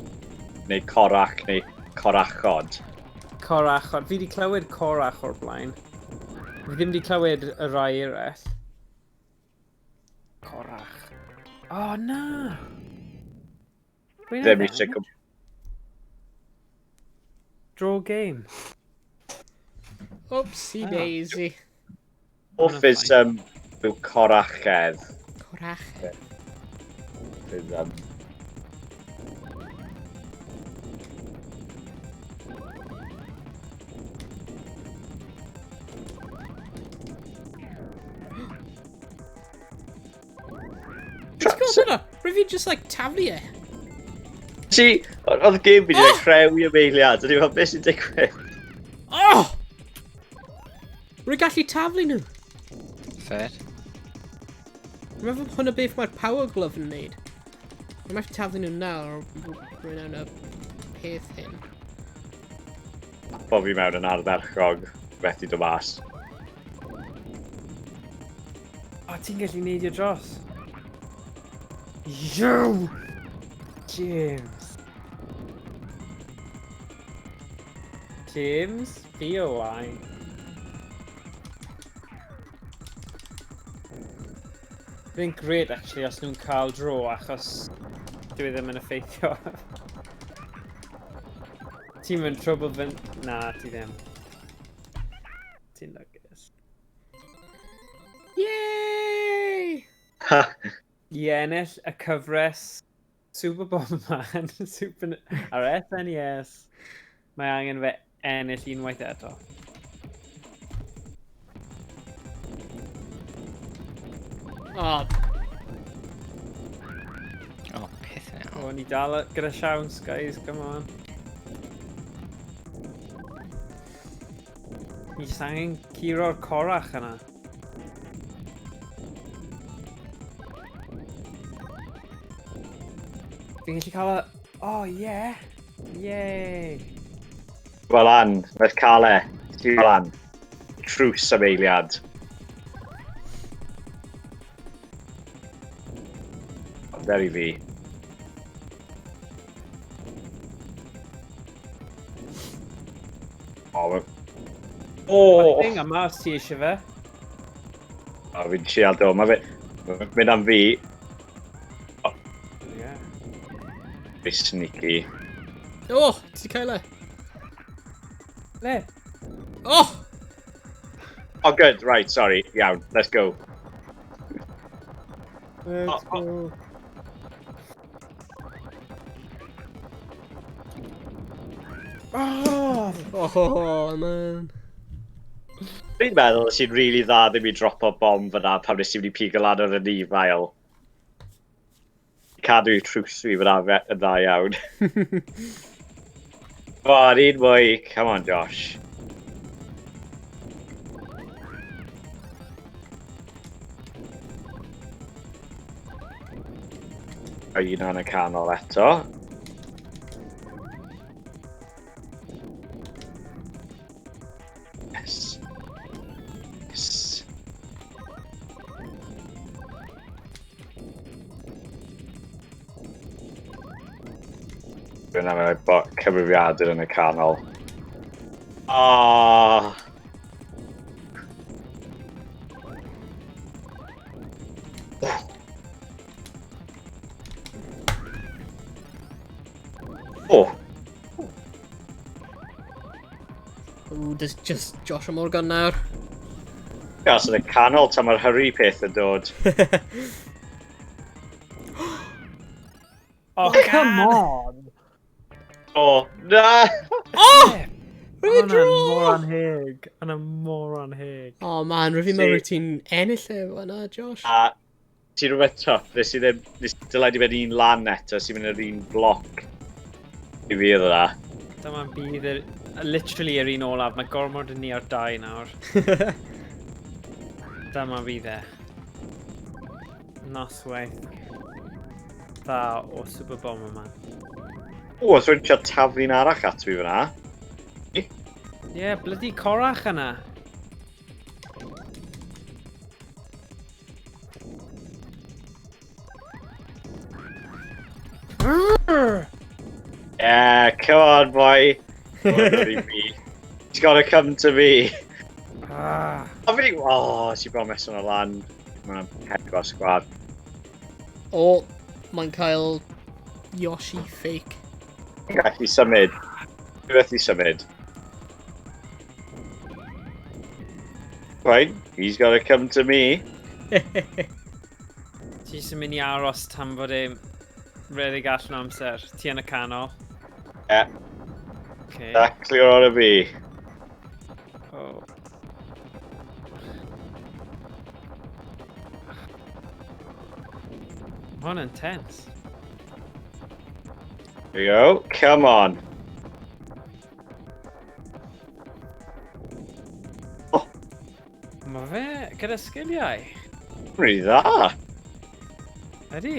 D: neu corach, neu corachod.
A: Corachod. Fi wedi clywed corach o'r blaen. Fi ddim wedi clywed y rai eraill. Corach. Oh, na! Pwy
D: Ddim
A: na
D: eisiau
A: then? Draw game.
B: Oopsie
A: Ah.
B: daisy.
D: Dwarf is, yw corachedd.
B: Corach.
D: Is,
B: Ti'n gweld hwnna? Rwy fi just like taflu e.
D: See, oedd y game fi wedi
B: Oh!
D: oh! rhewi am eiliad, o'n i'n meddwl, beth sy'n digwydd?
B: Oh! Rwy'n gallu taflu nhw.
C: Set.
B: Rwy'n meddwl hwnna beth mae'r power glove yn neud. Rwy'n methu taflu nhw nawr, rwy'n mewn y peth hyn.
D: Bo fi mewn yn ardderchog, methu dod mas.
A: O, ti'n gallu neidio dros. Yo! James. James, be a line. Fi'n great, actually, os nhw'n cael draw, achos dwi ddim yn effeithio. Ti'n mynd trouble fyn... Na, ti ddim. Ti'n lwcus.
B: Yay!
A: I ennill y cyfres Super Bomberman Super... ar SNES, mae angen fe ennill unwaith eto.
B: Oh,
C: Oh, peth now.
A: O, ni dal gyda siawns, guys, come on. Ni jyst angen curo'r corach yna. Fi'n gallu cael y... Oh, yeah! Yay!
D: Wel an, let's cael e. Ti fel an. Trws am eiliad. There i fi. O, O!
A: Mae'r thing yma os ti eisiau fe.
D: O, fi'n trial do. Mae fe... Mynd am fi.
A: Yeah.
D: Fi sneaky.
B: Oh, ti 'di cael e.
A: Le?
B: Oh!
D: Oh, good. Right, sorry. Iawn, let's go.
A: Let's
D: Oh,
A: go. Oh!
B: Oh, man.
D: Fi'n meddwl sy'n really dda ddim i dropo bomb fyna pan nes i wedi pigo lan ar y nifail. Cadw i trws fi fyna yn dda iawn. Come on, un mwy. Come on, Josh. A un yn y canol eto. Yes. Yes. Dyna mae cyfrifiadur yn y canol. Ah. Oh.
B: Ooh, there's just Josh a Morgan nawr.
D: Gas yn y canol tan mae'r hurry peth yn dod.
A: Oh,
F: Come on!
D: O, na!
B: Oh! Rwy'n
A: Hwnna'n
B: draw!
A: mor anheg. Hwnna'n mor anheg.
B: Oh man, rwy'n fi'n meddwl rwyt ti'n ennill e fan'na, Josh.
D: A ti'n rhywbeth tough, nes i ddim, nes dylai di fynd un lan eto, sy'n mynd yr un bloc. I fi oedd yna.
A: Dyma bydd yr, literally yr un olaf. Mae gormod yn ni ar dau nawr. Dyma fydd e. Noswaith dda o Super Bomberman.
D: O, os rwy'n siarad taflu'n arall at fi fyna.
A: Ie, yeah, bloody corach yna.
D: Yeah, come on, boy. Oh, me. He's gotta come to me.
A: Ah.
D: O, fi di... O, ti bron mess o'n lan. Mae'n pedwar sgwad.
B: O, mae'n cael Yoshi fake.
D: Fi'n gallu symud. Fi'n gallu symud. Right, he's gotta come to me.
A: Ti jyst yn mynd i aros tan fod e'n rhedeg allan o amser. Ti yn y canol.
D: Yeah.
A: Okay.
D: Exactly where I wanna be.
A: Oh. Hwn yn tense.
D: Here we go. Come on. Oh.
A: Mae fe gyda sgiliau.
D: Really dda.
A: Ydy.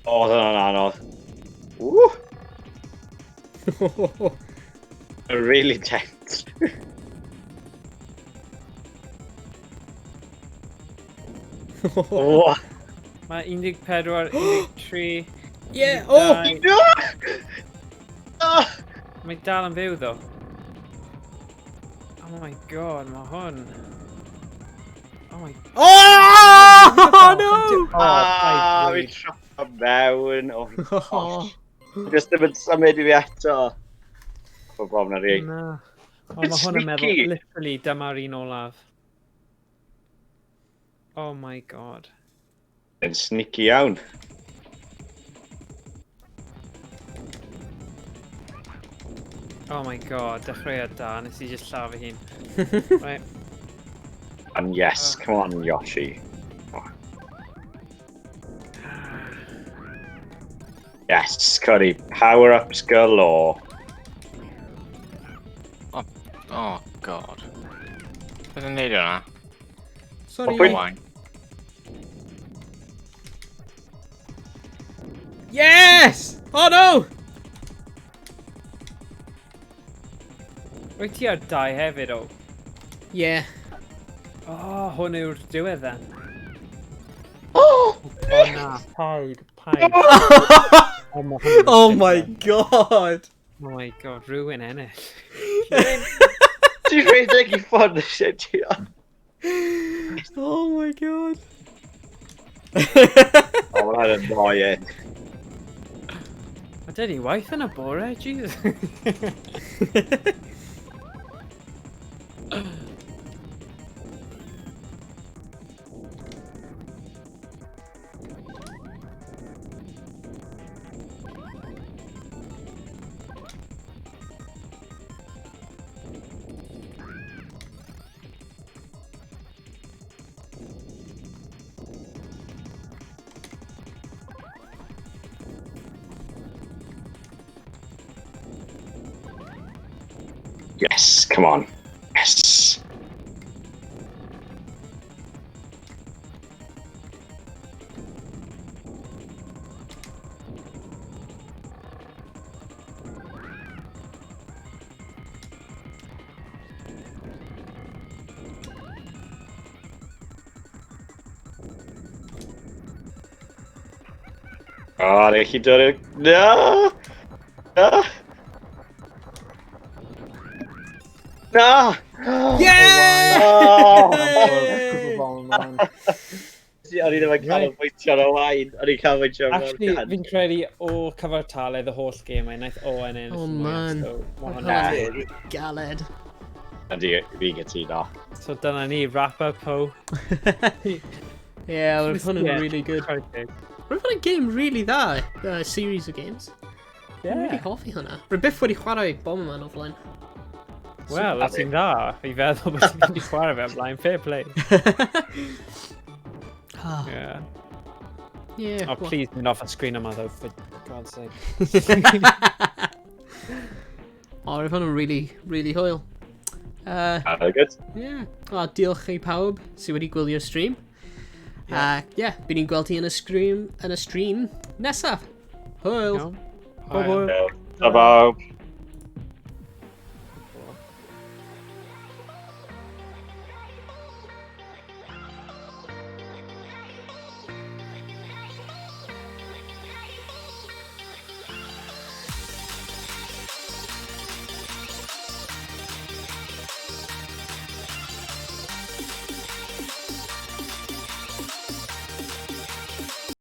D: O, oh, dyna'n anodd. Woo! Really tense. Oh.
A: Mae 14, 13...
B: Yeah, oh!
A: 12.
D: No!
A: Mae dal yn fyw, ddo. Oh my god, mae hwn... Oh my...
B: Oh, no!
A: Oh,
D: Ah,
A: paid
D: fi
A: gweud.
D: trapio mewn. Oh, gosh. Just ddim yn symud i fi eto. O, bob na fi.
A: Na. O,
D: It's
A: mae hwn yn meddwl,
D: sneaky.
A: literally, dyma'r un olaf. Oh my god.
D: Yn sneaky iawn.
A: Oh my god, dechreuad da, nes i just lladd fy hun. Right.
D: And yes, come on, Yoshi. Oh. Yes, Cody, power-ups galore.
C: Oh, oh god. Beth yn neud hwnna?
B: Sorry.
D: Pwynt.
C: Wang.
B: Yes! Oh no!
A: Wyt ti ar dau hefyd, o?
B: Yeah.
A: Oh, hwn yw'r diwedd then.
D: Oh!
A: O na, paid, paid. Oh, ma' hwn yn
B: Oh my
A: ridiculous.
B: god!
A: Oh my god, rhywun ennill.
D: Ti'n rhedeg i ffwrdd eisiau ti?
B: Oh my god.
D: Oh, mae'n annoying.
A: Mae dyn ni waith yn y bore, Jesus.
D: Yes, come on. Yes. Oh, ni'n gallu dod i'r... No! No! Na!
B: Yeah!
D: Oh!
F: Super Bomberman.
D: Nes O'n i ddim yn canolbwyntio ar Owain. O'n i'n canolbwyntio ar
A: Actually,
D: Morgan.
A: fi'n credu o cyfartaledd y holl gemau, naeth Owen ennill
B: Oh,
A: y mwyaf,
B: man.
A: so ma'
B: Mae
A: hwnna-
B: hwnna'n galed.
D: Yndi, fi'n cytuno.
A: So dyna ni, wrap up ho.
B: Yeah, roedd hwn yn
A: Yeah.
B: really good.
A: Chwarae teg.
B: Roedd hwn yn game really dda, series of games. Dwi'n really
A: Yeah.
B: hoffi hwnna. Rwy byth wedi chwarae Bomberman o flaen.
A: Wel, os ti'n dda, fi feddwl bod ti'n mynd i chwarae fe ymlaen, fair play.
B: Ah,
A: Yeah.
B: yeah.
A: Oh, please, mynd off y screen yma, though, for God's sake.
B: O, roedd hwn yn really, really hwyl.
D: Very good.
B: Yeah. O, diolch i pawb sydd wedi gwylio'r stream. Yeah. Yeah, bydd ni'n gweld ti yn y stream nesaf. Hwyl.
A: Iawn. Hwyl.
D: Ta bawb.